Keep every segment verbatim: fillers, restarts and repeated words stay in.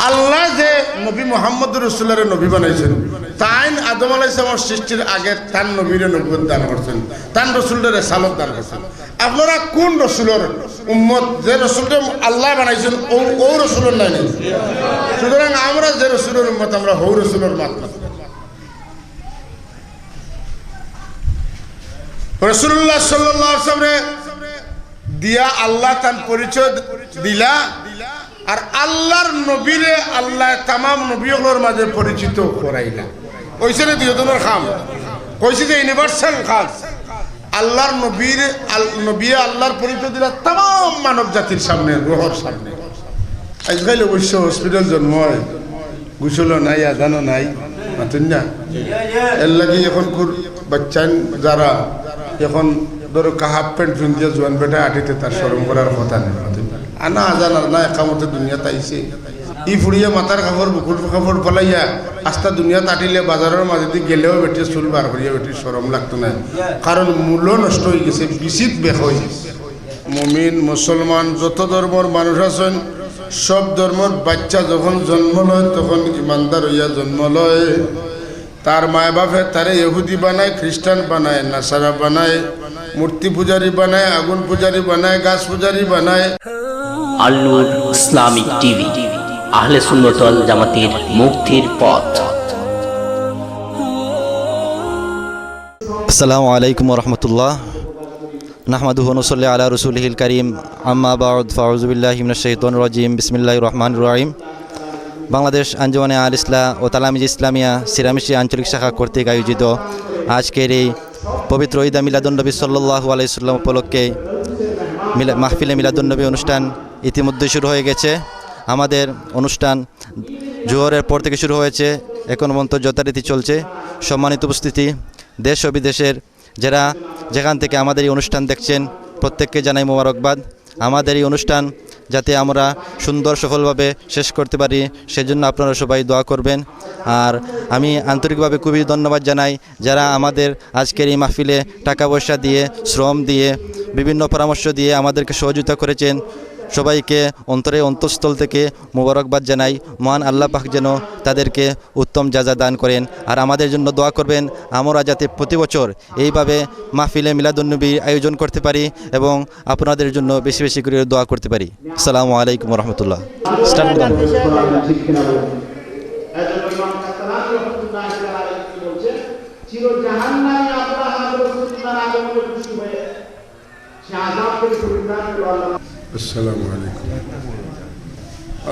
আল্লায় যে নবী মুহাম্মদুর রাসূলুল্লাহরে নবী বানাইছইন, তাইন আদম আলাইহিস সালামর সৃষ্টির আগে তান নবীরে নবুয়ত দান করছইন, তান রসুলরে রেসালত দান করছইন। আপনারা কুন রসুলর উম্মত? যে রসুলরে আল্লায় বানাইছইন, অউ, অউ রসুলর নায় নি? সুতরাং আমরা যে রসুলর উম্মত, আমরা হউ রসুলর মাত মাতি। রাসূলুল্লাহ সাল্লাল্লাহু আলাইহি ওয়াসাল্লামরে দিয়া আল্লায় তান পরিচয় দিলা, আর আল্লার নবীরে আল্লায় তামাম নবী অকলর মাঝে পরিচিত করাইলা। অইছে নি দুইজনর কাম? কইছি যে universal কাজ। আল্লার নবীর, আল-, নবিয়ে আল্লার পরিচয় দিলা তামাম মানব জাতির সামনে, রুহর সামনে। আইজকাইল অবশ্য hospital জন্ম অয়, গোসলও নাই, আজানও নাই, মাতইন না? এরলাগি অখনকুর বাইচ্চাইন যারা, অখন ধরো কা half pant পিন্দিয়া জোয়ান বেটা আটিতে তার শরম করার কথা নাই, মাতইন না? আনা আজান আর না একামতে দুনিয়াত আইছে। ই ফুড়িয়ে মাথার কাপড়, বুকুর কাপড় ফালাইয়া আস্তা দুনিয়াত আটিলে বাজারর মাঝেদি গেলেও বেটিয়ে চুল বার করিয়া বেটির শরম লাগতো নায়, কারণ মূলও নষ্ট অইগেছে, বিচিত বেক অইগেছে। মুমিন, মুসলমান, যত ধর্মর মানুষ আছইন, সব ধর্মর বাইচ্চা যখন জন্ম লয়, তখন ইমানদার অইয়া জন্ম লয়। তার মায় বাপে তারে ইহুদি বানায়, খ্রিস্টান বানায়, নাসারা বানায়, মূর্তি পূজারী বানায়, আগুন পূজারী বানায়, গাছ পূজারী বানায়। আল নূর ইসলামিক টিভি, আহলে সুন্নত ওয়াল জামাতের মুক্তির পথ। আসসালামু আলাইকুম ওয়া রাহমাতুল্লাহ। নাহমাদুহু ওয়া নুসাল্লি আলা রাসূলিহিল কারীম। আম্মা বা'দ, ফাআউযু বিল্লাহি মিনাশ শাইতানির রাজীম। বিসমিল্লাহির রহমানির রহিম। বাংলাদেশ আঞ্জুমানে আল ইসলাহ ও তালামিজে ইসলামিয়া সিরামিশি আঞ্চলিক শাখা কর্তৃক আয়োজিত আজকের এই পবিত্র ঈদে মিলাদুন্নবী সাল্লাল্লাহু আলাইহি ওয়াসাল্লাম উপলক্ষে মিলা-, মাহফিলে মিলাদুন্নবী অনুষ্ঠান ইতিমধ্যে শুরু হয়ে গেছে। আমাদের অনুষ্ঠান জোহরের পর থেকে শুরু হয়েছে, এখন পর্যন্ত যথারীতি চলছে। সম্মানিত উপস্থিতি, দেশ ও বিদেশের যারা যেখান থেকে আমাদের এই অনুষ্ঠান দেখছেন, প্রত্যেককে জানাই মোবারকবাদ। আমাদের এই অনুষ্ঠান যাতে আমরা সুন্দর সফলভাবে শেষ করতে পারি, সেজন্য আপনারা সবাই দোয়া করবেন। আর আমি আন্তরিকভাবে খুবই ধন্যবাদ জানাই যারা আমাদের আজকের এই মাহফিলে টাকা পয়সা দিয়ে, শ্রম দিয়ে, বিভিন্ন পরামর্শ দিয়ে আমাদেরকে সহযোগিতা করেছেন। সবাইকে অন্তরে অন্তঃস্থল থেকে মোবারকবাদ জানাই। মহান আল্লাহ পাক যেন তাদেরকে উত্তম জাযা দান করেন। আর আমাদের জন্য দোয়া করবেন, আমরা যাতে প্রতি বছর এইভাবে মাহফিলে মিলাদুন্নবীর আয়োজন করতে পারি এবং আপনাদের জন্য বেশি বেশি করে দোয়া করতে পারি। আসসালামু আলাইকুম ওয়া রাহমাতুল্লাহ। স্টার্ট করে দাও। السلام عليكم.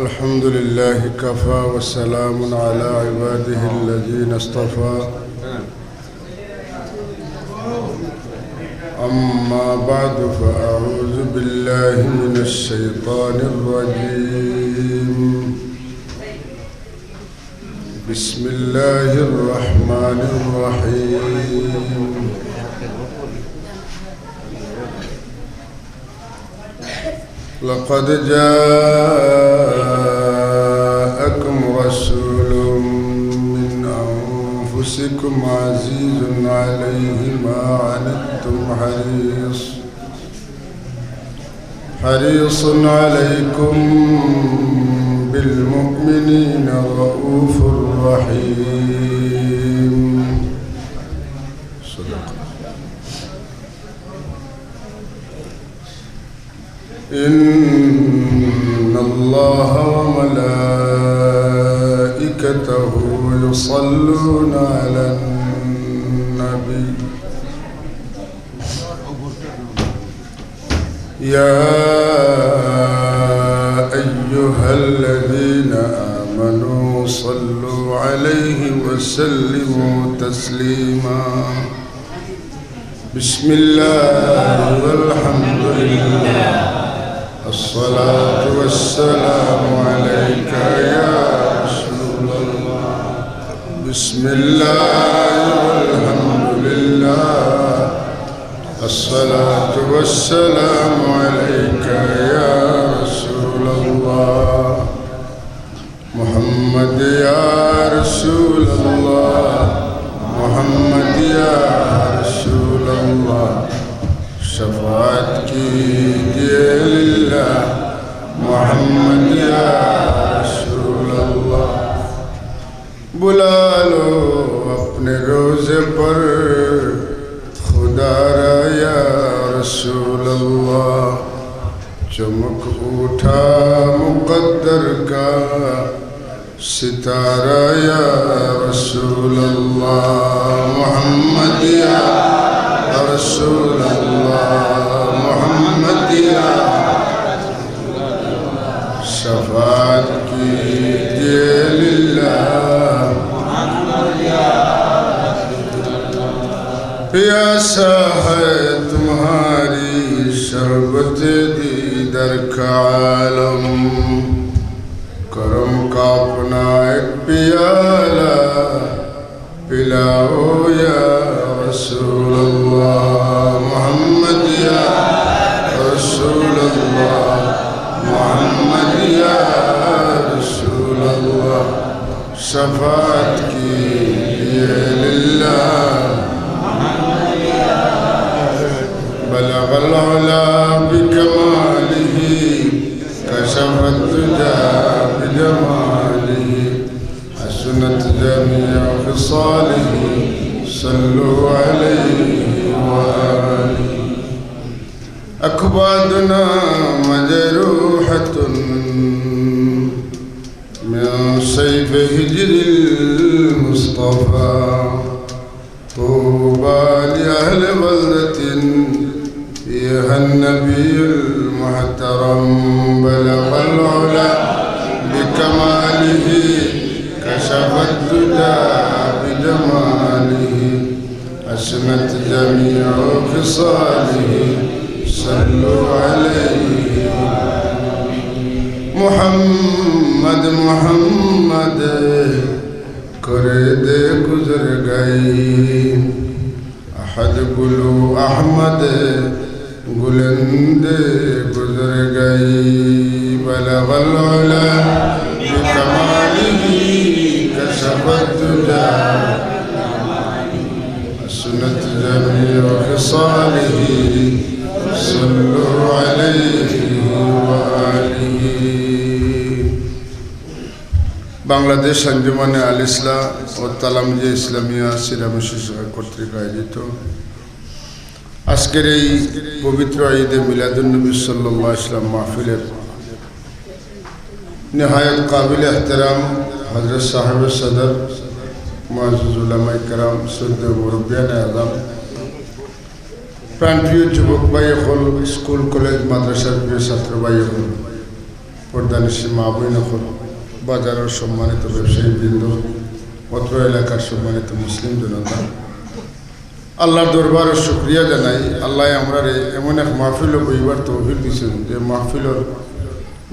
الحمد لله كفى وسلام على عباده الذين اصطفى. أما بعد فأعوذ بالله من الشيطان الرجيم. بسم الله الرحمن الرحيم. لقد جاءكم رسول من أنفسكم عزيز عليه ما عنتم حريص حريص عليكم بالمؤمنين رءوف رحيم. صدق. إن الله وملائكته يصلون على النبي. يا أيها الذين آمنوا صلوا عليه وسلموا تسليما. بسم الله والحمد لله. الصلاة والسلام عليك يا رسول الله. بسم الله والحمد لله. الصلاة والسلام عليك يا رسول الله. محمد يا رسول الله، محمد يا رسول الله، شفاعت کیجئے للہ، محمد يا رسول بلا لو اپنے روضے پر خدا را یا رسول اللہ، چمک اٹھا مقدر کا ستارہ یا رسول اللہ، محمد یا رسول اللہ، محمد یا شفاعت کیجیے للہ۔ پیاسا ہے تمہاری شربت دیدار کا عالم، کرم کا اپنا ایک پیالہ پلاؤ یا رسول اللہ، محمد یا رسول اللہ، محمد یا رسول اللہ، شفاعت کیجیے للہ۔ بلغ العلا بکمالہ، کشف الدجی بجمالہ، حسنت جمیع خصالہ، صلوا علیہ وآلہ۔ اکبادنا مجروحة من سیف ہجر المصطفی، طوبی لأہل بلدة فیہا النبی المحترم، بلغ العلا بکمالہ، کشف الدجی بجمالہ، حسنت جمیع خصالہ، صلوا علیہ۔ محمد، محمد، کرے دے گزر گئی، احد گلو احمد گلندے گزر گئی، بلغ العلا بکمالہ، کشف الدجی، حسنت جمیع خصالہ، صلوا علیہ وآلہ۔ বাংলাদেশ আঞ্জুমানে আল ইসলাহ ও তালামুজে ইসলামিয়া সিরামিশি শাখা কর্তৃক আয়োজিত আজকের এই পবিত্র ঈদে মিলাদুন্নবী সাল্লাল্লাহু আলাইহি ওয়াসাল্লাম মাহফিলের নেহায়েত কাবিল এহতেরাম হযরত সাহেব সদর, মুআজ্জিজ উলামায়ে কেরাম, সৈয়দ মুরব্বিয়ানে আযম, প্রাণপ্রিয় যুবক ভাই অকল, স্কুল, কলেজ, মাদ্রাসার প্রিয় ছাত্র ভাই অকল, পর্দানিশীন মা বোন অকল, বাজারর সম্মানিত ব্যবসায়ী বৃন্দ, অত্র এলাকার সম্মানিত মুসলিম জনতা, আল্লাহর দরবারে শুকরিয়া জানাই। আল্লায় আমরারে এমন এক মাহফিলো বইবার তৌফিক দিছইন, যে মাহফিলর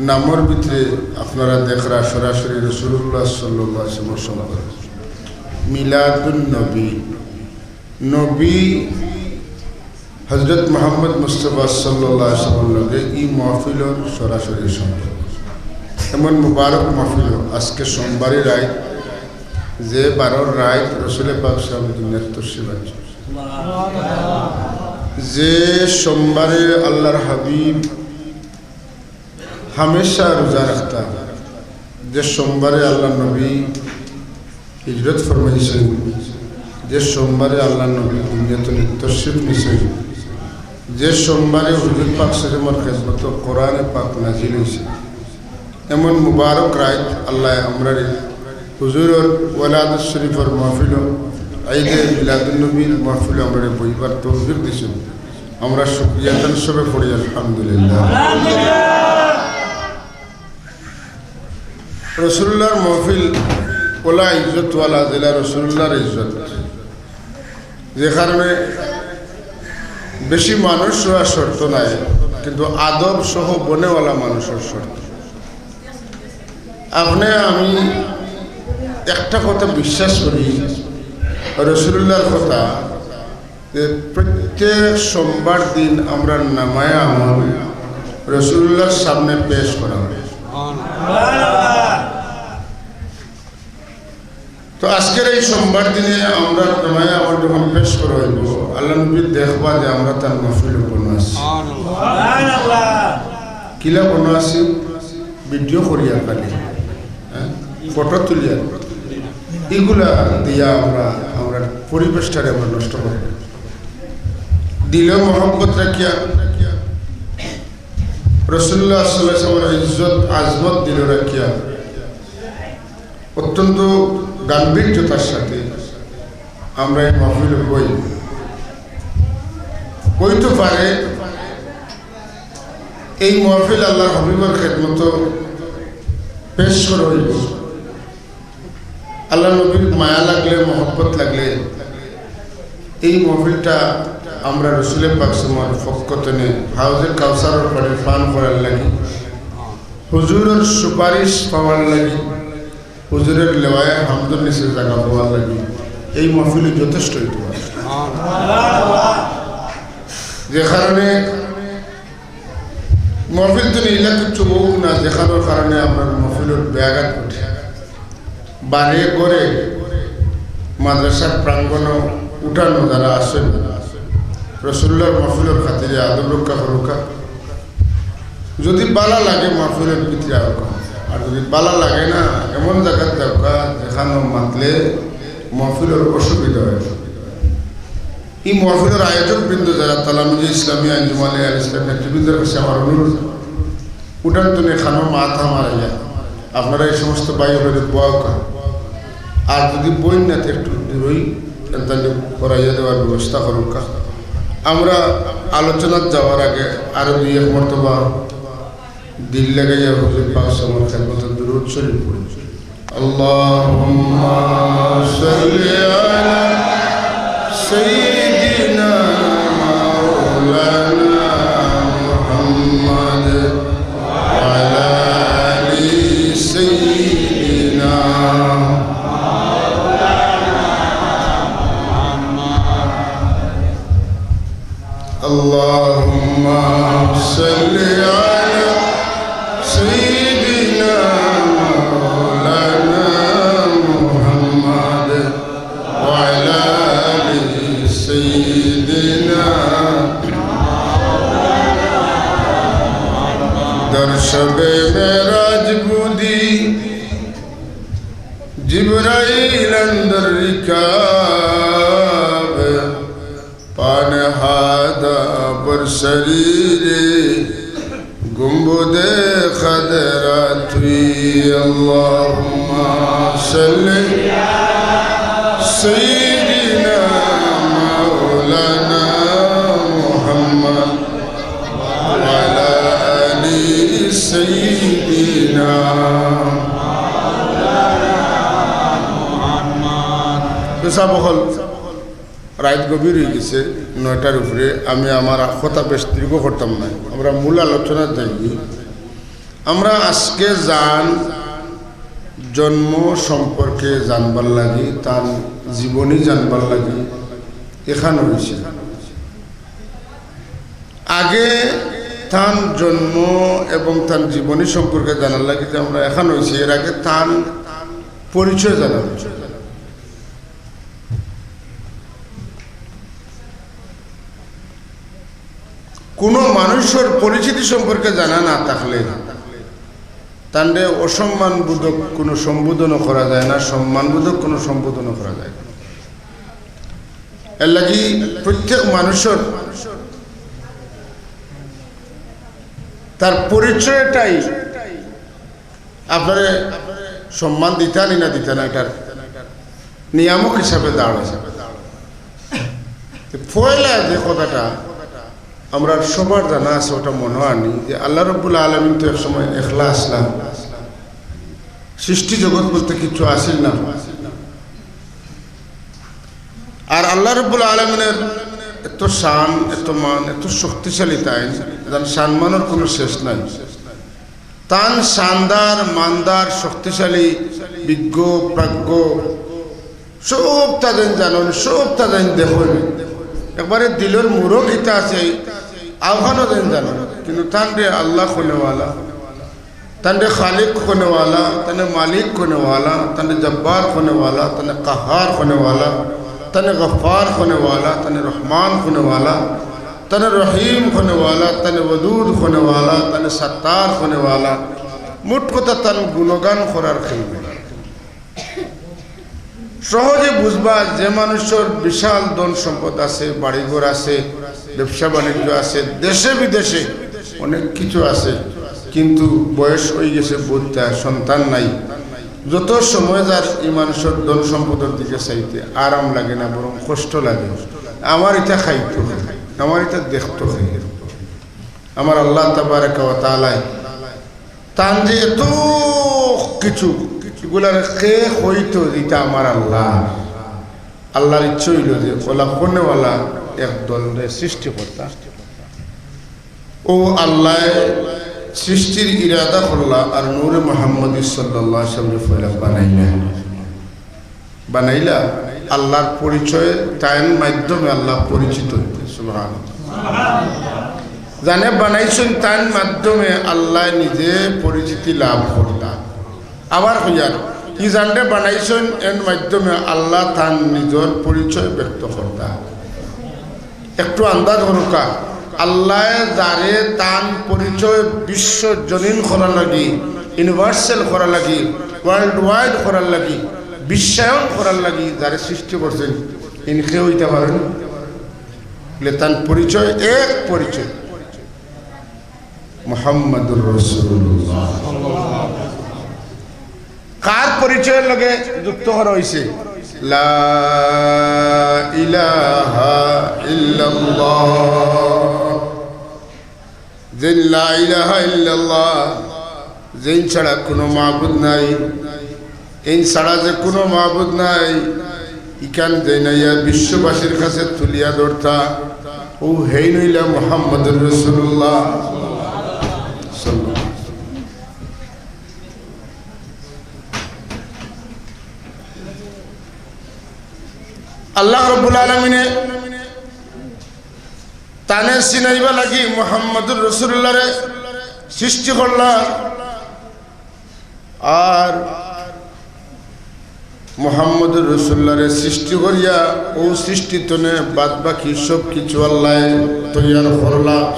নামর ভিতরে আপনারা দেখরা সরাসরি রাসূলুল্লাহ সাল্লাল্লাহু আলাইহি ওয়াসাল্লামর সম্পর্কে, মিলাদুন নবী। নবী হযরত মুহাম্মদ মুস্তাফা সাল্লাল্লাহু আলাইহি ওয়াসাল্লামর লগে ই মাহফিলর সরাসরি সম্পর্ক। এমন মুবারক মাহফিল, আজকে সোমবারে রাইত, যে বারর রাইত রসুলে পাক সাল্লাল্লাহু আলাইহি ওয়াসাল্লাম দুনিয়াত তশরিফ আনছইন, যে সোমবারে আল্লাহর হাবিব হামেশা রোজা রাখতা, যে সোমবারে আল্লাহর নবী হিজরত ফরমাইছইন, যে সোমবারে আল্লাহর নবী দুনিয়াত তশরিফ নিছইন, যে সোমবারে হুজুর পাক সাল্লাল্লাহু আলাইহি ওয়াসাল্লামর খেদমতো কোরআনে পাক নাজিল অইছে, এমন মুবারক রাইত আল্লায় আমরারে হুজুরর ওলাদত শরীফর মাহফিলো, ঈদে মিলাদুন নবীর মাহফিলো আমরারে বইবার তৌফিক দিছইন। আমরা শুকরিয়া তান সবে পড়ি আলহামদুলিল্লাহ। রসুলুল্লাহর মাহফিল ওলা ইজ্জতওয়ালা, যেলা রসুলুল্লাহর ইজ্জত, যে কারণে বেশি মানুষ অওয়ার শর্ত নাই, কিন্তু আদব সহ বনেওয়ালা মানুষর শর্ত। আপনে আমি একটা কথা বিশ্বাস করি, রসুলুল্লাহর কথা, যে প্রত্যেক সোমবার দিন আমরার নামায়ে আমল রসুলুল্লাহর সামনে পেশ করা অয়। তো আজকের এই সোমবার দিনে আমরার নামায়ে আমল যখন পেশ করা অইবো, আল্লাহর নবী দেখবা যে আমরা তান মাহফিলো বওয়া আছি। কিলা বওয়া আছি? ভিডিও করিয়ার খালি, হ্যাঁ, ফটো তুলিয়ার। ইগুলা দিয়া আমরা, আমরা পরিবেশটারে আমরা নষ্ট করি। দিলে মহব্বত রাখিয়া, রাসূলুল্লাহ সাল্লাল্লাহু আলাইহি ওয়াসাল্লামের ইজ্জত আজমত দিলে রাখিয়া, অত্যন্ত গাম্ভীর্যতার সাথে আমরা এই মাহফিলে বই। বইতে পারে এই মাহফিল আল্লাহর হাবিবের খেদমতো পেশ করা হইব। আল্লাহর নবীর মায়া লাগলে, মহব্বত লাগলে, এই মাহফিলটা আমরা রসুলে পাক সাল্লাল্লাহু আলাইহি ওয়াসাল্লামের পক্ষ থেকে হাউজে কাউসারের পানি পান করার লাগি, হুজুরের সুপারিশ পাওয়ার লাগি, হুজুরের লেওয়ায়ে হামদর নিচে জায়গা পাওয়ার লাগি এই মাহফিলে যথেষ্ট হইতে পারে। যে কারণে মাহফিল তো ইলা কিছু হোক না, যেখানোর কারণে আমরা মাহফিলের ব্যাঘাত ঘটে। বাড়ি ঘরে, মাদ্রাসার প্রাঙ্গণে উঠানো যারা আছেন, রসুল্লাহর মাহফিলের খাতিরে আদব রক্ষা করুকা। যদি বালা লাগে মাহফিলের ভিতরে আউকা, আর যদি বালা লাগে না, এমন জায়গাত যাউকা যেখানো মাতলে মাহফিলের অসুবিধা হয়। এই মাহফিলের আয়োজক বৃন্দ যারা, তালামিজে ইসলামী আঞ্জুমানে আল ইসলাম নেতৃবৃন্দর কাছে আমার অনুরোধ, উঠান তুলে খানো মাথা মারাইয়া আপনারা এই সমস্ত ভাই বোনদের দোয়া করেন। আর যদি বইন না, তো একটু দূরই তাহলে করাইয়া দেওয়ার ব্যবস্থা করুকা। আমরা আলোচনাত যাওয়ার আগে আরো দুই এক মর্তবা দিল লাগাইয়া হুজুর পাক সাল্লাল্লাহু আলাইহি ওয়াসাল্লামের খেদমতে দুরূদ শরীফ পড়ি। اللهم صل على سيدنا مولانا محمد وعلى آل سيدنا اللهم صل على سيدنا مولانا محمد وعلى آل سيدنا। در شب معراج بودی جبرائیل اندر رکاب، پا نہادا بر سریر گنبد خضرا توئی۔ اللهم صل سيدنا مولانا محمد وعلى آل سيدنا। তো সাব অকল, রাইত গভীর অই গেছে, নয়টার উপরে। আমি আমার কথা বেশ দীর্ঘ করতাম না, আমরা মূল আলোচনাত যাই। আমরা আজকে যান জন্ম সম্পর্কে জানবার লাগি, তান জীবনী জানবার লাগি এখান অইছি। আগে তান জন্ম এবং তান জীবনী সম্পর্কে জানার লাগি যে আমরা এখান অইছি, এর আগে তান পরিচয় জানা অইছে। কোনো মানুষর পরিচিতি সম্পর্কে জানা না থাকলে তানরে অসম্মানবোধক কোনো সম্বোধনও করা যায় না, সম্মানবোধক কোনো সম্বোধনও করা যায় না। এর লাগি প্রত্যেক মানুষর তার পরিচয়টাই আপনারে সম্মান দিতা নি না দিতা না, এটার নিয়ামক হিসাবে দাঁড়ায়। তো পয়লা যে কথাটা আমরা সবার জানা আছে, ওটা মনো আনি যে আল্লাহ রব্বুল আলামিন তো এক সময় একলা আছলা, সৃষ্টি জগৎ বলতে কিছু আছিল না। আর আল্লাহ রব্বুল আলামিনের এত শান, এত মান, এত শক্তিশালী তাইন, যান শান মানর কোনো শেষ নাই। তান শানদার, মানদার, শক্তিশালী, বিজ্ঞ, প্রাজ্ঞ, সবতা যেন জানইন, সবতা যেন দেখইন। একবারে দিলর মুরো কিতা আছে, আওখানও যেন জানইন। কিন্তু তানরে আল্লাহ কওনেওয়ালা, তানরে খালিক কওনেওয়ালা, তানরে মালিক কওনেওয়ালা, তানরে জব্বার কওনেওয়ালা, তানরে কাহার কওনেওয়ালা, তানরে গফফার কওনেওয়ালা, তানরে রহমান কওনেওয়ালা, তানরে রহিম কওনেওয়ালা, তানরে ওয়াদুদ কওনেওয়ালা, তানরে সাত্তার কওনেওয়ালা, মোট কথা তান গুণগান করার কেউ নাই। সহজে বুঝবা, যে মানুষর বিশাল ধন সম্পদ আছে, বাড়িঘর আছে, ব্যবসা বাণিজ্য আছে, দেশে বিদেশে অনেক কিছু আছে, কিন্তু বয়স অইগেছে, বুঝতা সন্তান নাই। যত সময় যার, ই মানুষর ধন সম্পদর দিকে চাইতে আরাম লাগে না, বরং কষ্ট লাগে। আমার ইটা খাইতো, আমার ইটা দেখতো। আমার আল্লাহ তাবারাকা ওয়া তাআলায় তান যে এত কিছু, ইগুলার কে কইতো যে ইটা আমার আল্লাহ। আল্লাহর ইচ্ছা অইলো যে ওলা করনেওয়ালা এক দলরে সৃষ্টি করতা। অউ আল্লায় সৃষ্টির ইরাদা করলা আর নূরে মুহাম্মদী সাল্লাল্লাহু আলাইহি ওয়াসাল্লামরে পয়লা বানাইলা। বানাইলা, আল্লাহর পরিচয় তাইন মাধ্যমে আল্লাহ পরিচিত অইতা। সুবহানাল্লাহ। যানে বানাইছইন তাইন মাধ্যমে আল্লাহ নিজে পরিচিতি লাভ করতা। আবার কইয়ার, ই যানরে বানাইছইন এন মাধ্যমে আল্লাহ তান নিজর পরিচয় ব্যক্ত করতা। একটু আন্দাজ করুক্কা, আল্লায় যারে তান পরিচয় বিশ্বজনীন করার লাগি, universal করার লাগি, world wide করার লাগি, বিশ্বায়ন করার লাগি যারে সৃষ্টি করছইন, ইন কেউ অইতা পারইন? বলে তান পরিচয় এক পরিচয়, মুহাম্মাদুর রাসূলুল্লাহ। কার পরিচয়র লগে যুক্ত করা অইছে? লা ইলাহা ইল্লাল্লাহ। যেইন লা ইলাহা ইল্লাল্লাহ, যেইন ছাড়া কুনু মাবুদ নাই, এইন ছাড়া যে কুনু মাবুদ নাই, ইখান যেইন আইয়া বিশ্ববাসীর কাছে তুলিয়া ধরতা, অউ হেইন অইলা মুহাম্মাদুর রাসূলুল্লাহ। আল্লাহ রাব্বুল আলামিনে তানে চিনাইবার লাগি মুহাম্মাদুর রাসূলুল্লাহরে সৃষ্টি করলা। আর মুহাম্মাদুর রাসূলুল্লাহরে সৃষ্টি করিয়া অউ সৃষ্টি তনে বাদ বাকি সব কিছু আল্লায় তৈয়ার করলা।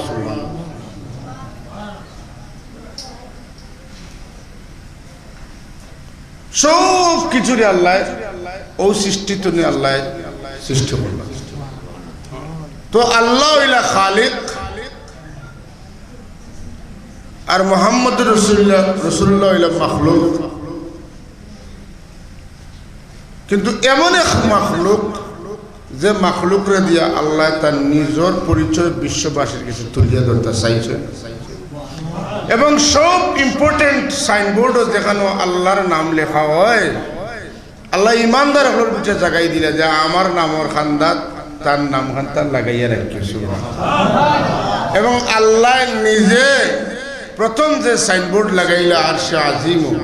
সব কিছুরে আল্লায়, অউ সৃষ্টি তনে আল্লায় সৃষ্টি করলা। তো আল্লাহ অইলা খালিক, আর মুহাম্মাদুর রাসূলুল্লাহ, রাসূলুল্লাহ অইলা মাখলুক। কিন্তু এমন এক মাখলুক, যে মাখলুকরে দিয়া আল্লায় তান নিজর পরিচয় বিশ্ববাসীর কাছে তুলিয়া ধরতা চাইছইন। এবং সব important signboard-ও যেখানো আল্লাহর নাম লেখা অয়, আল্লায় ইমানদার অকলর পিছে জাগাই দিলা যে আমার নামর কান্দাত তান নাম খান্তা লাগাইয়া রাখি। সুবহানাল্লাহ। এবং আল্লায় নিজে প্রথম যে signboard লাগাইলা আরশে আজিমো,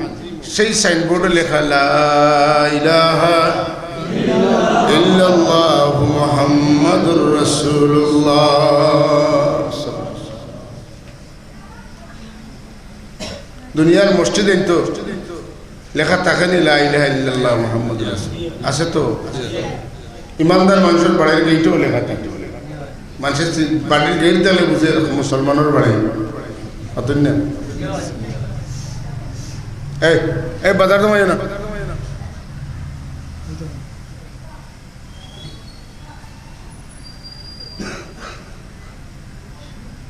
সেই signboard-ও লেখা, "লা ইলাহা ইল্লাল্লাহু মুহাম্মাদুর রাসূলুল্লাহ।" দুনিয়ার মসজিদে তো লেখা থাকে নি, "লা ইলাহা ইল্লাল্লাহু মুহাম্মাদুর রাসূল।" আছে তো? ইমানদার মানুষর বাড়ির গেইটেও লেখা থাকে। মানুষের চি-, বাড়ির গেইট দেখলে বুঝে এরকম মুসলমানর বাড়ি। অতএব না? এই, এই বাজার তো মাঝে না।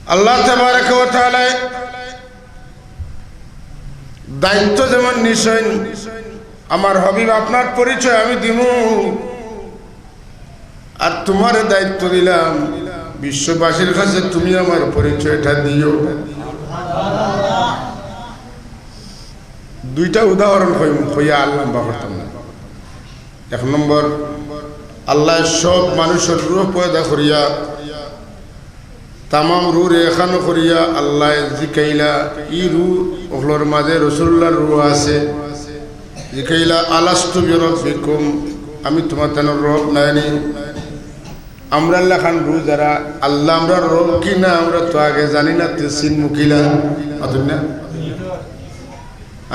আল্লাহ তাবারাকা ওয়া তাআলায় দায়িত্ব যেমন নিছইন, আমার হাবিব আপনার পরিচয় আমি দিমু, আর তুমারে দায়িত্ব দিলাম বিশ্ববাসীর কাছে তুমি আমার পরিচয়টা দিও। দুইটা উদাহরণ কইমু, কইয়া আর লম্বা করতাম না। এক নম্বর, আল্লায় সব মানুষর রুহ পয়দা করিয়া তামাম রুহরে একখানো করিয়া আল্লায় জিকাইলা, ই রুহ অকলর মাঝে রাসূলুল্লাহর রুহ আছে। জিকাইলা, "আলাস্তু বিরাব্বিকুম, আমি তুমার তানর রব নায়নি?" আমরার লাখান রুহ যারা, আল্লাহ আমরার রব কি না, আমরা তো আগে জানি না, তে চিনমু কিলা? মাতুন না?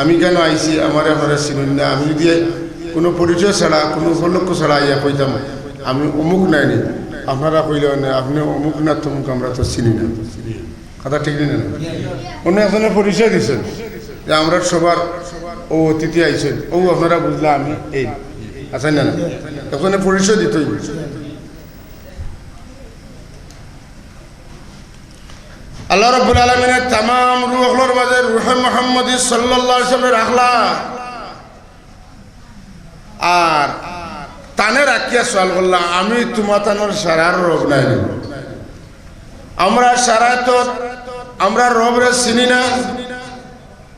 আমি কেন আইছি, আমারে আপনারা চিনইন না। আমি যদি কোনো পরিচয় ছাড়া, কোনো উপলক্ষ ছাড়া আইয়া কইতাম, "আমি অমুক নায়নি", আপনারা কইলে, "না, আপনে অমুক না তমুক, আমরা তো চিনি না।" কথা ঠিক নি না? অন্য একজনে পরিচয় দিছইন যে, "আমরার সভার অউ অতিথি আইছইন, অউ আপনারা বুঝলা আমি এই।" আছে না? না, একজনে পরিচয় দিতে অইবো। আল্লাহ রাব্বুল আলামিনে তামাম রুহ অকলর মাঝে রুহে মুহাম্মদী সাল্লাল্লাহু আলাইহি ওয়াসাল্লাম রাখলা, আর তানে রাখিয়া সওয়াল করলা, "আমি তুমাতানর সারার রব নায় নি?" আমরা সারায় তো আমরা রবরে চিনি না।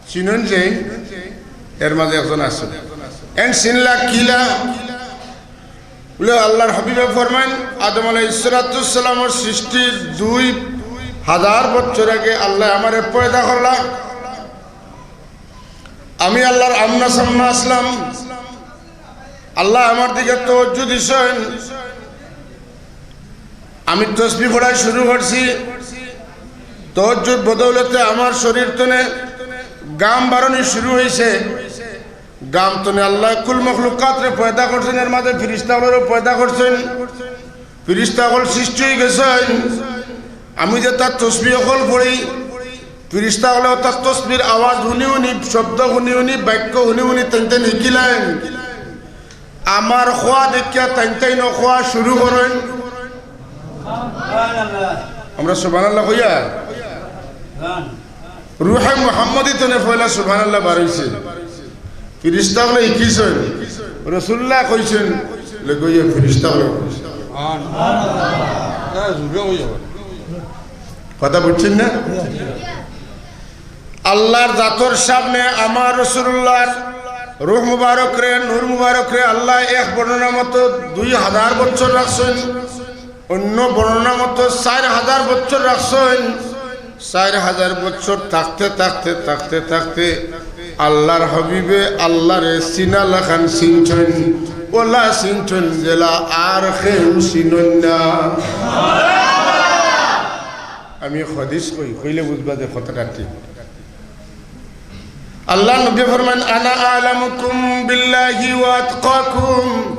চিনইন যে এর মাঝে একজন আছে, এন চিনলা কিলা? বলে, আল্লাহর হাবিবে ফরমাইন, আদম আলাইহিস সালাতু ওয়াস সালামর সৃষ্টির দুই হাজার বছর আগে আল্লায় আমারে পয়দা করলা। আমি আল্লাহর আমনা সামনা আছলাম। আল্লায় আমার দিকে তাওয়াজ্জু দিছইন। আমি তসবিহ পড়া শুরু করছি। তাওয়াজ্জুর বদৌলতে আমার শরীর তনে ঘাম বারনি শুরু অইছে। ঘাম তনে আল্লায় কুল মখলুকাতরে পয়দা করছইন, এর মাঝে ফিরিস্তা অকলরেও পয়দা করছইন। ফিরিস্তা অকল সৃষ্টি অইগেছইন। আমি যেতা তসবিহ অকল পড়ি, ফিরিস্তা অকলে অতা তসবির আওয়াজ হুনি হুনি, শব্দ হুনি হুনি, বাক্য হুনি হুনি তাইন তাইন হিকিলাইন। আমার কওয়া দেখিয়া তাইন তাইনও কওয়া শুরু করইন। আমরা সুবহানাল্লাহ কইয়ার। রুহে মুহাম্মদী তনে পয়লা সুবহানাল্লাহ বার অইছে। ফিরিস্তা অকলে হিকিছইন, রাসুলুল্লায় কইছইন, লগে অইয়া ফিরিস্তা অকলে কইছইন। কথা বুঝছইন না? আল্লাহর জাতর সামনে আমার রাসুলুল্লাহর রুহ মুবারকরে, নূর মুবারকরে আল্লায় এক বর্ণনা মতো দুই হাজার বছর রাখছইন, অন্য বর্ণনা মতো চাইর হাজার বছর রাখছইন। চাইর হাজার বছর থাকতে থাকতে থাকতে থাকতে আল্লাহর হাবিবে আল্লাহরে চিনা লাখান চিনছইন, অলা চিনছইন যেলা আর কেউ চিনইন না। আমি হাদিস কই, কইলে বুঝবা যে কথাটা ঠিক। আল্লাহর নবী ফরমাইন, "আনা আ'লামুকুম বিল্লাহি ওয়া আতকাকুম।"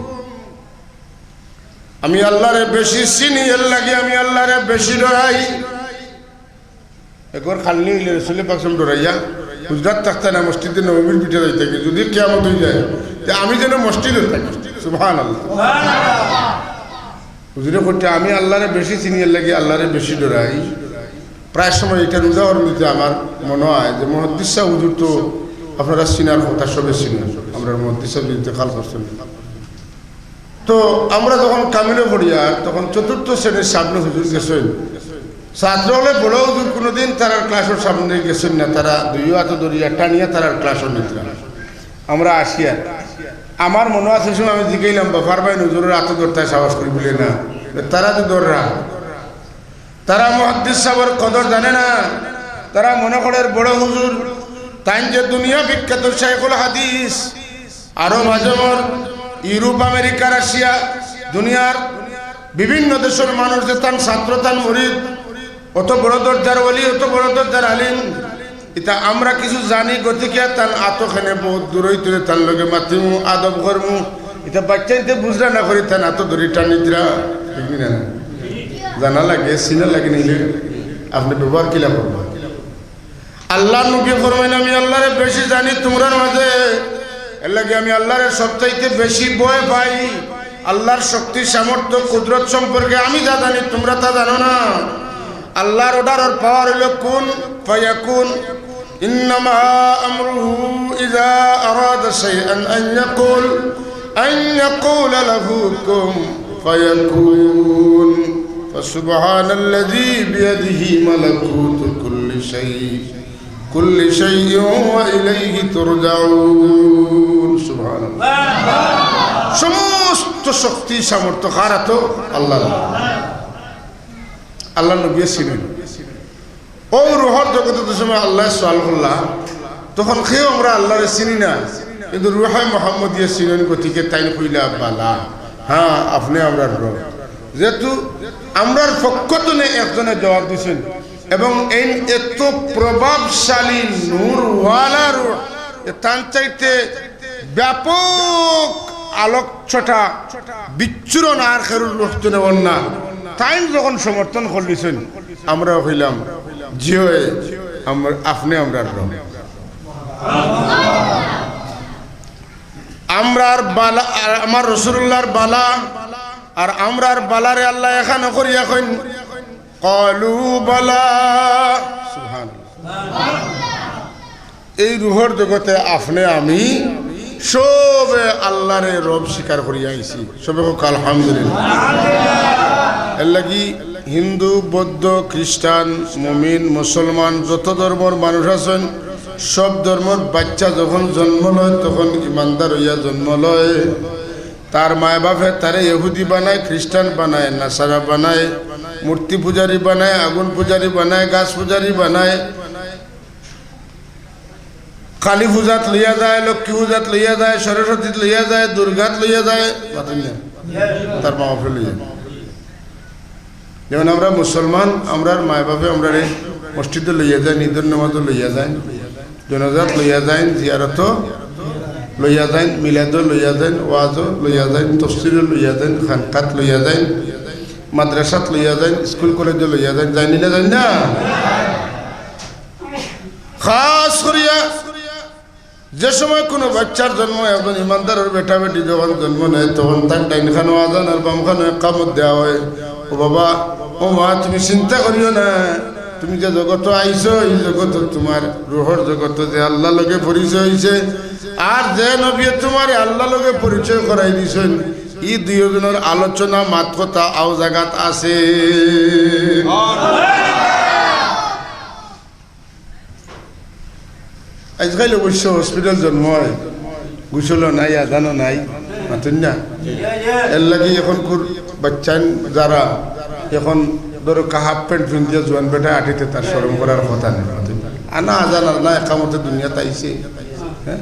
আমি আল্লাহরে বেশি চিনি, এর লাগি আমি আল্লাহরে বেশি ডরাই। একবার খালি অইলে রাসুলে পাক সাল্লাল্লাহু আলাইহি ওয়াসাল্লাম ডরাইয়া হুজরাত থাকতা না, মসজিদে নববীর ভিতরে যাইতা কি, যদি কিয়ামত অইযায়, তে আমি যেন মসজিদো থাকি। সুবহানাল্লাহ। হুজুরে কইতা, "আমি আল্লাহরে বেশি চিনি, এর লাগি আল্লাহরে বেশি ডরাই।" প্রায় সময় ইটার উদাহরণ দিতে আমার মনো অয় যে মুহাদ্দিস সাব হুজুর তো আপনারা চিনার কথা, সবে চিনইন, আমরার মুহাদ্দিস সাব ইন্তেকাল করছইন। তো আমরা যখন কামিলো পড়িয়ার, তখন চতুর্থ শ্রেণীর সামনে হুজুর গেছইন। ছাত্র অকলে বড় হুজুর কুনুদিন তারার ক্লাসর সামনে গেছইন না, তারা দুইও আতো ধরিয়া টানিয়া তারার ক্লাসো নিতরা। আমরা আসিয়ার, আমার মনো আছে সময় আমি জিকাইলাম, "বা পারবায়নি হুজুরর আতো ধরতায় সাহস করি?" বলে, "না।" তারা তো ধররা। তারা মুহাদ্দিস সাবর কদর জানে না। তারা মনো করের বড় হুজুর, তাইন যে দুনিয়া বিখ্যাত শাইখুল হাদিস, আরব আজমর, ইউরোপ, আমেরিকা, রাশিয়া, দুনিয়ার বিভিন্ন দেশর মানুষ যে তান ছাত্র, তান মুরিদ, অত বড় দরজার ওলি, অত বড় দরজার আলিম, ইতা আমরা কিছু জানি, গতিকে তান আতো কেনে বহুত দূরই তুলে তান লগে মাতিমু, আদব করমু। ইতা বাইচ্চাইন্তে বুঝরা না করি তান আতো ধরি টানিতরা, ঠিক নি না? জানা লাগে, চিনা লাগে, নিলে আপনে ব্যবহার কিলা করবা? আল্লাহর নবী ফরমাইন, "আমি আল্লাহরে বেশি জানি তুমরার মাঝে, এর লাগি আমি আল্লাহরে সবচাইতে বেশি ভয় পাই। আল্লাহর শক্তি, সামর্থ্য, কুদরত সম্পর্কে আমি যা জানি, তুমরা তা জানো না।" আল্লাহর অর্ডার আর পাওয়ার অইলো কুন ফায়াকুন। إنما أمره إذا أراد شيئا أن يقول، أن يقول له كن فيكون. فسبحان الذي بيده ملكوت كل شيء، كل شيء وإليه ترجعون. সুবহানাল্লাহ। সমস্ত শক্তি সামর্থ্য কার আতো? আল্লাহর। আল্লাহর নবীয়ে চিনইন। অউ রুহর জগতো যে সময় আল্লায় সওয়াল করলা, তখন কেউ আমরা আল্লাহরে চিনি না, কিন্তু রুহে মুহাম্মদীয়ে চিনইন, গতিকে তাইন কইলা, "বালা, হ্যাঁ, আপনে আমরার রব।" যেহেতু আমরার পক্ষ তনে একজনে জবাব দিছইন, এবং এইন এত প্রভাবশালী নূরওয়ালা রুহ, যে তান চাইতে ব্যাপক আলোক ছটা বিচ্ছুরণ আর কেউর রুহ তনে অর না। তাইন যখন সমর্থন করলিছইন, আমরাও কইলাম, "জি অয়, আমর-, আপনে আমরার রব।" আমরার বালা, আর আমার রাসূলুল্লাহর বালা, আর আমরার বালারে আল্লায় একখান করিয়া কইন, "ক্বালু বালা।" সুবহানাল্লাহ। এই রুহর জগতে আপনে আমি সবে আল্লারে রব স্বীকার করিয়া আইছি। সবে কউক্কা আলহামদুলিল্লাহ। এরলাগি হিন্দু, বৌদ্ধ, খ্রিস্টান, মুমিন, মুসলমান, যত ধর্মর মানুষ আছইন, সব ধর্মর বাইচ্চা যখন জন্ম লয়, তখন ইমানদার অইয়া জন্ম লয়। তার মায় বাপে তারে ইহুদি বানায়, খ্রিস্টান বানায়, নাসারা বানায়, মূর্তি পূজারী বানায়, আগুন পূজারী বানায়, গাছ পূজারী বানায়, কালী পূজাত লইয়া যায়, লক্ষ্মী পূজাত লইয়া যায়, সরস্বতীত লইয়া যায়, দুর্গাত লইয়া যায়, মাতইন না? তার মা বাপে লইয়া যায়। যেমন আমরা মুসলমান, আমরার মায় বাপে আমরারে মসজিদো লইয়া যায়, ঈদর নামাজো লইয়া যায়, জানাজাত লইয়া যায়, জিয়ারতো লইয়া যায়, মিলাদো লইয়া যায়, ওয়াজো লইয়া যায়, তফসিরো লইয়া যায়, খানকাত লইয়া যায়, মাদ্রাসাত লইয়া যায়, স্কুল কলেজো লইয়া যায়, যায়নি না, যায় না? খাস করিয়া যে সময় কুনু বাইচ্চার জন্ম অয়, একজন ইমানদারর বেটা বেটি যখন জন্ম নেয়, তখন তার ডাইন খানো আজান আর বাম খানো একামত দেওয়া অয়। "ও বাবা, ও মা, তুমি চিন্তা করিও না, তুমি যে জগতো আইছো, ই জগতো তুমার রুহর জগতো যে আল্লার লগে পরিচয় অইছে, আর যে নবীয়ে তুমারে আল্লার লগে পরিচয় করাই দিছইন, ই দুইওজনর আলোচনা মাত কথা আও জাগাত আছে।" আইজকাইল অবশ্য হসপিটাল জন্ম অয়, গোসলও নাই, আজানও নাই, মাতইন না? এরলাগি অখনকুর বাইচ্চাইন যারা, অখন ধরো কা হাফ প্যান্ট পিন্দিয়া জোয়ান বেটায় আটিতে তার শরম করার কথা নাই, মাতইন না? আনা আজান আর না একামতে দুনিয়াত আইছে, হ্যাঁ?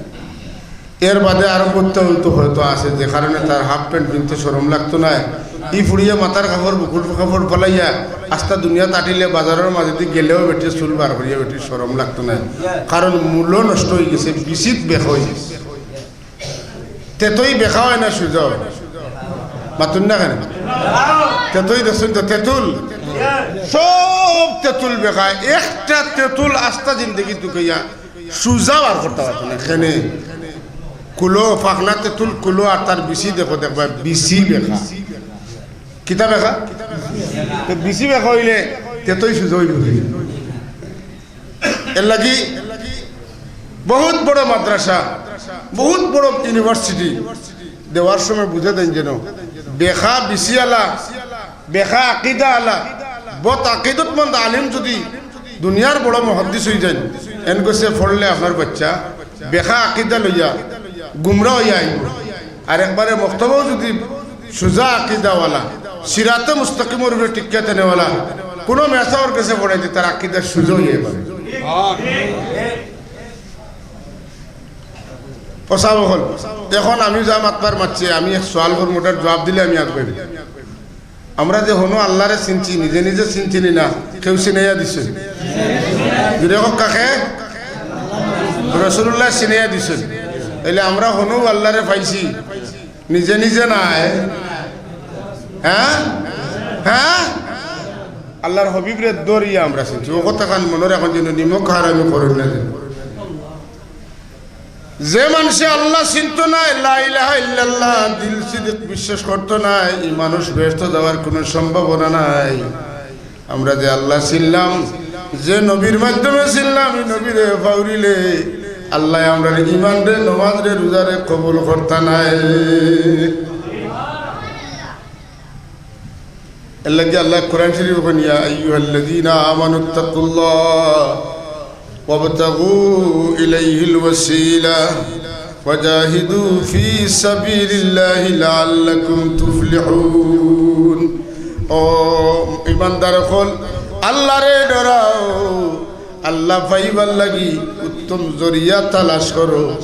এর বাদে আরো করতে হইতো হয়তো আছে, যে কারণে তার হাফ প্যান্ট পিনতে শরম লাগতো নায়। ই ফুড়িয়ে মাথার কাপড়, বুকুর কাপড় ফালাইয়া আস্তা দুনিয়াত আটিলে বাজারর মাঝেদি গেলেও বেটিয়ে চুল বার করিয়া বেটির শরম লাগতো নায়, কারণ মূলো নষ্ট অইগেছে, বিচিত বেকা অইগেছে। তেতই বেকা অয় না সুজা অয়? মাতইন না কেনে? তেতই দেখছইন তো, তেতুল, সব তেতুল বেকা, একটা তেতুল আস্তা জিন্দেগি তুকাইয়া সুজা বার করতা পারতো না। কেনে? কুলো ফাকনা তেতুল কুলো আর তার বিচি দেখো, দেখবা বিচি বেকা। কিতা বেকা? তে বিচি বেকা অইলে তেতই সুজা অইবো নি? এরলাগি বহুত বড় মাদ্রাসা, বহুত বড় ইউনিভার্সিটি দেওয়ার সময় বুঝা দেইন যেন বেকা বিচি আলা, বেকা আকিদা আলা, বদ আকিদতমন্দ আলিম যুদি দুনিয়ার বড় মুহাদ্দিস অইযাইন, এন গেছে পড়লে আপনার বাইচ্চা বেকা আকিদা লইয়া গুমরা অইয়া আইবো। আর একবারে মক্তবও যুদি সুজা আকিদাওয়ালা, সিরাতে মুস্তাকিমর উপরে টিকিয়া থানেওয়ালা, কুনু মেসাবর গেছে পড়াইতে তার আকিদা সুজা অইয়া আইবো। ও সাব অকল, অখন আমি যা মাতবার মাতছি, আমি এক সওয়াল করমু, ওটার জুয়াব দিলে আমি আগুয়াইমু। আমরা যে হনো আল্লারে চিনছি, নিজে নিজে চিনছি নি না, কেউ চিনাইয়া দিছে? জুরে কউক্কা কে? রাসুলুল্লায় চিনাইয়া দিছে। তাইলে আমরা হনো আল্লারে পাইছি, নিজে নিজে নায়। হ্যাঁ, হ্যাঁ, আল্লার হাবিবরে ধরিয়া আমরা চিনছি। ও কথাখান মনো রাখইন যেন নিমক হারামি করইন না যেন। যে মানষে আল্লা চিনতো নায়, লা ইলাহা ইল্লাল্লাহ দিল সিদিক বিশ্বাস করতো নায়, ই মানুষ বেহেস্তো যাওয়ার কুনু সম্ভাবনা নাই। আমরা যে আল্লা চিনলাম, যে নবীর মাধ্যমে চিনলাম, ই নবীরে ফাউরিলে আল্লায় আমরার ইমানরে, নমাজরে, রুজারে কবুল করতা নায়। এরলাগি আল্লায় কোরআন শরিফো কইন, "ইয়া আইয়ুহাল্লাযীনা আমানুত্তাকুল্লাহ ওয়াবতাগু ইলাইহিল ওয়াসিলা ওয়াজাহিদু ফী সাবিলিল্লাহি লাআল্লাকুম তুফলিহুন।" ও ইমানদার অকল, আল্লারে ডরাও, আল্লা পাইবার লাগি উত্তম জরিয়া তালাশ করো।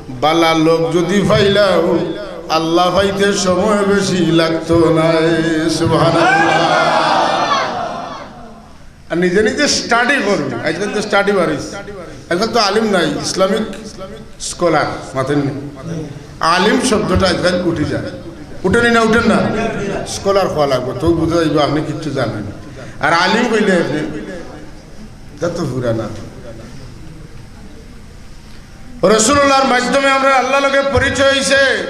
বালা লোক যুদি পাইলাও, আল্লা পাইতে সময় বেশি লাগতো নায়। সুবহানাল্লাহ। আর নিজে নিজে স্টাডি করো। আইজকাইল তো স্টাডি বাড়িছে। আইজকাইল তো আলিম নাই, ইসলামিক স্কলার, মাতইন নি? আলিম শব্দটা আইজকাইল উঠি যায়। উঠে নি না, উঠে না? স্কলার কওয়া লাগবো, তেউ বুঝা যাইবো আপনে কিচ্ছু জানইন না। আর আলিম কইলে আপনে, ইটা তো পুরানা। রসুলুল্লাহর মাধ্যমে আমরার আল্লাহর লগে পরিচয় অইছে।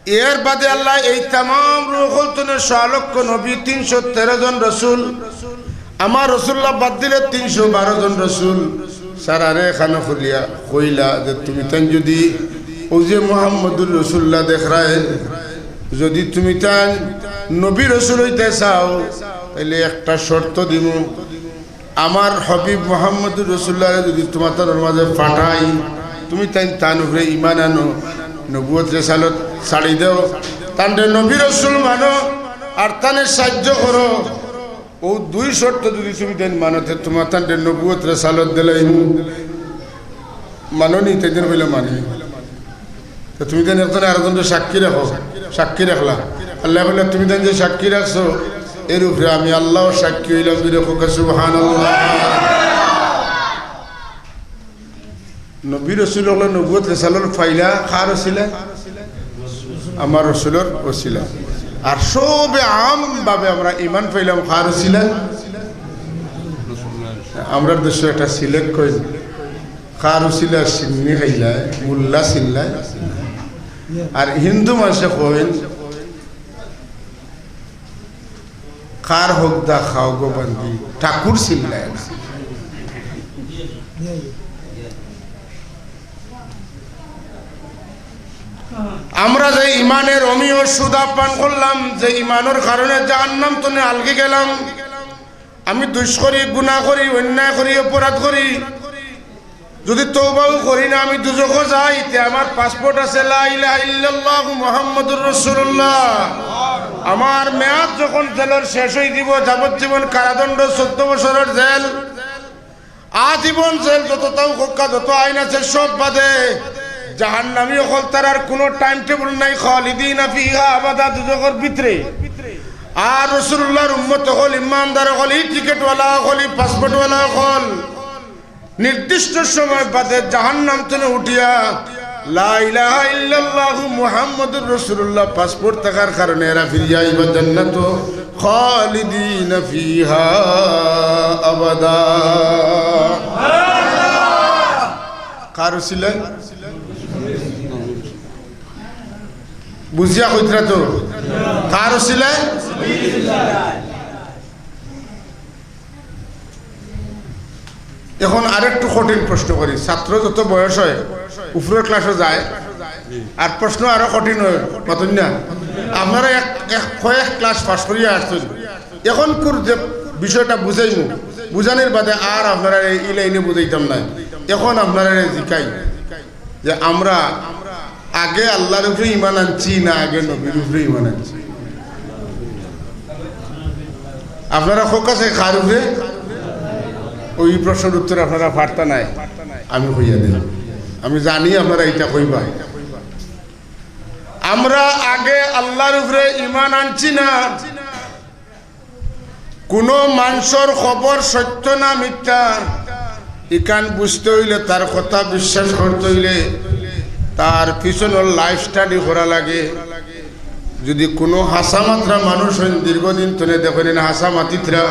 এর বাদে আল্লায় এই তামাম রুহুল তনে সোয়া লক্ষ নবী, তিনশো তেরো জন রসুল, আমার রসুলুল্লাহ বাদ দিলে তিনশো বারো জন রসুল, সারারে খানো খুলিয়া কইলা যে, "তুমিতাইন যুদি অউ যে মুহাম্মদুর রসুলুল্লাহ দেখরায়, যুদি তুমিতাইন নবী রসুল অইতে চাও, তাইলে একটা শর্ত দিমু।" আমার হাবিব মুহাম্মদুর রাসূলুল্লাহরে যুদি তুমাতানর মাঝে পাঠাই, তুমিতাইন তান উপরে ঈমান আনো, নবুয়ত রিসালত ছাড়ি দেও, তানরে নবী রাসূল মানো, আর তানে সাইয্য করো। অউ দুই শর্ত যুদি তুমিতাইন মানো, তে তুমাতানরে নবুয়ত রিসালত দিলাইমু। মানো নি? তাইন কইলা, "মানি।" তে তুমিতাইন একজনে আরকজনরে সাক্ষী রাখো, সাক্ষী রাখলা। আল্লায় কইলা, "তুমিতাইন যে সাক্ষী রাখছো, এর উপরে আমি আল্লাও সাক্ষী অইলাম।" জুরে কউক্কা সুবহানাল্লাহ। নবী রাসূল অকলে নবুয়ত রিসালত পাইলা কার উছিলায়? আমার রাসূলর উছিলায়। আর সবে আম ভাবে আমরা ঈমান পাইলাম কার উছিলায়? আমরার দেশো একটা সিলেট কইন, কার উছিলায় শিন্নি খাইলায়, মুল্লা চিল্লায়। আর হিন্দু মানষে কইন, কার হকদা খাও গো বান্দি, ঠাকুর চিল্লায় না। আমরা যে ঈমানের অমিয় সুদা পান করলাম, যে ঈমানর কারণে জাহান্নাম তনে আলগি গেলাম, আমি দুষ করি, গুনা করি, অন্যায় করি, অপরাধ করি, যুদি তওবাও করি না, আমি দুজখো যাই, তে আমার পাসপোর্ট আছে লা ইলাহা ইল্লাল্লাহু মুহাম্মাদুর রাসূলুল্লাহ। আমার মেয়াদ যখন জেলর শেষ অই যিবো, যাবজ্জীবন কারাদণ্ড, চৌদ্দ বছরর জেল, আজীবন জেল, যততাউ কউক্কা, যত আইন আছে সব বাদে, জাহান্নামী অকল, তারার কুনু টাইম টেবল নাই, খালিদিনা ফিহা আবাদা, দুজখর ভিতরে। আর রাসূলুল্লাহর উম্মত অকল, ইমানদার অকল, ই টিকেটওয়ালা অকল, ই পাসপোর্টওয়ালা অকল, নির্দিষ্ট সময় বাদে জাহান্নাম তনে উঠিয়া লা ইলাহা ইল্লাল্লাহু মুহাম্মাদুর রাসূলুল্লাহ পাসপোর্ট থাকার কারণে এরা ফিরিয়া আইবা জান্নাতো, খালিদিনা ফিহা আবাদা। কার উছিলায়? বুঝিয়া কইতরা তো? কার উছিলায়? এখন আরেকটু কঠিন প্রশ্ন করি। ছাত্র যত বয়স অয়, উপরর ক্লাসো যায়, আর প্রশ্ন আরো কঠিন অয়, মাতইন না? আপনারা এক, এক, কয়েক ক্লাস পাস করিয়া আসছইন, এখনকুর যে বিষয়টা বুঝাইমু, বুঝানির বাদে আর আপনারারে ই লাইনে বুঝাইতাম নায়। এখন আপনারারে জিকাই, যে আমরা আগে আল্লাহর উপরে ঈমান আনছি না আগে নবীর উপরে ঈমান আনছি? আপনারা কউক্কা চাই কার উপরে? অউ প্রশ্নর উত্তর আপনারা পারতা নায়, আমি কইয়া দেই। আমি জানি আপনারা ইটা কইবা। আমরা আগে আল্লাহর উপরে ঈমান আনছি না কুনু মানষর খবর সত্য না মিথ্যা, ইখান বুঝতে অইলে, তার কথা বিশ্বাস করতে অইলে, তার পিছনর লাইফ স্টাডি করা লাগে। যুদি কুনু হাছা মাতরা মানুষ অইন, দীর্ঘদিন তনে দেখইন না হাছা মাতিতরা,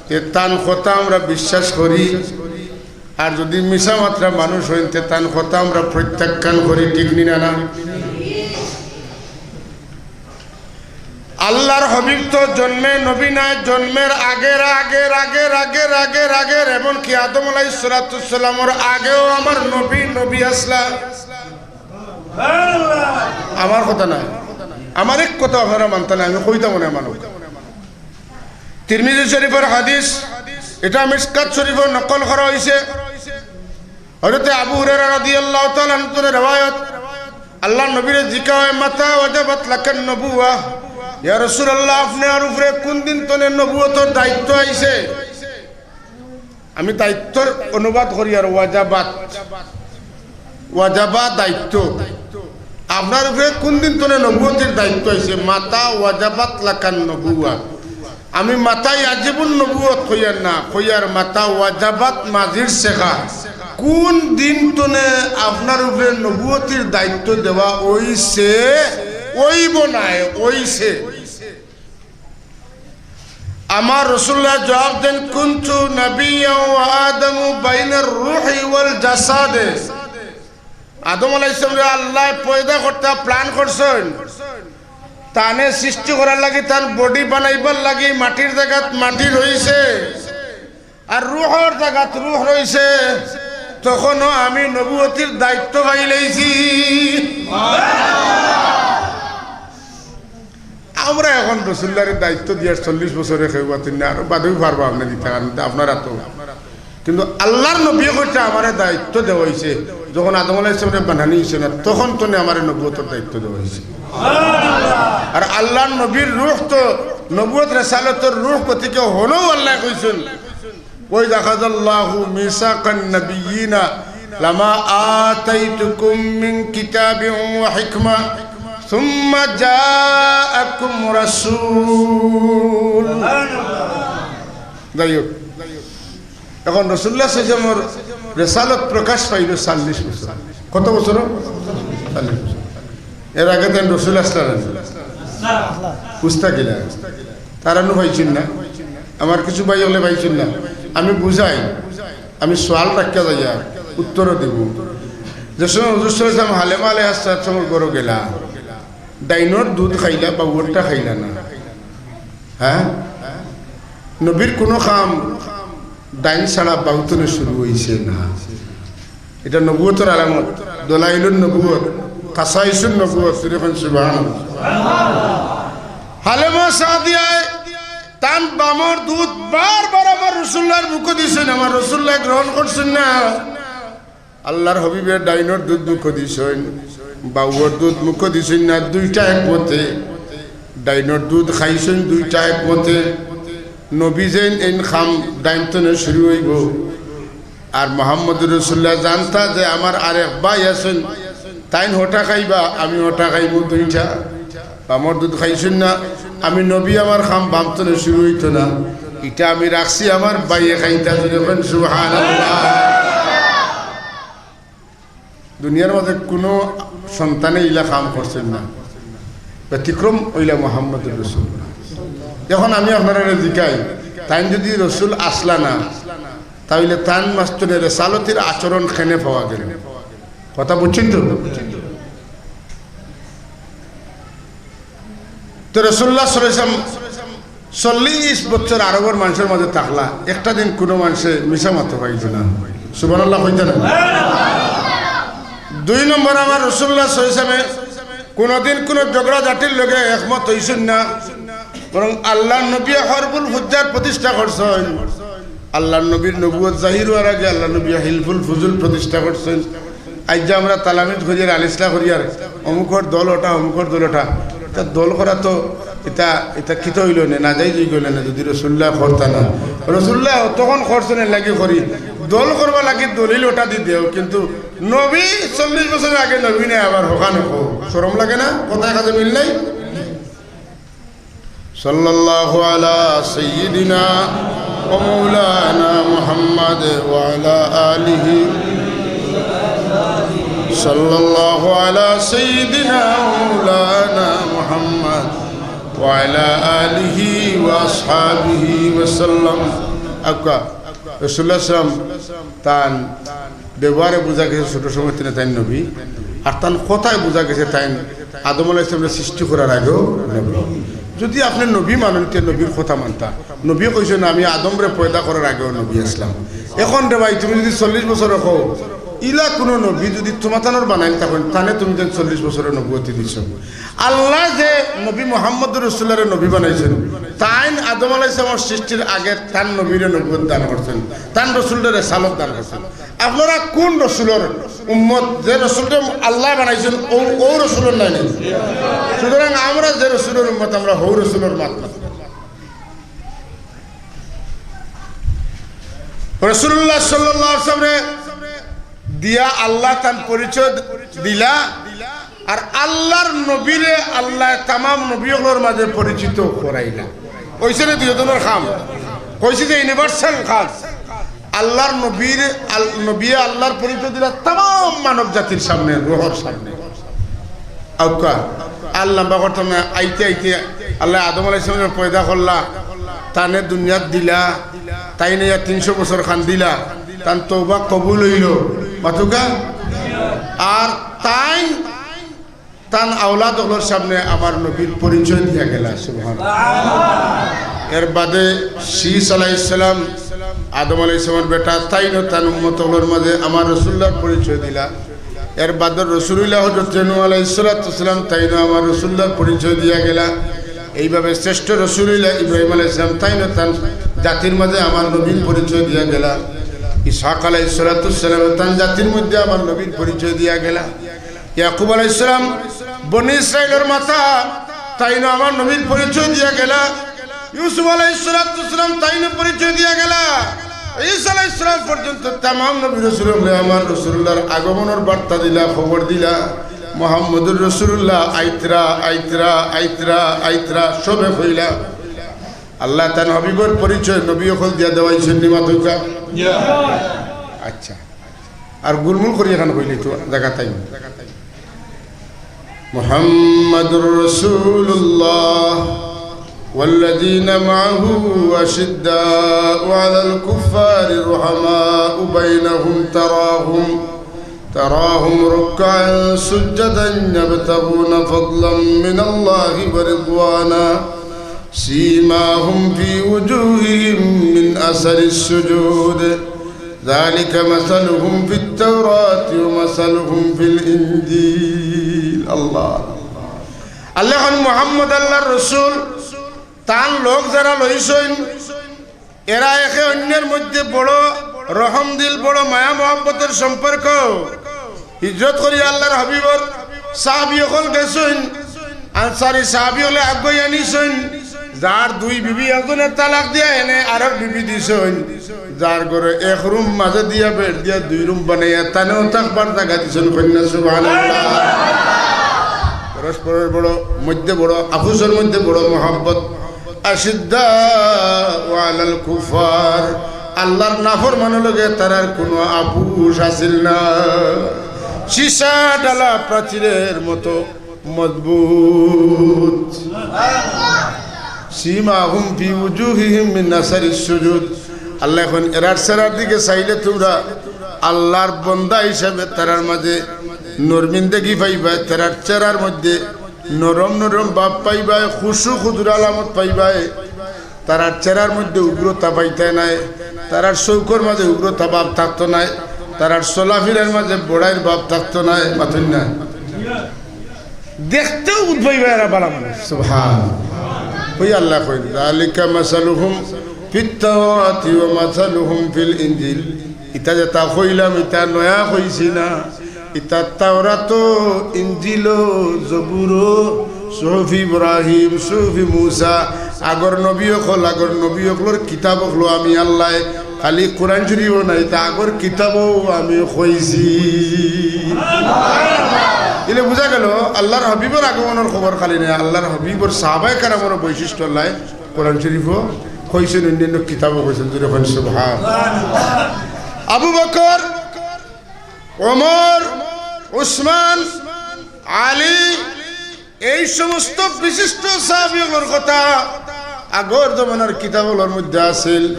তে তান কথা আমরা বিশ্বাস করি। আর যুদি মিছা মাতরা মানুষ অইন, তে তান কথা আমরা প্রত্যাখ্যান করি, ঠিক নি না? না? আল্লাহর হাবিব তো জন্মে নবী নায়, জন্মের আগের, আগের, আগের, আগের, আগের, আগের, এমনকি আদম আলাইহিস সালাতু ওয়াস সালামর আগেও আমার নবী, নবী আছলা। আমার কথা নায়, আমার এক কথা আপনারা মানতা নায়, আমি কইতাম মনে মানুষ। তিরমিজি শরীফর হাদিস, ইটা মিশকাত শরীফো নকল করা অইছে। হযরতে আবু হুরায়রা রাদিয়াল্লাহু তাআলা আনহু তনে রেওয়ায়ত, আল্লাহর নবীরে জিকা অয়, "মাতা ওয়াজাবাত লাকান নবুওয়া?" ইয়া রাসূলুল্লাহ, আপনার উপরে কুন দিন তনে নবুয়তর দায়িত্ব আইছে? আমি দায়িত্বর অনুবাদ করি আর ওয়াজাবাত, ওয়াজাবা দায়িত্ব। আপনার উপরে কুন দিন তনে নবুয়তির দায়িত্ব আইছে? "মাতা ওয়াজাবাত লাকান নবুওয়া।" আমি মাতাই আজীবন নবুয়ত কইয়ার না, কইয়ার মাতা ওয়াজাবাত মাজির শেখা। কুন দিন তনে আপনার উপরে নবুয়তির দায়িত্ব দেওয়া অইছে? অইবো নায়, অইছে। আমার রাসূলুল্লাহ জবাব দেন, "কুনতু নাবিয়্যান ওয়া আদামু বাইনার রূহি ওয়াল জাসাদে।" আদম আলাইহিস সালামরে আল্লায় পয়দা করতা plan করছইন, তানে সৃষ্টি করার লাগি, তান body বানাইবার লাগি মাটির জাগাত মাটি রইছে, আর রুহর জাগাত রুহ রইছে। তখনও আমি নবুয়তির দায়িত্ব পাইলাইছি। আমরা এখন রসুল্লাহরে দায়িত্ব দিয়ার চল্লিশ বছরে কেউ পাতিন না, আরো বাদেও পারবা আপনে দিতা, কারণ তা আপনারা তো। কিন্তু আল্লাহর নবী কইতা, "আমারে দায়িত্ব দেওয়া অইছে।" যখন আদম আলাইহিস সালামরে বানানি অইছে না, তখন তনে আমারে নবুয়তর দায়িত্ব দেওয়া অইছে। আর আল্লাহর নবীর রুহ তো নবুয়ত রেসালতর রুহ, গতিকে হনও আল্লায় কইছইন, "ওয়াইদ আখাযাল্লাহু মিসাকান নাবিয়্যিনা লামা আতাইতুকুম মিন কিতাবিন ওয়া হিকমা সুম্মা জাআকুম রাসূল।" যাই হোক, এখন রাসুলুল্লাহ সাল্লাল্লাহু আলাইহি ওয়াসাল্লামর রেসালত প্রকাশ পাইল চল্লিশ বছর। কত বছর? চল্লিশ বছর। এর আগে তাইন রসুল আছলা না? বুঝতা কিলা? তারা নু পাইছইন না? আমার কিছু ভাই অকলে পাইছইন না? আমি বুঝাই, আমি সওয়াল রাখিয়া যাইয়ার, উত্তরও দিমু। যে সময় হুজুর সাল্লাল্লাহু আলাইহি ওয়াসাল্লাম হালেমা আলাইহাস সালামর ঘরো গেলা, ডাইনর দুধ খাইলা, বাউরটা খাইলা না। হ্যাঁ, নবীর কুনু কাম ডাইন ছাড়া বাউ তনে শুরু অইছে না। ইটা নবুয়তর আলামত, দলাইলুন নবুয়ত, খাসাইসুন নবুয়ত। সুবহানাল্লাহ। হালেমা সাদিয়ায় তান বামর দুধ বারবার আমার রসুলুল্লাহর মুখো দিছইন, আমার রসুলুল্লাহ গ্রহণ করছইন না। আল্লাহর হাবিবে ডাইনর দুধ মুখো দিছইন, বাউর দুধ মুখো দিছইন না, দুইটা একমতে। ডাইনর দুধ খাইছইন দুইটা একমতে। নবী যেইন এইন কাম ডাইন তনে শুরু অইবো। আর মুহাম্মদুর রাসুলুল্লাহ জানতা যে আমার আরেক ভাই আছইন, তাইন হটা খাইবা, আমি হটা খাইমু দুইটা। বামর দুধ খাইছইন না, আমি নবী আমার কাম বাম তনে শুরু অইতো না, ইটা আমি রাখছি আমার ভাইয়ে খাইতা। জোরে কইন সুবহানাল্লাহ। দুনিয়ার মাঝে কুনু সন্তানে ইলা কাম করছইন না, ব্যতিক্রম অইলা মুহাম্মদুর রাসুলুল্লাহ। এখন আমি আপনারারে জিকাই, তাইন যুদি রসুল আছলা না, তা অইলে তান মাঝখানো রেসালতির আচরণ কেনে পাওয়া গেল? কথা বুঝছইন তো? তো রাসুলুল্লাহ সাল্লাল্লাহু আলাইহি ওয়াসাল্লাম চল্লিশ বছর আরবর মানষর মাঝে থাকলা, একটা দিন কুনু মানষে মিছা মাতো পাইতো না। সুবহানাল্লাহ কইতা না? দুই নম্বর, আমার রাসুলুল্লাহ সাল্লাল্লাহু আলাইহি ওয়াসাল্লামে কুনুদিন কুনু ঝগড়াঝাটির লগে একমত অইছইন না, বরং আল্লাহর নবী হরবুল ফুজ্জার প্রতিষ্ঠা করছইন। আল্লাহর নবীর নবুয়ত জাহির অওয়ার আগে আল্লাহর নবী হিলফুল ফুজুল প্রতিষ্ঠা করছইন। আইজ যে আমরা তালামিজ করিয়ার, আলিসলা করিয়ার, অমুকর দল ওটা, অমুকর দল ওটা, ইতা দল করা তো ইতা, ইতা কিতা অইলো নে, নাজাইজ অইগেলো নে, যুদি রাসুলুল্লাহ করতা না। রাসুলুল্লাহ অতখন করছইন, এর লাগি করি, দল করবার লাগি দলিল ওটা দি দেও, কিন্তু নবী চল্লিশ বছর আগে নবী নাই, আবার হখান হো, শরম লাগে না? কথায় কাজে মিল নাই। সাল্লাল্লাহু আলা সাইয়্যিদিনা ওয়া মাওলানা মুহাম্মদ ওয়া আলা আলিহি। সাল্লাল্লাহু আলা সাইয়্যিদিনা ওয়া মাওলানা মুহাম্মদ ওয়া আলা আলিহি ওয়া আসহাবিহি ওয়া সাল্লাম। আক্কা রাসুলুল্লাহ সাল্লাম তান ব্যবহারে বুঝা গেছে ছোট সময় তনে তাইন নবী, আর তান কথায় বুঝা গেছে তাইন আদম আলাইহিস সালামরে সৃষ্টি করার আগেও নবী। যুদি আপনে নবী মানইন, তে নবীর কথা মানতা। নবীয়ে কইছইন, "আমি আদমরে পয়দা করার আগেও নবী আছলাম।" এখন রে ভাই, তুমি যুদি চল্লিশ বছরে কও, ইলা কুনু নবী যুদি তুমাতানর বানাইল থাকইন, তানে তুমি যেন চল্লিশ বছরে নবুয়তি দিছো। আল্লায় যে নবী মুহাম্মদুর রাসুলুল্লাহরে নবী বানাইছইন, তাইন আদম আলাইহিস সালামর সৃষ্টির আগে তান নবীরে নবুয়ত দান করছইন, তান রসুলরে রেসালত দান করছইন। আপনারা কুন রসুলর উম্মত? যে রসুলরে আল্লায় বানাইছইন, অউ, অউ রসুলর নায় নি? সুতরাং আমরা যে রসুলর উম্মত, আমরা হউ রসুলর মাত মাতি। রাসুলুল্লাহ সাল্লাল্লাহু আলাইহি ওয়াসাল্লামরে দিয়া আল্লায় তান পরিচয় দিলা, আর আল্লাহর নবীরে আল্লায় তামাম নবী অকলর মাঝে পরিচিত করাইলা। অইছে নি দুইজনর কাম? কইছি যে universal কাজ। আল্লাহর নবীর, আল-, নবীয়ে আল্লাহর পরিচয় দিলা তামাম মানব জাতির সামনে, রুহর সামনে। আউক্কা, আর লম্বা করতাম না, আইতে আইতে আল্লায় আদম আলাইহিস সালামরে পয়দা করলা, তানে দুনিয়াত দিলা, তাইন আইয়া তিনশো বছর কান্দিলা, তান তওবা কবুল অইলো। মাতুক্কা? আর তাইন তান আওলাদ অকলর সামনে আমার নবীর পরিচয় দিয়া গেলা। সুবহানাল্লাহ। এর বাদে শীস আলাইহিস সালাম, আদম আলাইহিস সালামর বেটা, তাইনও তান উম্মত অকলর মাঝে আমার রাসূলুল্লাহর পরিচয় দিলা। এর বাদে রাসূলুল্লাহ হযরত নূহ আলাইহিস সালাতু ওয়াস সালাম, তাইনও আমার রাসূলুল্লাহর পরিচয় দিয়া গেলা। এইভাবে শ্রেষ্ঠ রাসূলুল্লাহ ইব্রাহিম আলাইহিস সালাম, তাইনও তান জাতির মাঝে আমার নবীর পরিচয় দিয়া গেলা। ইসহাক আলাইহিস সালাতু ওয়াস সালাম তান জাতির মধ্যে আমার নবীর পরিচয় দিয়া গেলা। ইয়াকুব আলাইহিস সালাম বনি ইসরাইলর মাথা, তাইনও আমার নবীর পরিচয় দিয়া গেলা। ইউসুফ আলাইহিস সালাতু ওয়াস সালাম তাইনও পরিচয় দিয়া গেলা। ঈসা আলাইহিস সালাম পর্যন্ত তামাম নবী রাসূল অকলে আমার রাসূলুল্লাহর আগমনর বার্তা দিলা, খবর দিলা। মুহাম্মদুর রাসূলুল্লাহ আইতরা, আইতরা, আইতরা, আইতরা, সবে কইলা। আল্লায় তান হাবিবর পরিচয় নবী অকল দিয়া দেওয়াইছইন নি মাতউক্কা? আচ্ছা, আর গুলমুল করি এখান কইলে তো জাগা তাই। محمد رسول الله والذين معه أشداء على الكفار رحماء بينهم تراهم تراهم ركعا سجدا يبتغون فضلا من الله ورضوانا سيماهم في وجوههم من أثر السجود ذلك مثلهم في التوراة ومثلهم في الإنجيل. আল্লাহ। আল্লায় কইন, মুহাম্মদ আল্লাহর রাসূল, তান লোক যারা লইছইন, এরা একে অইন্যর মধ্যে বড় রহম দিল, বড় মায়া মহব্বতর সম্পর্ক। হিজরত করি আল্লাহর হাবিবর সাহাবী অকল গেছইন, আনসারী সাহাবী অকলে আগুয়াইয়া নিছইন। যার দুই বিবি, একজনে তালাক দিয়া এনে আরক বিবি দিছইন, যার ঘরো এক রুম মাঝে দিয়া বেড় দিয়া দুই রুম বানাইয়া তানেও থাকবার জাগা দিছইন, কইন না সুবহানাল্লাহ। পরস্পরর বড় মধ্যে বড়, আফুসর মধ্যে বড় মহব্বত। আশিদ্দাউ আলাল কুফার, আল্লাহর নাফরমানর লগে তারার কুনু আফুস আছিল না। সীসা ঢালা প্রাচীরের মতো মজবুত। সীমাহুম ফি উজুহিহিম মিন আসারিস সুজুদ। আল্লায় কইন, এরার চেহারার দিকে চাইলে তুমরা আল্লাহর বন্দা হিসাবে তারার মাঝে নরমিন দেখি পাইবায়, তারার চেহারার মধ্যে নরম নরম ভাব পাইবায়, খুশু খুজুর আলামত পাইবায়। তারার চেহারার মধ্যে উগ্রতা পাইতায় নায়, তারার চউখর মাঝে উগ্রতা ভাব থাকতো নায়, তারার চলাফিরার মাঝে বড়াইর ভাব থাকতো নায়, মাতইন না। দেখতেও বুঝ পাইবা এরা বালা মানুষ। সুবহান। ওই আল্লায় কইন, যালিকা মাসালুহুম ফিত তাওরাতি ওয়া মাসালুহুম ফিল ইনজিল। ইতা যেতা কইলাম, ইতা নয়া কইছি না। ইতা তাওরাতো, ইনজিলো, জবুরো, সুহুফি ইব্রাহিম, সুহুফি মুসা, আগর নবী অকল, আগর নবী অকলর কিতাব অকলো আমি আল্লায় খালি কোরআন শরীফও নায়, ইতা আগর কিতাবও আমি কইছি। ইলে বুঝা গেল, আল্লাহর হাবিবর আগমনর খবর খালি নায়, আল্লাহর হাবিবর সাহাবায়ে কেরামর বৈশিষ্ট্য আল্লায় কোরআন শরীফও কইছইন, অন্যান্য কিতাবও কইছইন। জোরে কইন সুবহান। আবু বকর, ওমর, উসমান, আলী, এই সমস্ত বিশিষ্ট সাহাবী অকলর কথা আগর জমানার কিতাব অকলর মধ্যে আছিল,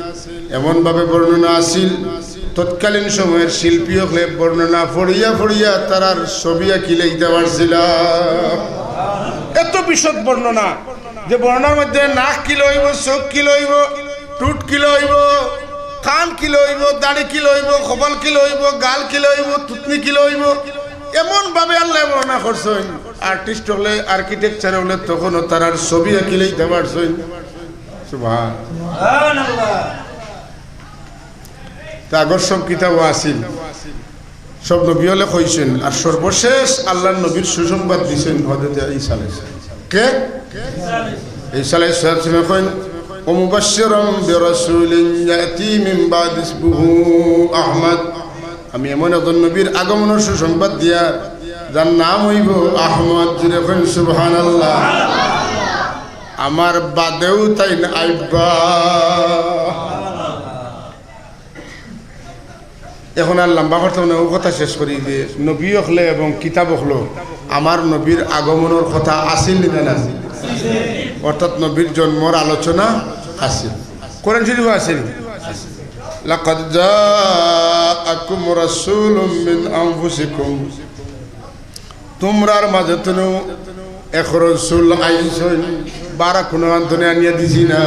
এমন ভাবে বর্ণনা আছিল, তৎকালীন সময়ের শিল্পী অকলে বর্ণনা পড়িয়া পড়িয়া তারার ছবি আঁকি লাইতা পারছিলা। এত বিশদ বর্ণনা, যে বর্ণনার মধ্যে নাক কিলা অইবো, চউখ কিলা অইবো, ঠুট কিলা অইবো, কান কিলা অইবো, দাড়ি কিলা অইবো, কপাল কিলা অইবো, গাল কিলা অইবো, থুতনি কিলা অইবো, এমন ভাবে আল্লায় বর্ণনা করছইন। Artist অকলে, architecture অকলে তখনও তারার ছবি আঁকি লাইতা পারছইন। সুবহান। তা আগর সব কিতাবও আছিল, সব নবী অকলে কইছইন, আর সর্বশেষ আল্লাহর নবীর সুসংবাদ দিছইন হযরতে ঈসা আলাইহিস সালাম। কে? ঈসা আলাইহিস সালামে কইন, "ওয়া মুবাশশিরাম বিরাসূলিন ইয়াতি মিন বাদি ইসমুহু আহমদ।" আমি এমন একজন নবীর আগমনর সুসংবাদ দিয়ার, যার নাম অইবো আহমদ। জোরে কইন সুবহানাল্লাহ। আমার বাদেও তাইন আইবা। এখন আর লম্বা করতাম না, অউ কথা শেষ করি যে নবী অকলে এবং কিতাব অকলো আমার নবীর আগমনর কথা আছিল নি না? অর্থাৎ নবীর জন্মর আলোচনা আছিল, কোরআন শরীফও আছিল। লাকাদ জাআকুম রাসূলুম মিন আনফুসিকুম তুমরার মাঝে তুনু এক রসুল আইছইন, বারা কুনু আন্তনে আনিয়া দিছি না।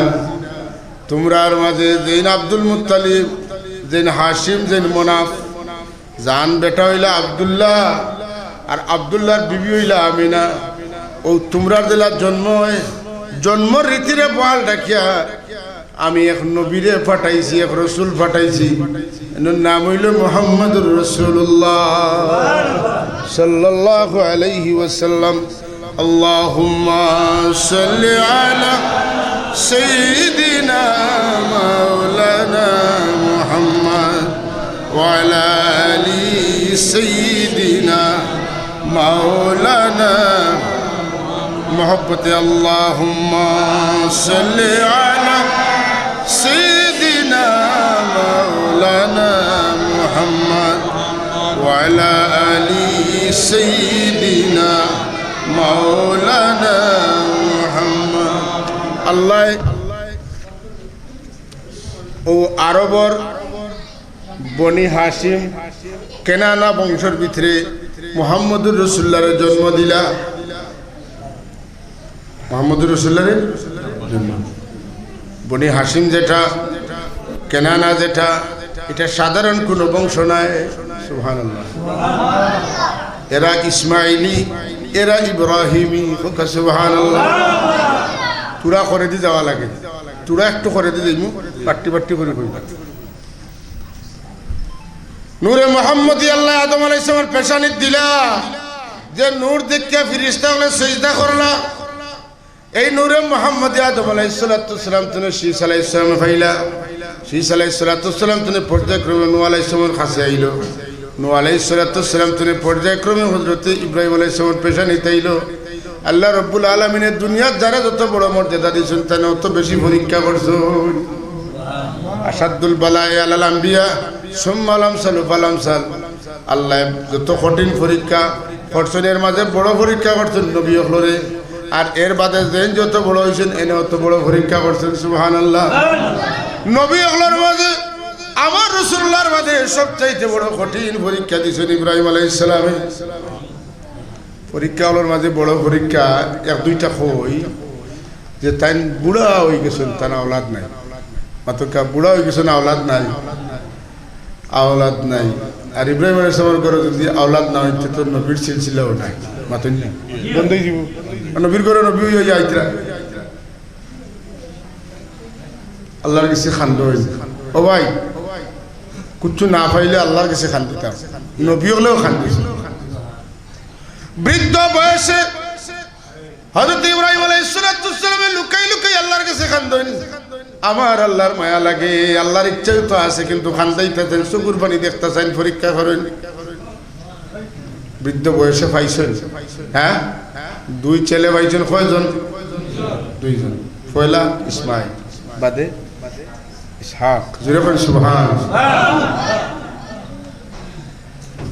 তুমরার মাঝে যেইন আব্দুল মুত্তালিব, যেইন হাশিম, যেইন মনাফ, যান বেটা অইলা আব্দুল্লাহ, আর আব্দুল্লাহর বিবি অইলা আমিনা। অউ তুমরার দিলা জন্ম অয়, জন্মর রীতিরে বহাল রাখিয়া আমি এক নবীরে পাঠাইছি, এক রসুল পাঠাইছি। এনর নাম অইলো মুহাম্মাদুর রাসূলুল্লাহ সাল্লাল্লাহু আলাইহি ওয়াসাল্লাম। اللهم صل على سيدنا مولانا محمد وعلى آل سيدنا مولانا محبت اللهم صل على سيدنا مولانا محمد وعلى آل سيدنا مولانا محمد। আল্লাহ অউ আরবর বনি হাশিম, কেনানা বংশর ভিতরে মুহাম্মদুর রাসূলুল্লাহরে জন্ম দিলা। মুহাম্মদুর রাসূলুল্লাহরে জন্ম। বনি হাশিম যেটা, কেনানা যেটা, ইটা সাধারণ কুনু বংশ নায়। সুবহানাল্লাহ। এরা ইসমাইলি, এরা ইব্রাহিমি। কউক্কা সুবহানাল্লাহ। থুড়া করেদি যাওয়া লাগে, থুড়া একটু করেদি যাইমু, বাট্টি বাট্টি করি কইবা। নূরে মুহাম্মদী আল্লায় আদম আলাইহিস সালামর পেশানিত দিলা, যে নূর দেখিয়া ফিরিস্তা অকলে সিজদা করলা। এই নূরে মুহাম্মদী আদম আলাইহিস সালাতু ওয়াস সালাম তুনে শীস আলাইহিস সালামে পাইলা। শীস আলাইহিস সালাতু ওয়াস সালাম তুনে পর্যায়ক্রমে নূহ আলাইহিস সালামর কাছে আইলো। নূহ আলাইহিস সালাতু ওয়াস সালাম তুনে পর্যায়ক্রমে হযরতে ইব্রাহিম আলাইহিস সালামর পেশানিত আইলো। আল্লাহ রাব্বুল আলামিনে দুনিয়াত যারে যত বড় মর্যাদা দিছইন, তানে অত বেশি পরীক্ষা করছইন। আশাদ্দুল বালায়ে আলাল আম্বিয়া, সুম্মাল আমসালু ফাল আমসাল। আল্লায় যত কঠিন পরীক্ষা করছইন, এর মাঝে বড় পরীক্ষা করছইন নবী অকলরে। আর এর বাদে যেইন যত বড় অইছইন, এনে অত বড় পরীক্ষা করছইন। সুবহানাল্লাহ। নবী অকলর মাঝে, আমার রাসূলুল্লাহর মাঝে সবচাইতে বড় কঠিন পরীক্ষা দিছইন ইব্রাহিম আলাইহিস সালামে। পরীক্ষা অকলর মাঝে বড় পরীক্ষা এক দুইটা কই যে তাইন বুড়া অইগেছইন, তান আওলাদ নাই। মাতউক্কা, বুড়া অইগেছইন, আওলাদ নাই, আওলাদ নাই। আর ইব্রাহিম আলাইহিস সালামর ঘরো যুদি আওলাদ না অইতো, তো নবীর সিলসিলাও নাই। মাতইন না, বন্ধ অইযিবো। আর নবীর ঘরো নবী অইয়া আইতরা। আল্লাহর গেছে কান্দইন। ও ভাই, কিচ্ছু না পাইলে আল্লাহর গেছে কান্দিতাম, নবী অকলেও কান্দিছইন। বৃদ্ধ বয়সে হযরত ইব্রাহিম আলাইহিস সালাতু ওয়াস সালামে লুকাই লুকাই আল্লাহর গেছে কান্দইন। আমার আল্লাহর মায়া লাগে, আল্লাহর ইচ্ছা তো আছে, কিন্তু কান্দাইতা চাইন, চকুর পানি দেখতা চাইন, পরীক্ষা করইন। বৃদ্ধ বয়সে পাইছইন, হ্যাঁ, দুই ছেলে পাইছইন। কয়জন? দুইজন। পয়লা ইসমাইল, বাদে ইসহাক। জোরে কইন সুবহান।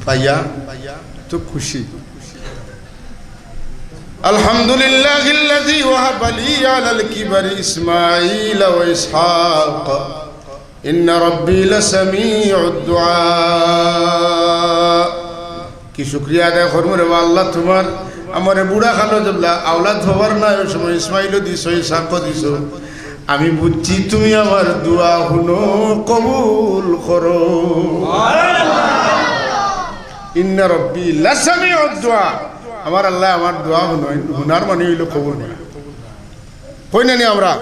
পাইয়া তো খুশি। الحمد لله الذي وهب لي على الكبر إسماعيل وإسحاق إن ربي لسميع الدعاء। কি শুকরিয়া আদায় করমু রে বা আল্লাহ তুমার, আমারে বুড়া কালো যেবলা আওলাদ হবার নায়, ওই সময় ইসমাইলও দিছো, ইসহাকও দিছো। আমি বুঝছি তুমি আমার দোয়া হুনো, কবুল করো। ইন্না রব্বি লাসামিউদ দোয়া। আমার আল্লায় আমার দোয়া হুনইন, হুনার মানি অইলো কবুল করা। কই না নি আমরা?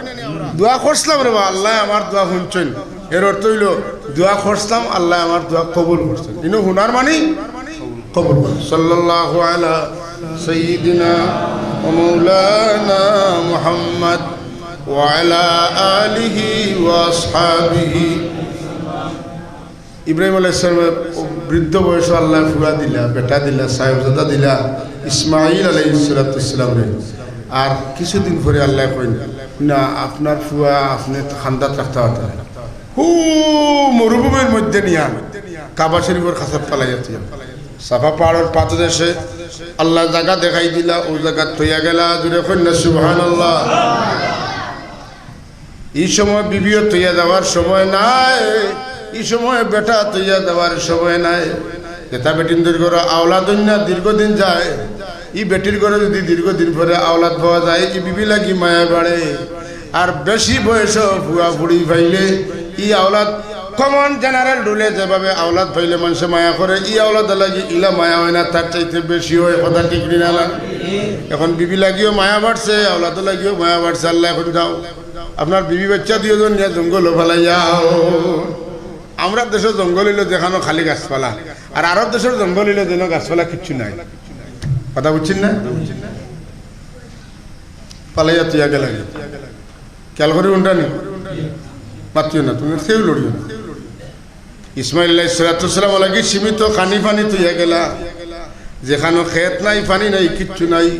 দোয়া করছলাম রে বা, আল্লায় আমার দোয়া হুনছইন। এর অর্থ অইলো, দোয়া করছলাম, আল্লায় আমার দোয়া কবুল করছইন। ইনো হুনার মানি কবুল করছইন। সাল্লাল্লাহু আলা সাইয়্যিদিনা ওয়া মাওলানা মুহাম্মদ ওয়া আলা আলিহি ওয়া আসহাবিহি। ইব্রাহিম আলাইহিস সালামে বৃদ্ধ বয়সো আল্লায় ফুয়া দিলা, বেটা দিলা, সাহেবজাদা দিলা, ইসমাইল আলাইহিস সালাতু ওয়াস সালামরে। আর কিছুদিন পরে আল্লায় কইন, "না, আপনার ফুয়া আপনে তো কান্দাত রাখতা পারতা না।" হু মরুভূমির মধ্যে নিয়া কাবা শরীফর কাছাত ফালাইয়া থইয়া। সাফা পাহাড়র পাদদেশে আল্লায় জাগা দেখাই দিলা, অউ জাগাত থইয়া গেলা। জোরে কইন না সুবহানাল্লাহ। ই সময় বিবিও থইয়া যাওয়ার সময় নায়, ই সময় বেটা থইয়া যাওয়ার সময় নায়। যেটা বেটিন্তর ঘরো আওলাদ অইন না, দীর্ঘদিন যায়, ই বেটির ঘরো যুদি দীর্ঘদিন পরে আওলাদ পাওয়া যায়, ই বিবি লাগি মায়া বাড়ে। আর বেশি বয়সো ফুয়া ফুড়ি পাইলে ই আওলাদ common general rule-এ যেভাবে আওলাদ পাইলে মানষে মায়া করে, ই আওলাদ লাগি ইলা মায়া অয় না, তার চাইতে বেশি অয়। কথা ঠিক নি না? অখন বিবি লাগিও মায়া বাড়ছে, আওলাদও লাগিও মায়া বাড়ছে। আল্লায় অখন যাও, আপনার বিবি বাইচ্চা দুইওজন নিয়া জঙ্গলো ফালাইয়া আও। আমরার দেশো জঙ্গল অইলো যেখানো খালি গাছপালা, আর আরব দেশর জঙ্গল অইলো যেন গাছপালা কিচ্ছু নাই। কথা বুঝছইন না? ফালাইয়া থইয়া গেলা। খেয়াল করি উনটা নি? মাতিও না, তুমি কেউ লড়িও না। ইসমাইল আলাইহিস সালাতু ওয়াস সালাম অলাগি সীমিত খানি পানি থইয়া গেলা, যেখানো খেত নাই, পানি নাই, কিচ্ছু নাই।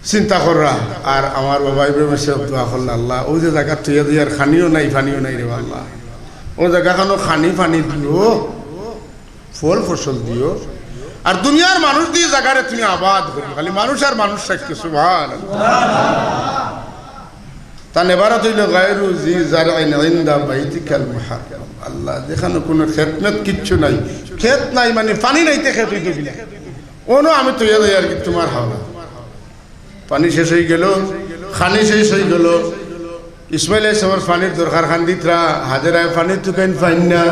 চিন্তা কররা, আর আমার বাবা ইব্রাহিম সাহেব দোয়া করলা, "আল্লাহ, অউ যে জাগাত থইয়া যাইয়ার খানিও নাই, পানিও নাই রে আল্লাহ, অউ জাগাখানো খানি পানি দিও, ফল ফসল দিও, আর দুনিয়ার মানুষ দিয়া জাগারে তুমি আবাদ করিও।" খালি মানুষ আর মানুষ থাকতো, সুবহানাল্লাহ। তান এবারত অইলো, "গায়রু জি জারইন ইনদা বাইতিকাল মুহাররাম।" আল্লাহ, যেখানো কুনু খেত মেত কিচ্ছু নাই, খেত নাই মানে পানি নাই, তে খেত অইতো কিলা? অনো আমি থইয়া যাইয়ার কি তুমার হাওলা। পানি শেষ অইগেলো, খানি শেষ অইগেলো। ইসমাইল আলাইহিস সালামর পানির দরকার, কান্দিতরা, হাজেরায় পানি তুকাইন পাইন না,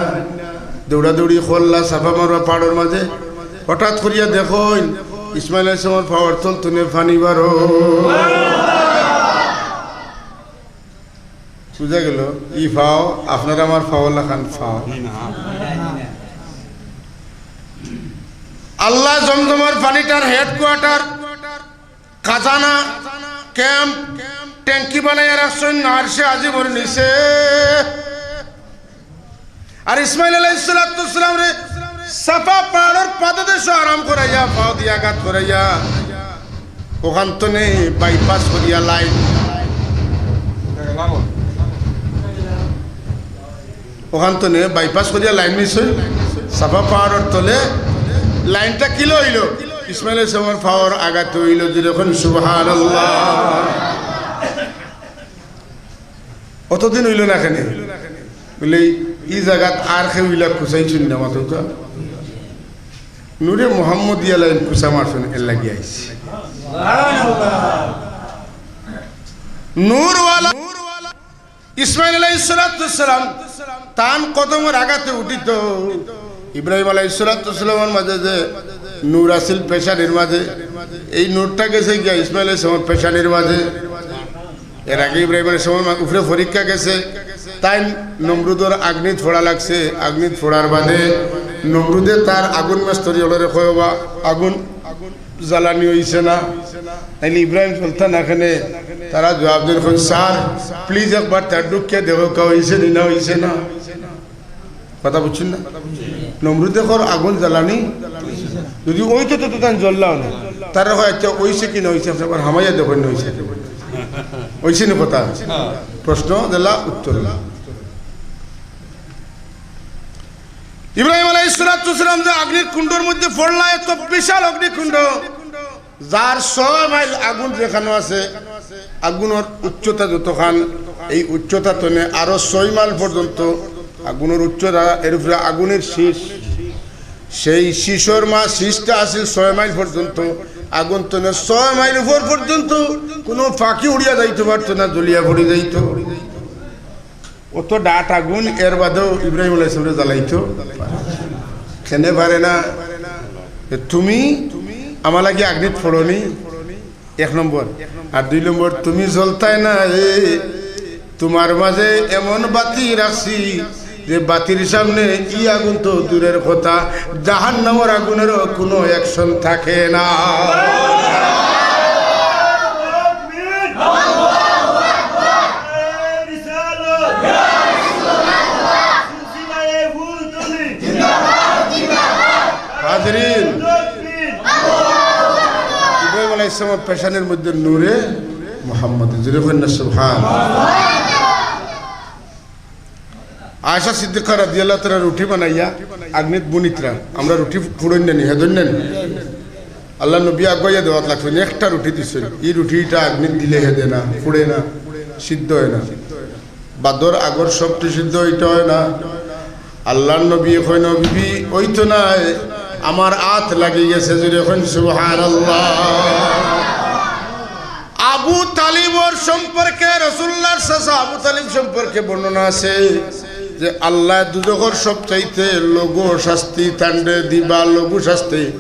দৌড়াদৌড়ি করলা সাফা মারওয়া পাড়র মাজে। হঠাৎ করিয়া দেখইন ইসমাইল আলাইহিস সালামর পাওর তল তনে পানি বারো। বুঝা গেলো? ই পাও, আপনার আমার পাও লাখান পাও। আল্লায় জমজমর পানিটার headquarter, খাজানা, camp, ট্যাঙ্কি বানাইয়া রাখছইন আরশে আজিমর নিচে। আর ইসমাইল আলাইহিস সালাতু ওয়াস সালামরে সাফা পাড়র পাদদেশো আরাম করাইয়া, পাও দিয়া আঘাত করাইয়া, অখান তনে বাইপাস করিয়া লাইন, অখান তনে বাইপাস করিয়া লাইন নিছইন সাফা পাড়র তলে। লাইনটা কিলা অইলো? ইসমাইল আলাইহিস সালামর পাওর আঘাতে অইলো। জোরে কইন সুবহানাল্লাহ। অতদিন অইলো না কেনে? বলে, ই জাগাত আর কেউ ইলা কুচাইছইন না, মাতউক্কা। নূরে মোহাম্মদিয়া লাইন কুচা মারছইন, এরলাগি আইছে। নূরওয়ালা ইসমাইল আলাইহিস সালাতু ওয়াস সালাম তান কদমর আঘাতে উঠিত। ইব্রাহিম আলাইহিস সালাতু ওয়াস সালামর মাজে যে নূর আছিল পেশানির মাজে, এই নূরটা গেছে গিয়া ইসমাইল আলাইহিস সালামর পেশানির মাজে। এর আগে ইব্রাহিম আলাইহিস সালামর উপরে পরীক্ষা গেছে, তাইন নমরুদর আগ্নিত ফড়া লাগছে। আগ্নিত ফড়ার বাদে নমরুদে তার আগুন মেস্তরি অকলরে কয়, "ওবা, আগুন জ্বালানি অইছে না।" তাইলে ইব্রাহিম সুলতান এখানে তারা জবাব দেন, কইন, "স্যার, please একবার তার ঢুকিয়া দেখউক্কা, অইছে নি না অইছে না।" কথা বুঝছইন না? নমরুদে কর আগুন জ্বালানি, যুদি অইতো তো তান জ্বললাও না। তারা কয়, "আচ্ছা, অইছে কি না অইছে, আপনে একবার হামাইয়া দেখইন না অইছে কি না।" অইছে নি কথা? প্রশ্ন দিলা, উত্তর দিলা। ইব্রাহিম আলাইহিস সালাতু ওয়াস সালাম যে অগ্নিকুণ্ডর মধ্যে পড়লা, এত বিশাল অগ্নিকুণ্ড, যার ছয় মাইল আগুন যেখানো আছে, আগুনর উচ্চতা যতখান, এই উচ্চতা তনে আরো ছয় মাইল পর্যন্ত আগুনর উচ্চতা, এর উপরে আগুনর শীষ, সেই শীষর মা শীষটা আছিল ছয় মাইল পর্যন্ত। আগুন তনে ছয় মাইল উপর পর্যন্ত কুনু পাখি উড়িয়া যাইতো পারতো না, জ্বলিয়া পড়ি যাইতো। অত ডাট আগুন, এর বাদেও ইব্রাহিম আলাইহিস সালামরে জ্বালাইতো। কেনে পারে না? যে তুমি আমার লাগি আগ্নিত ফড়নি, এক নম্বর। আর দুই নম্বর, তুমি জ্বলতায় না, এ, তুমার মাজে এমন বাতি রাখছি যে বাতির সামনে ই আগুন তো দূরের কথা, জাহান্নামর আগুনেরও কুনু action থাকে না। হাজিরিন, ইব্রাহিম আলাইহিস সালামর পেশানির মধ্যে নূরে মুহাম্মদ। জোরে কইন না সুবহান। আয়েশা সিদ্দিকা রাদিয়াল্লাহু তাআলা রুটি বানাইয়া আগ্নিত বুনিতরা, আমরা রুটি ফুড়ইন না নি, হেদইন না নি? আল্লাহর নবী আগুয়াইয়া দেওয়াত লাগছইন, একটা রুটি দিছইন, ই রুটিটা আগ্নিত দিলে হেদে না, ফুড়ে না, সিদ্ধ অয় না। বাদর আগর সবটি সিদ্ধ অইতে অয় না। আল্লাহর নবী কইন, "ও বিবি, অইতো নায়, আমার আত লাগি গেছে।" জোরে কইন, "সুবহানাল্লাহ।" আবু তালিবর সম্পর্কে, রাসূলুল্লাহর চাচা আবু তালিব সম্পর্কে বর্ণনা আছে যে আল্লায় দুজখর সবচাইতে লঘু শাস্তি তানরে দিবা, লঘু শাস্তি।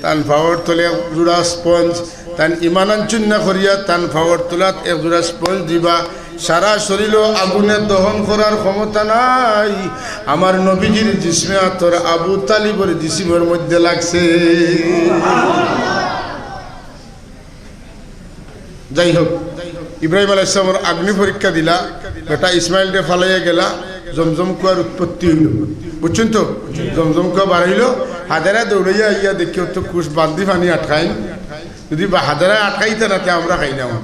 তান পাওর তলে এক জোড়া স্পঞ্জ, তান ইমানান চুন্না করিয়া তান পাওর তলাত এক জোড়া স্পঞ্জ দিবা। সারা শরীরও আগুনে দহন করার ক্ষমতা নাই। আমার নবীজির জিসমে আতর আবু তালিবর জিসমর মধ্যে লাগছে। যাই হোক, ইব্রাহিম আলাইহিস সালামর আগ্নি পরীক্ষা দিলা, বেটা ইসমাইলরে ফালাইয়া গেলা, জমজম কুয়ার উৎপত্তি অইল। বুঝছইন তো? জমজম কুয়া বাড়াইল, হাজেরা দৌড়াইয়া আইয়া দেখি অত কুশ বান্দি পানি আটকাইন। যদি বা হাজেরায় আটকাইতা না, তে আমরা খাইলাম।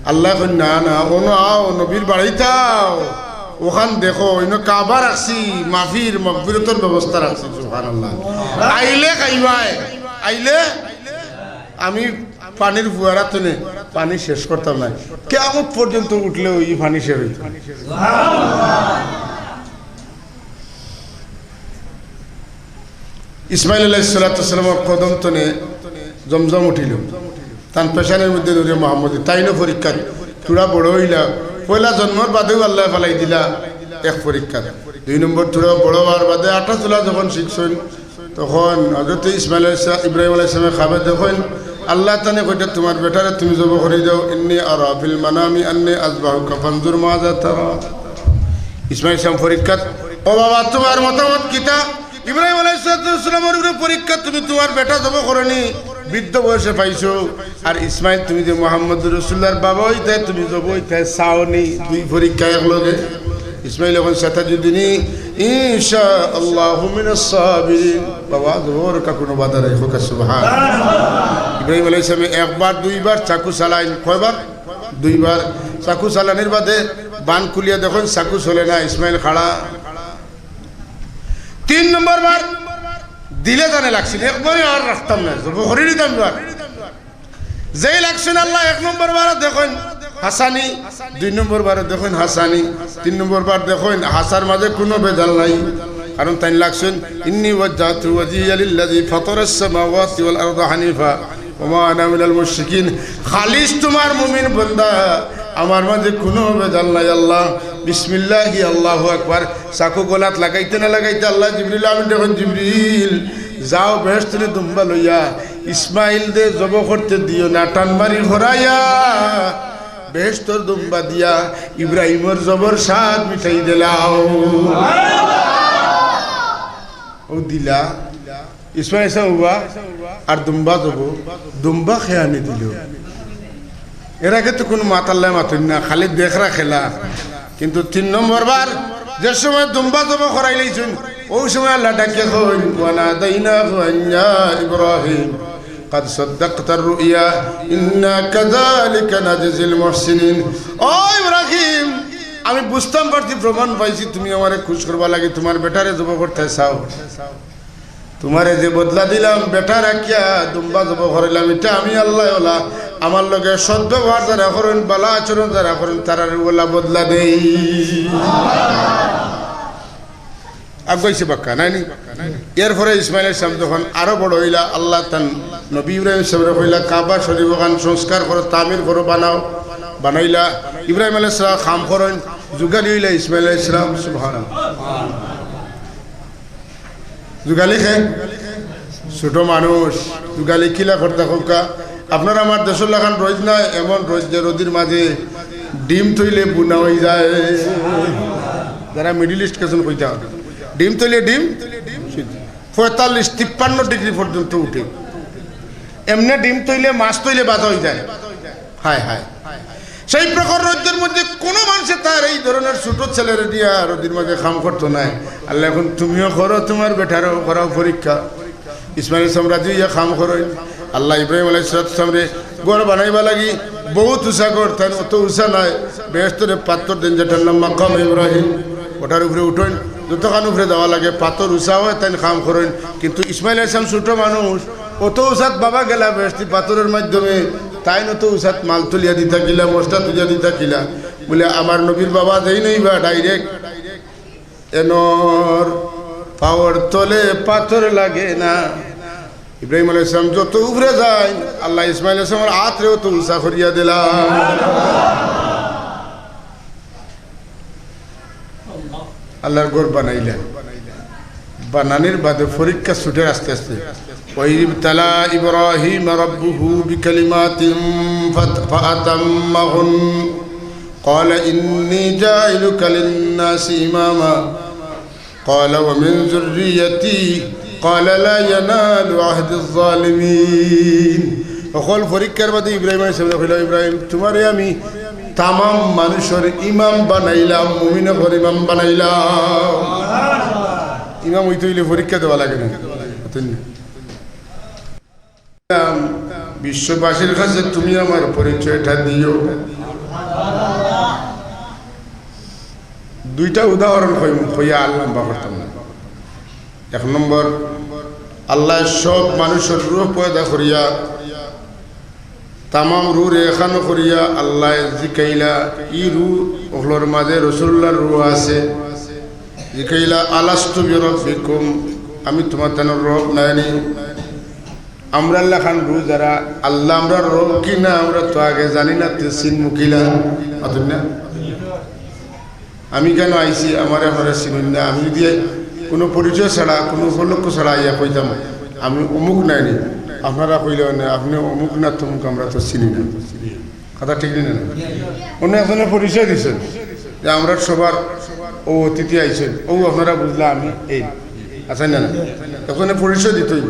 আল্লায় কইন, "না, না, অনো আও, নবীর বাড়িত আও, অখান দেখো, অনো কাবা রাখছি, মাফির, মাগফিরতর ব্যবস্থা রাখছি।" সুবহানাল্লাহ। আইলে খাইবায়, আইলে আমি পানির ফুয়ারা তনে পানি শেষ করতাম নায়, কিয়ামত পর্যন্ত উঠলেও ই পানি শেষ অইতো নায়। ইসমাইল আলাইহিস সালাতু ওয়াস সালামর কদম তনে জমজম উঠিল, তান পেশানির মধ্যে নূরে মোহাম্মদী, তাইনও পরীক্ষাত। থুড়া বড় অইলা, পয়লা জন্মর বাদেউ আল্লায় ফালাই দিলা এক পরীক্ষাত। দুই নম্বর, থুড়া বড় অওয়ার বাদে আটা চলা যখন শিখছইন, তখন হযরত ইসমাইল আলাইহিস সালাম, ইব্রাহিম আলাইহিস সালামে খাবে দেখইন, আল্লায় তানে কইতা, "তুমার বেটারে তুমি জবো করি দেও, ইন্নী আরা ফিল মানামি আন্নী আযবাহুকা ফানজুর মাযা তারা।" ইসমাইল আলাইহিস সালাম পরীক্ষাত, "ও বাবা, তুমার মতামত কিতা?" ইব্রাহিম আলাইহিস সালাতু ওয়াস সালামর উপরে পরীক্ষাত, "তুমি তুমার বেটা জবো করনি, বৃদ্ধ বয়সে পাইছো, আর ইসমাইল তুমি যে মুহাম্মদুর রাসূলুল্লাহর বাবা অইতায়, তুমি জবো অইতায় চাওনি, দুই পরীক্ষা একলগে।" ইসমাইল অখন, "সাতাজিদুনি ইনশাআল্লাহু মিনাস সাবিরিন।" বাবা, জবো করউক্কা, কুনু বাধা নাই, কউক্কা সুবহান। ইব্রাহিম আলাইহিস সালামে একবার, দুইবার চাকু চালাইন, কয়বার? দুইবার। চাকু চালানির বাদে বান খুলিয়া দেখইন, চাকু চলে না, ইসমাইল খাড়া। তিন নম্বর বার দিলে জানে লাগছিল, একবারে আর রাখতাম না, জবো করি দিতাম এবার। যেই লাগছইন আল্লায় এক নম্বর বারো দেখইন হাছানি, দুই নম্বর বারো দেখইন হাছানি, তিন নম্বর বার দেখইন হাছার মাঝে কুনু ভেজাল নাই। কারণ তাইন লাগছইন, "ইন্নী ওয়াজ্জাহতু ওয়াজহিয়া লিল্লাযী ফাতারাস সামাওয়াতি ওয়াল আরদা হানিফা ওয়া মা আনা মিনাল মুশরিকিন।" খালিস তুমার মুমিন বান্দা, আমার মাঝে কুনু ভেজাল নাই আল্লাহ। বিসমিল্লাহি আল্লাহু আকবার। চাকু গলাত লাগাইতে না লাগাইতে আল্লায় জিবরিল আমিনরে কইন, "জিবরিল, যাও বেহেশতর দুম্বা লইয়া ইসমাইলরে জবো করতে দিও না, টান মারি হরাইয়া বেহেশতর দুম্বা দিয়া ইব্রাহিমর জবোর স্বাদ মিটাই দিলাও।" অউ দিলা, ইসমাইল আলাইহিস সালাম উবা, আর দুম্বা জবো, দুম্বা কে আনি দিল। এর আগে তো কুনু মাত আল্লায় মাতইন না, খালি দেখরা খেলা। কিন্তু তিন নম্বর বার যে সময় দুম্বা জবো করাইলাইছইন, অউ সময় আল্লায় ডাকিয়া কইন, "ওয়া নাদাইনাহু আন ইয়া ইব্রাহিম, ক্বাদ সাদ্দাকতার রুইয়া, ইন্না কাযালিকা নাজজিল মুহসিনিন।" "ও ইব্রাহিম, আমি বুঝতাম পারছি, প্রমাণ পাইছি, তুমি আমারে খুশ করবার লাগি তুমার বেটারে জবো করতায় চাও।" তুমারে যে বদলা দিলাম, বেটা রাখিয়া দুম্বা জবো করাইলাম, ইটা আমি আল্লায় অলা। আমার লগে সদ্ব্যবহার যারা করইন, ভালা আচরণ যারা করইন, তারারে অলা বদলা দেই। আগুয়াইছে বাক্কা, নায় নি? এরপরে ইসমাইল আলাইহিস সালাম যখন আরো বড় অইলা, আল্লায় তান নবী ইব্রাহিম আলাইহিস সালামরে কইলা, "কাবা শরীফ অখান সংস্কার করো, তামির করো, বানাও।" বানাইলা। ইব্রাহিম আলাইহিস সালাম কাম করইন, যুগালি অইলা ইসমাইল আলাইহিস সালাম। সুবহানাল্লাহ। যুগালি কে? ছোট মানুষ। যুগালি কিলা করতা কউক্কা? আপনার আমার দেশর লাখান রইদ নায়, এমন রইদ যে রইদর মাঝে ডিম থইলে বুনা অইযায়। যারা Middle East গেছইন কইতা, ডিম থইলে ডিম পঁয়তাল্লিশ তিপ্পান্ন ডিগ্রি পর্যন্ত উঠে। এমনে ডিম থইলে, মাছ থইলে বাজা অইযায়। হায় হায়। সেই প্রখর রইদর মধ্যে কুনু মানষে তার এই ধরনের ছোট ছেলেরে দিয়া রইদর মাঝে কাম করতো নায়। আল্লায় কইন, "তুমিও করো, তুমার বেটারেও করাও পরীক্ষা।" ইসমাইল আলাইহিস সালাম রাজি অইয়া কাম করইন। আল্লায় ইব্রাহিম আলাইহিস সালাতু ওয়াস সালামরে ঘর বানাইবার লাগি বউত উচা ঘর, তাইন অত উচা নায়, বেহেশতরে পাত্থর দেইন, যেটার নাম মাকাম ইব্রাহিম, ওটার উপরে উঠইন, যতখান উপরে যাওয়া লাগে, পাত্থর উচা অয়, তাইন কাম করইন। কিন্তু ইসমাইল আলাইহিস সালাম ছোট মানুষ, অত উচাত বাবা গেলা বেহেশতি পাত্থরর মাধ্যমে, তাইন অত উচাত মাল তুলিয়া দিতা কিলা, মশলা তুলিয়া দিতা কিলা? বলে, "আমার নবীর বাবা যেইন অইবা direct এনর পাওর তলে পাথর লাগে না। ইব্রাহিম আলাইহিস সালাম যত উপরে যাইন, আল্লায় ইসমাইল আলাইহিস সালামর আতরে অত উঁচা করিয়া দিলা। আল্লার ঘর বানাইলা, বানানির বাদে পরীক্ষা ছুটের আস্তে আস্তে। وإذ ابتلى إبراهيم ربه بكلمات فت-، فأتمهن قال إني جاعلك للناس إماما قال ومن ذريتي قال لا ينال عهدي الظالمين. হকল পরীক্ষার বাদে ইব্রাহিম আলাইহিস সালামে কইলা, "ইব্রাহিম, তুমারে আমি তামাম মানুষর ইমাম বানাইলাম, মুমিন অকলর ইমাম বানাইলাম।" ইমাম অইতে অইলে পরীক্ষা দেওয়া লাগে না? বিশ্ববাসীর কাছে তুমি আমার পরিচয়টা দিও। দুইটা উদাহরণ কইমু, কইয়া আর লম্বা করতাম না। এক নম্বর, আল্লায় সব মানুষর রুহ পয়দা করিয়া, তামাম রুহরে একখানো করিয়া আল্লায় জিকাইলা, ই রুহ অকলর মাঝে রাসুলুল্লাহর রুহ আছে। জিকাইলা, "আলাস্তু বিরাব্বিকুম, আমি তুমার তানর রব নায়নি?" আমরার লাখান রুহ যারা, আল্লাহ আমরার রব কি না, আমরা তো আগে জানি না, তে চিনমু কিলা? মাতুন না? আমি কেনে আইছি, আমারে আপনারা চিনইন না। আমি যদি কুনু পরিচয় ছাড়া, কুনু উপলক্ষ ছাড়া আইয়া কইতাম, "আমি অমুক নায়নি", আপনারা কইলে, "না, আপনে অমুক না তমুক, আমরা তো চিনি না।" কথা ঠিক নি না? অন্য একজনে পরিচয় দিছইন যে, "আমরার সভার অউ অতিথি আইছইন, অউ আপনারা বুঝলা আমি এই।" আছে না? না? একজনে পরিচয় দিতই।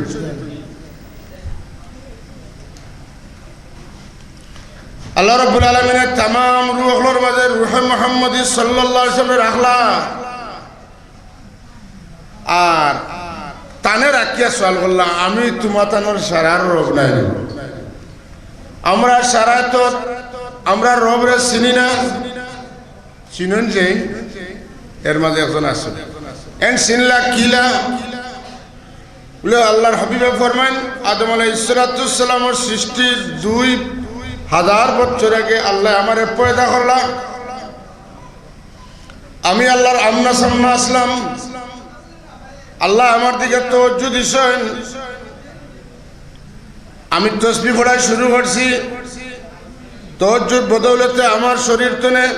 আল্লাহ রাব্বুল আলামিনে তামাম রুহ অকলর মাঝে রুহে মুহাম্মদী সাল্লাল্লাহু আলাইহি ওয়াসাল্লাম রাখলা। আর তানে রাখিয়া সওয়াল করলা, "আমি তুমাতানর সারার রব নায়নি? আমরা সারায় তো আমরার রবরে চিনি না।" চিনইন যে এর মাঝে একজন আছে, এন চিনলা কিলা? বুলে, আল্লাহর হাবিবে ফরমাইন, "আদম আলাইহিস সালাতু ওয়াস সালামর সৃষ্টির দুই হাজার বছর আগে আল্লায় আমারে পয়দা করলা। আমি আল্লাহর আমনা সামনা আছলাম, আল্লায় আমার দিকে তওয়াজ্জু দিছইন, আমি তসবি পড়া শুরু করছি, তওয়াজ্জুর বদৌলতে আমার শরীর তনে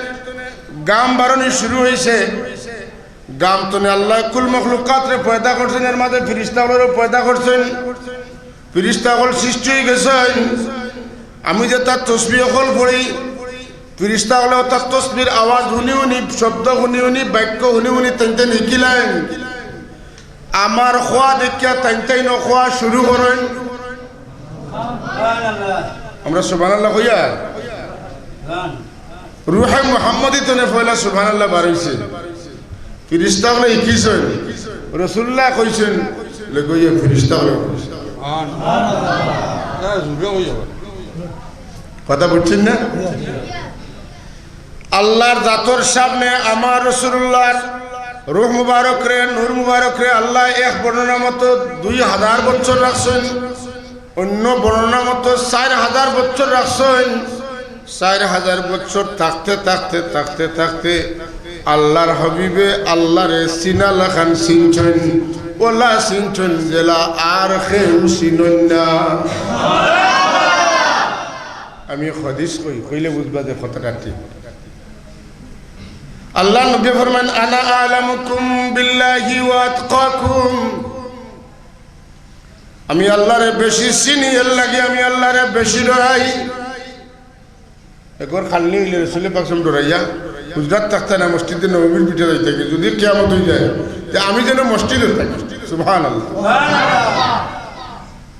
ঘাম বারনি শুরু অইছে, ঘাম তনে আল্লায় কুল মখলুকাতরে পয়দা করছইন, এর মাঝে ফিরিস্তা অকলরেও পয়দা করছইন।" ফিরিস্তা অকল সৃষ্টি অইগেছইন। আমি যেতা তসবি অকল পড়ি, ফিরিস্তা অকলে অতা তসবির আওয়াজ হুনি হুনি, শব্দ হুনি হুনি, বাক্য হুনি হুনি তাইন তাইন হিকিলাইন। আমার কওয়া দেখিয়া তাইন তাইনও কওয়া শুরু করইন। আমরা সুবহানাল্লাহ কইয়ার। রুহে মুহাম্মদী তনে পয়লা সুবহানাল্লাহ বার অইছে। ফিরিস্তা অকলে হিকিছইন, রাসুলুল্লায় কইছইন, লগে অইয়া ফিরিস্তা অকলে কইছইন। কথা বুঝছইন না? আল্লাহর জাতর সামনে আমার রাসুলুল্লাহর রুহ মুবারকরে, নূর মুবারকরে আল্লায় এক বর্ণনা মতো দুই হাজার বছর রাখছইন। অন্য বর্ণনা মতো চাইর হাজার বছর রাখছইন। চাইর হাজার বছর থাকতে থাকতে থাকতে থাকতে আল্লাহর হাবিবে আল্লাহরে চিনা লাখান চিনছইন, অলা চিনছইন যেলা আর কেউ চিনইন না। আমি হাদিস কই, কইলে বুঝবা যে কথাটা ঠিক। আল্লাহর নবী ফরমাইন, "আনা আ'লামুকুম বিল্লাহি ওয়া আতকাকুম।" আমি আল্লাহরে বেশি চিনি, এর লাগি আমি আল্লাহরে বেশি ডরাই। একবার খালনি অইলে রসুল পাক সাল্লাল্লাহু আলাইহি ওয়াসাল্লাম ডরাইয়া হুজরাত থাকতা না, মসজিদে নববীর ভিতরে যাইতা কি, যদি কিয়ামত অই যায়, তে আমি যেন মসজিদো থাকি। সুবহানাল্লাহ।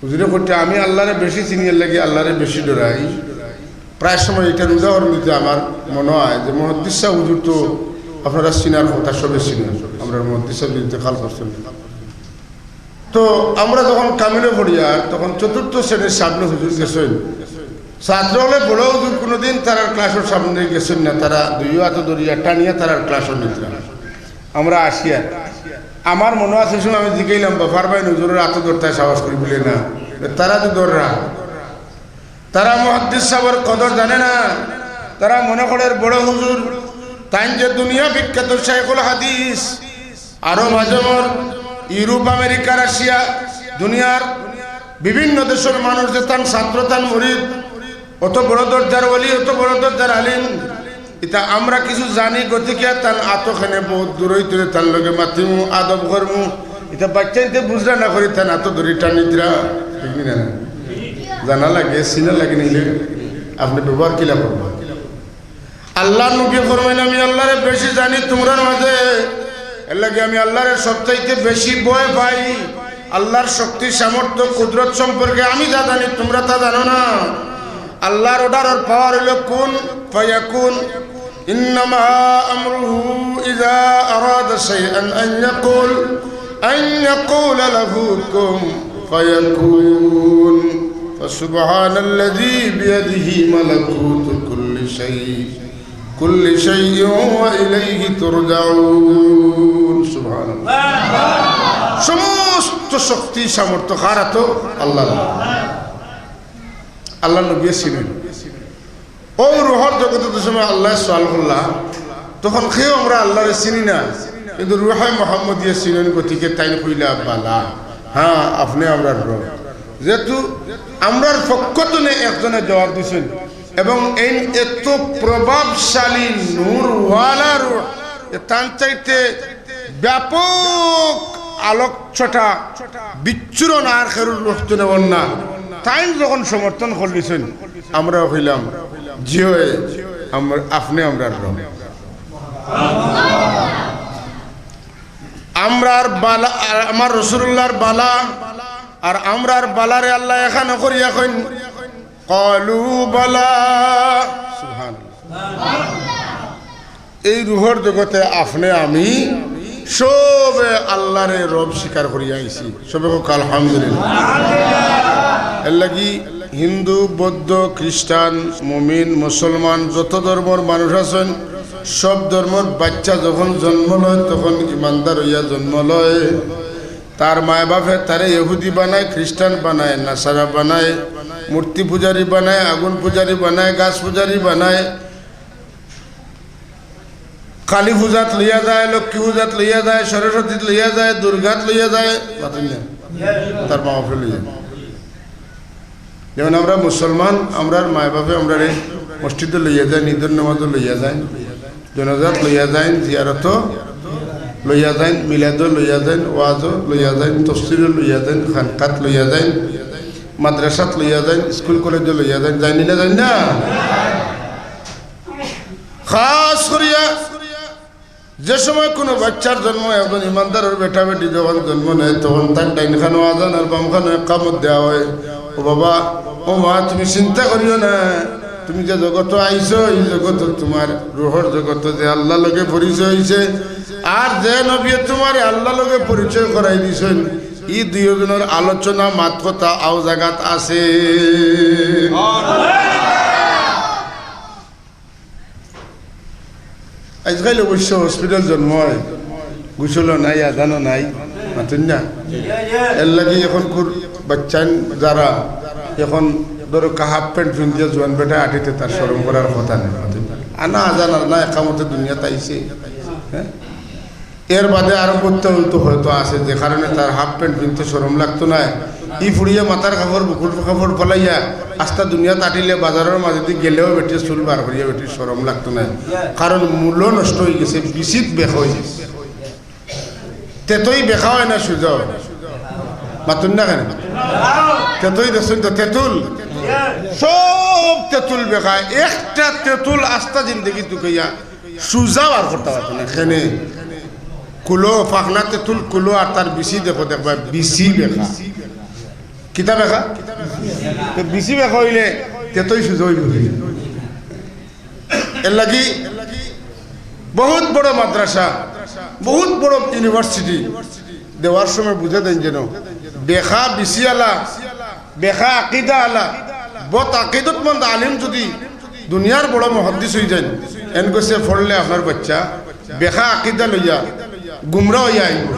হুজুরে কইতা, আমি আল্লাহরে বেশি চিনি, এর লাগি আল্লাহরে বেশি ডরাই। প্রায় সময় ইটার উদাহরণ দিতে আমার মনো অয় যে মুহাদ্দিস সাব হুজুর তো আপনারা চিনার কথা, সবে চিনইন, আমরার মুহাদ্দিস সাব ইন্তেকাল করছইন। তো আমরা যখন কামিলো পড়িয়ার, তখন চতুর্থ শ্রেণীর সামনে হুজুর গেছইন। ছাত্র অকলে বড় হুজুর কুনুদিন তারার ক্লাসর সামনে গেছইন না, তারা দুইও আতো ধরিয়া টানিয়া তারার ক্লাসো নিতরা। আমরা আসিয়ার, আমার মনো আছে, সময় আমি জিকাইলাম, "বা পারবায়নি হুজুরর আতো ধরতায় সাহস করি?" বুলে, "না।" তারা তো ধররা। তারা মুহাদ্দিস সাবর কদর জানে না। তারা মনে করের বড় হুজুর, তাইন যে দুনিয়া বিখ্যাত শাইখুল হাদিস, আরব আজমর, ইউরোপ, আমেরিকা, রাশিয়া, দুনিয়ার বিভিন্ন দেশর মানুষ যে তান ছাত্র, তান মুরিদ, অত বড় দরজার ওলি, অত বড় দরজার আলিম, ইতা আমরা কিছু জানি, গতিকে তান আতো খেনে বহুত দূরই তুলে তান লগে মাতিমু, আদব করমু। ইতা বাচ্চাইন্তে বুঝরা না করি তান আতো ধরি টানিতরা, ঠিক না? জানা লাগে, চিনা লাগে, নিলে আপনে ব্যবহার কিলা করবা? আল্লার নবী ফরমাইন, "আমি আল্লারে বেশি জানি তুমরার মাঝে, এর লাগি আমি আল্লারে সবচাইতে বেশি ভয় পাই। আল্লার শক্তি, সামর্থ্য, কুদরত সম্পর্কে আমি যা জানি তুমরা তা জানো না।" আল্লার অর্ডারর পাওয়ার অইলো কুন ফায়াকুন। إنما أمره إذا أراد شيئا أن يقول، أن يقول له كن فيكون। فسبحان الذي بيده ملكوت كل شيء، كل شيء وإليه ترجعون। সুবহানাল্লাহ। সমস্ত শক্তি সামর্থ্য কার আতো? আল্লার। আল্লার নবী ছিলেন। অউ রুহর জগতো যে সময় আল্লায় সওয়াল করলা, তখন কেউ আমরা আল্লারে চিনি না, কিন্তু রুহে মোহাম্মদিয়ে চিনইন, গতিকে তাইন কইলা, "বালা, হ্যাঁ, আপনে আমরার রব।" যেহেতু আমরার পক্ষ তনে একজনে জবাব দিছইন, এবং এই এত প্রভাবশালী নূরওয়ালা রুহ, এ তান চাইতে ব্যাপক আলোক ছটা বিচ্ছুরণ আর কেউর রুহ তনে অর না। তাইন যখন সমর্থন করলিছইন, আমরাও কইলাম, "জি অয়, আমর-, আপনে আমরার রব।" আমরার বালা, আর আমার রসুলুল্লাহর বালা, আর আমরার বালারে আল্লায় একখান করিয়া কইন, "ক্বালু বালা।" সুবহানাল্লাহ। এই রুহর জগতে আপনে আমি সবে আল্লারে রব স্বীকার করিয়া আইছি। সবে কউক্কা আলহামদুলিল্লাহ। এর লাগি হিন্দু, বৌদ্ধ, খ্রিস্টান, মুমিন, মুসলমান, যত ধর্মর মানুষ আছইন, সব ধর্মর বাচ্চা যখন জন্ম লয়, তখন ইমানদার অইয়া জন্ম লয়। তার মায় বাপে তারে ইহুদি বানায়, খ্রিস্টান বানায়, নাসারা বানায়, মূর্তি পূজারী বানায়, আগুন পূজারী বানায়, গাছ পূজারী বানায়, কালী পূজাত লইয়া যায়, লক্ষ্মী পূজাত লইয়া যায়, সরস্বতীত লইয়া যায়, দুর্গাত লইয়া যায়, মাতইন না? তার মা বাপে লইয়া। যেমন আমরা মুসলমান, আমরার মায় বাপে আমরারে মসজিদো লইয়া যায়, ঈদর নামাজো লইয়া যায়, জানাজাত লইয়া যায়, জিয়ারতো লইয়া যায়, মিলাদো লইয়া যায়, ওয়াজো লইয়া যায়, তফসিরো লইয়া যায়, খানকাত লইয়া যায়, মাদ্রাসাত লইয়া যায়, স্কুল কলেজো লইয়া যায়, যাইন নি না, যাইন না? খাস করিয়া যে সময় কুনু বাচ্চার জন্ম, একজন ইমানদারর বেটা বেটি যখন জন্ম নেয়, তখন তার ডাইন খানো আজান আর বাম খানো একামত দেওয়া হয়। "ও বাবা, ও মা, তুমি চিন্তা করিও না, তুমি যে জগতো আইছো, এই জগতো তোমার রুহর জগতো যে আল্লাহ লগে পরিচয় অইছে, আর যে নবীয়ে তোমারে আল্লাহ লগে পরিচয় করাই দিছইন, ই দুইওজনর আলোচনা, মাত কথা আও জাগাত আছে।" আইজকাইল অবশ্য হসপিটাল জন্ম অয়, গোসলও নাই, আজানও নাই, মাতইন না? এর লাগি অখনকুর বাচ্চাইন যারা অখন ধরো হাফ প্যান্ট পিন্দিয়া জোয়ান বেটা আটিতে তার শরম করার কথা নাই, মাতইন না? আনা আজান আর না একামতে দুনিয়াত আইছে, হ্যাঁ? এর বাদে আরো করতে হইতো হয়তো আছে, যে কারণে তার হাফ প্যান্ট পিনতে শরম লাগতো নায়। ই ফুড়িয়ে মাথার কাপড়, বুকুর কাপড় ফালাইয়া আস্তা দুনিয়াত আটিলে বাজারর মাঝেদি গেলেও বেটির চুল বার করিয়া বেটির শরম লাগতো নায়, কারণ মূলো নষ্ট অইগেছে, বিচিত বেকা অইগেছে। তেতই বেকা অয় না সুজা অয়? মাতইন না কেনে? তেতই দেখছইন তো, তেতুল, সব তেতুল বেকা, একটা তেতুল আস্তা জিন্দেগি তুকাইয়া সুজা বার করতা পারতো না। কেনে? কুলো, ফাখনা তেতুল কুলো আর তার বিচি দেখো, দেখবা বিচি বেকা। কিতা বেকা? তো বিচি বেকা অইলে তেতই সুজা অইবো। এর লাগি বহুত বড় মাদ্রাসা, বহুত বড় ইউনিভার্সিটি দেওয়ার সময় বুঝা দেইন যেন বেকা বিচি আলা, বেকা আকিদা আলা, বদ আকিদতমন্দ আলিম যদি দুনিয়ার বড় মুহাদ্দিস অইযাইন, এন গেছে পড়লে আপনার বাচ্চা বেকা আকিদা লইয়া গুমরা অইয়া আইবো।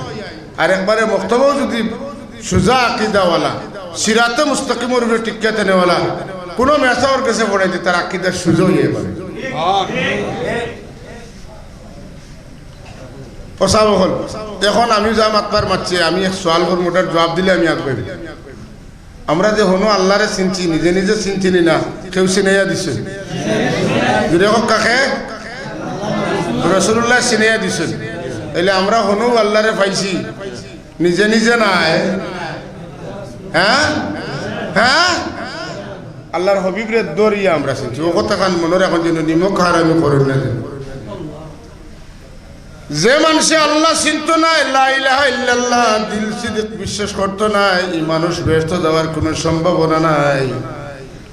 আর একবারে মক্তবও যদি সুজা আকিদাওয়ালা, সিরাতে মুস্তাকিমর উপরে টিকিয়া থানেওয়ালা, কুনু মেসাবর গেছে পড়াইতে তার আকিদা সুজা অইয়া আইবো। ও সাব অকল, এখন আমি যা মাতবার মাতছি, আমি এক সওয়াল করমু, ওটার জবাব দিলে আমি আগাইমু। আমরা যে হনো আল্লারে চিনছি, নিজে নিজে চিনছি নি না, কেউ চিনাইয়া দিছে? জুরে কউক্কা কে? রাসুলুল্লায় চিনাইয়া দিছইন। তাইলে আমরা হনো আল্লারে পাইছি, নিজে নিজে নায়। হ্যাঁ, হ্যাঁ, আল্লার হাবিবরে ধরিয়া আমরা চিনছি। ও কথাখান মনো রাখইন যেন, নিমক হারামি করইন না যেন। যে মানষে আল্লা চিনতো নায়, লা ইলাহা ইল্লাল্লাহ দিল সিদিক বিশ্বাস করতো নায়, ই মানুষ বেহেস্তো যাওয়ার কুনু সম্ভাবনা নাই।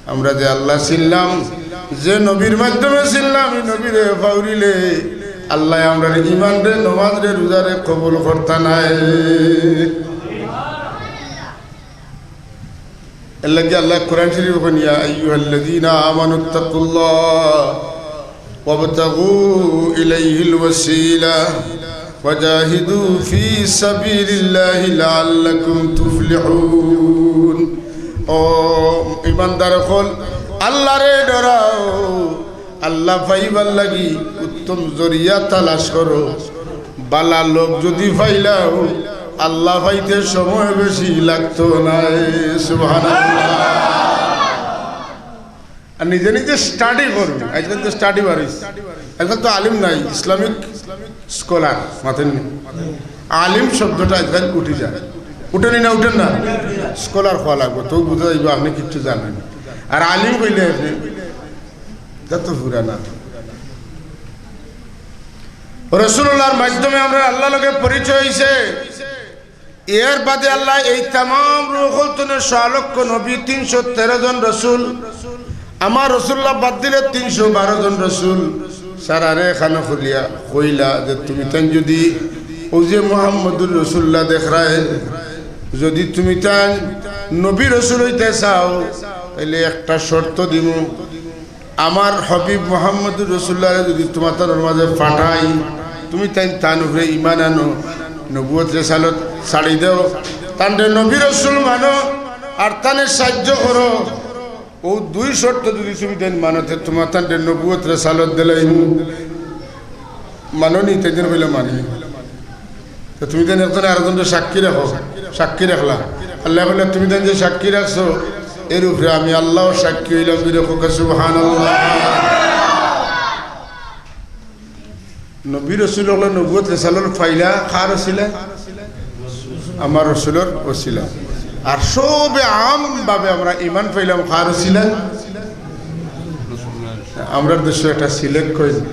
আমরা যে আল্লা চিনলাম, যে নবীর মাধ্যমে চিনলাম, ই নবীরে ফাউরিলে আল্লায় আমরার ইমানরে, নমাজরে, রুজারে কবুল করতা নায়। এরলাগি আল্লায় কুরআন শরিফো কইন, "ইয়া আইয়ুহাল্লাযীনা আমানুত্তাকুল্লাহ ওয়াবতাগু ইলাইহিল ওয়াসীলা ওয়াজাহিদু ফী সাবিলিল্লাহি লাআল্লাকুম তুফলিহুন।" ও ইমানদার অকল, আল্লারে ডরাও, আল্লা পাইবার লাগি উত্তম জরিয়া তালাশ করো। বালা লোক যুদি পাইলাও, আল্লা পাইতে সময় বেশি লাগতো নায়। সুবহানাল্লাহ। আর নিজে নিজে study করবে। আজকাল তো study বাড়িছে, আজকাল তো আলিম নাই, Islamic scholar মাতেন নি। আলিম শব্দটা আজকাল উঠি যায়, উঠে নি না, উঠেন না? Scholar হওয়া লাগবো, তো বুঝা যাইবো আপনে কিচ্ছু জানেন। আর আলিম কইলে আপনে যত পুরানা। রাসুলুল্লাহর মাধ্যমে আমরার আল্লার লগে পরিচয় অইছে। এর বাদে আল্লায় এই তামাম রুহুল তনে সোয়া লক্ষ নবী, তিনশো তেরো জন রাসুল, আমার রাসুলুল্লাহ বাদ দিলে তিনশো বারো জন রাসুল, সারারে খানো খুলিয়া কইলা যে, "তুমি তাইন যুদি অউ যে মুহাম্মদুর রাসুলুল্লাহ দেখরায়, যুদি তুমি তাইন নবী রাসুল অইতে চাও, তাইলে একটা শর্ত দিমু।" আমার হাবিব মুহাম্মদুর রাসুলুল্লাহরে যুদি তুমার তানর মাঝে পাঠাই, তুমি তাইন তান উপরে ইমান আনো, নবুয়ত রেসালত ছাড়ি দেও, তানরে নবী রাসুল মানো, আর তানে সাইয্য করো। অউ দুই শর্ত যুদি তুমি তাইন মানো, তে তুমার তানরে নবুয়ত রেসালত দিলাইমু। মানো নি? তাইন কইলা, "মানি।" তো তুমি তাইন একজনে আরকজনরে সাক্ষী রাখো, সাক্ষী রাখলা। আল্লায় কইলা, "তুমি তাইন যে সাক্ষী রাখছো, এর উপরে আমি আল্লাও সাক্ষী অইলাম।" জুরে কউক্কা সুবহানাল্লাহ। নবী রাসুল অকলে নবুয়ত রেসালত পাইলা কার উছিলায়? আমার রাসুলর উছিলায়। আর সবে আম ভাবে আমরা ইমান পাইলাম কার উছিলায়? আমরার দেশো একটা সিলেট কইন,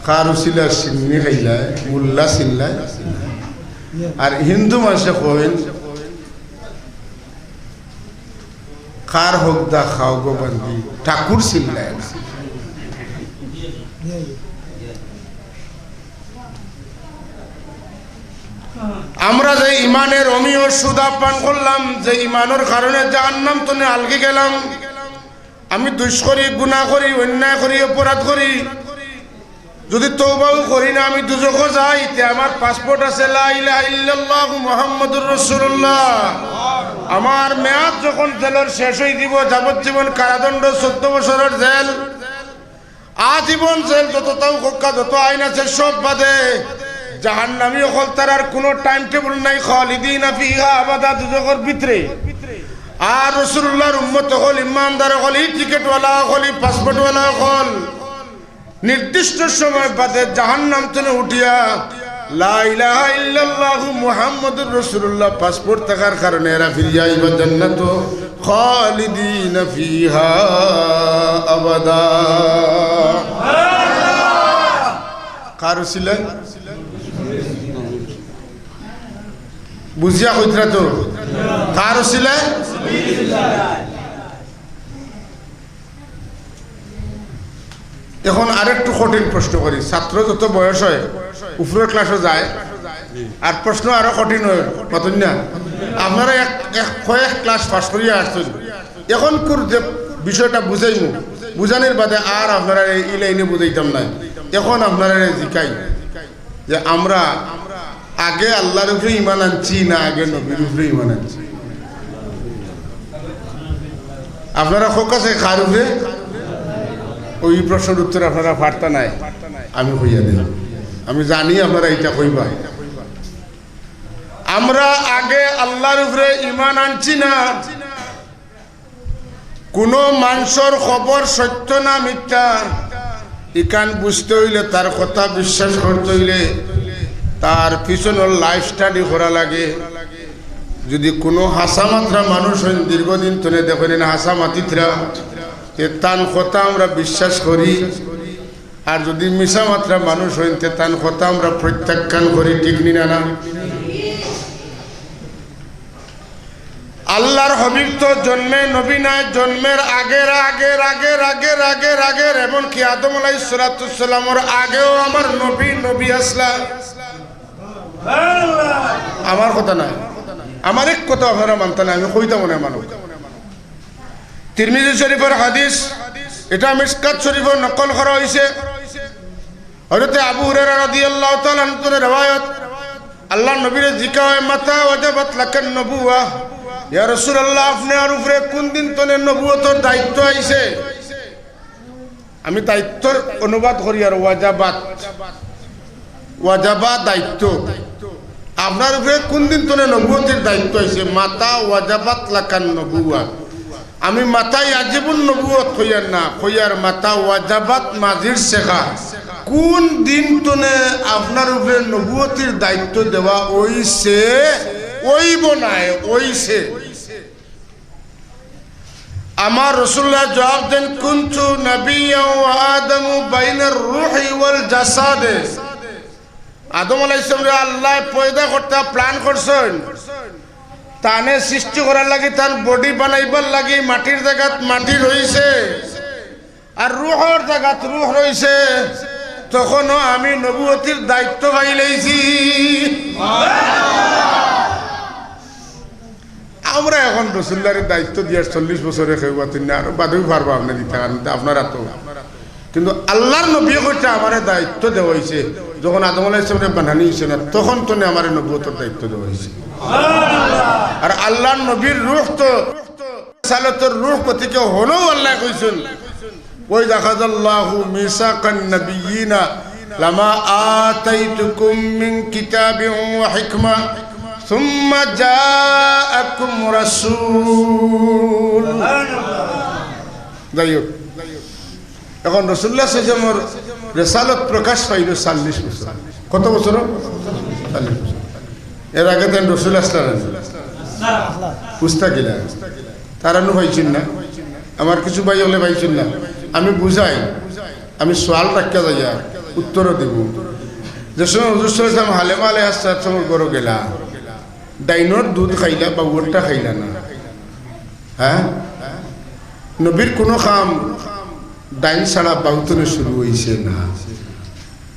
কার উছিলায় শিন্নি খাইলায়, মুল্লা চিল্লায়। আর হিন্দু মানষে কইন, কার হকদা খাও গো বান্দি, ঠাকুর চিল্লায় না। আমরা যে ইমানের অমিয় সুদা পান করলাম, যে ইমানর কারণে জাহান্নাম তনে আলগি গেলাম, আমি দুষ করি, গুনা করি, অন্যায় করি, অপরাধ করি, যুদি তওবাও করি না, আমি দুজখো যাই, তে আমার পাসপোর্ট আছে লা ইলাহা ইল্লাল্লাহু মুহাম্মাদুর রাসুলুল্লাহ। আমার মেয়াদ যখন জেলর শেষ অই যিবো, যাবজ্জীবন কারাদণ্ড, চৌদ্দ বছরর জেল, আজীবন জেল, যততাউ কউক্কা, যত আইন আছে সব বাদে, জাহান্নামী অকল তারার কুনু time table নাই, খালিদিনা ফিহা আবাদা, দুজখর ভিতরে। আর রাসুলুল্লাহর উম্মত অকল, ইমানদার অকল, ই টিকিটওয়ালা অকল, ই পাসপোর্টওয়ালা অকল, নির্দিষ্ট সময় বাদে জাহান্নাম তনে উঠিয়া লা ইলাহা ইল্লাল্লাহু মুহাম্মাদুর রাসুলুল্লাহ পাসপোর্ট থাকার কারণে এরা ফিরিয়া আইবা জান্নাতো, খালিদিনা ফিহা আবাদা। কার উছিলায়? বুঝিয়া কইতরা তো। কার উছিলায়? এখন আরেকটু কঠিন প্রশ্ন করি। ছাত্র যত বয়স অয়, উপরর ক্লাসো যায়, আর প্রশ্ন আরো কঠিন অয়, মাতইন না? আপনারা এক, এক, কয়েক ক্লাস পাস করিয়া আসছইন, এখনকুর যে বিষয়টা বুঝাইমু, বুঝানির বাদে আর আপনারারে ই লাইনে বুঝাইতাম নায়। এখন আপনারারে জিকাই, যে আমরা আগে আল্লার উপরে ইমান আনছি না আগে নবীর উপরে ইমান আনছি? আপনারা কউক্কা চাই কার উপরে? অউ প্রশ্নর উত্তর আপনারা পারতা নায়, আমি কইয়া দিলাম। আমি জানি আপনারা ইটা কইবা। আমরা আগে আল্লাহর উপরে ঈমান আনছি না, কুনু মানষর খবর সত্য না মিথ্যা, ইখান বুঝতে অইলে, তার কথা বিশ্বাস করতে অইলে, তার পিছনর life study করা লাগে। যদি কুনু হাছা মাতরা মানুষ অইন, দীর্ঘদিন তনে দেখইন না হাছা মাতিতরা, তে তান কথা আমরা বিশ্বাস করি। আর যদি মিছা মাতরা মানুষ অইন, তে তান কথা আমরা প্রত্যাখ্যান করি, ঠিক নি না? না, আল্লাহর হাবিব তো জন্মে নবী নায়, জন্মের আগের, আগের, আগের, আগের, আগের, আগের, এমনকি আদম আলাইহিস সালাতু ওয়াস সালামর আগেও আমার নবী, নবী আছলা। আমার কথা নায়, আমার এক কথা আপনারা মানতা নায়, আমি কইতাম মনে মানুষ। তিরমিজি শরীফর হাদিস, ইটা মিশকাত শরীফো নকল করা অইছে। হযরতে আবু হুরায়রা রাদিয়াল্লাহু তাআলা আনহু তনে রেওয়ায়ত, আল্লাহর নবীরে জিকা অয়, "মাতা ওয়াজাবাত লাকান নবুওয়া?" ইয়া রাসূলুল্লাহ, আপনার উপরে কুন দিন তনে নবুয়তর দায়িত্ব আইছে? আমি দায়িত্বর অনুবাদ করি আর ওয়াজাবাত, ওয়াজাবা দায়িত্ব। আপনার উপরে কুন দিন তনে নবুয়তির দায়িত্ব আইছে? মাতা ওয়াজাবাত লাকান নবুওয়া। আমি মাতা ইয়াজিবুন নবুওয়াত কইয়ার না, কইয়ার মাতা ওয়াজাবাত মাজির শেখা। কুন দিন তনে আপনার উপরে নবুয়তির দায়িত্ব দেওয়া অইছে? অইবো নায়, অইছে। আমার রাসূলুল্লাহ জবাব দেন, "কুনতু নাবিয়্যান ওয়া আদামু বাইনার রূহি ওয়াল জাসাদে।" আদম আলাইহিস সালামরে আল্লায় পয়দা করতা plan করছইন, তানে সৃষ্টি করার লাগি, তান body বানাইবার লাগি মাটির জাগাত মাটি রইছে, আর রুহর জাগাত রুহ রইছে, তখনও আমি নবুয়তির দায়িত্ব পাইলাইছি। আমরা এখন রসুলুল্লাহরে দায়িত্ব দিয়ার চল্লিশ বছরে কেউ পাতিন না, আরো বাদেও পারবা আপনে দিতা, কারণ ইটা আপনার আতো। কিন্তু আল্লাহর নবীয়ে কইতা, "আমারে দায়িত্ব দেওয়া অইছে, যখন আদম আলাইহিস সালামরে বানানি অইছে না, তখন তনে আমারে নবুয়তর দায়িত্ব দেওয়া অইছে।" আর আল্লাহর নবীর রুহ তো রিসালতর রুহ, গতিকে হনো আল্লায় কইছইন, "ওয়াইদ আখাযাল্লাহু মিসাকান নাবিয়্যিনা লামা আতাইতুকুম মিন কিতাবিন ওয়া হিকমা সুম্মা জাআকুম রাসূল।" যাই হোক, এখন রাসূলুল্লাহ সাল্লাল্লাহু আলাইহি ওয়াসাল্লামর রিসালত প্রকাশ পাইল চল্লিশ বছর। কত বছর? চল্লিশ বছর। এর আগে তাইন রসুল আছলা না? বুঝতা কিলা? তারা নু পাইছইন না, আমার কিছু ভাই অকলে পাইছইন না। আমি বুঝাই, আমি সওয়াল রাখিয়া যাইয়া উত্তরও দিমু। যে সময় হুজুর সাল্লাল্লাহু আলাইহি ওয়াসাল্লাম হালেমা আলাইহাস সালামর ঘরো গেলা, ডাইনর দুধ খাইলা, বাউরটা খাইলা না। হ্যাঁ, নবীর কুনু কাম ডাইন ছাড়া বাউ তনে শুরু অইছে না।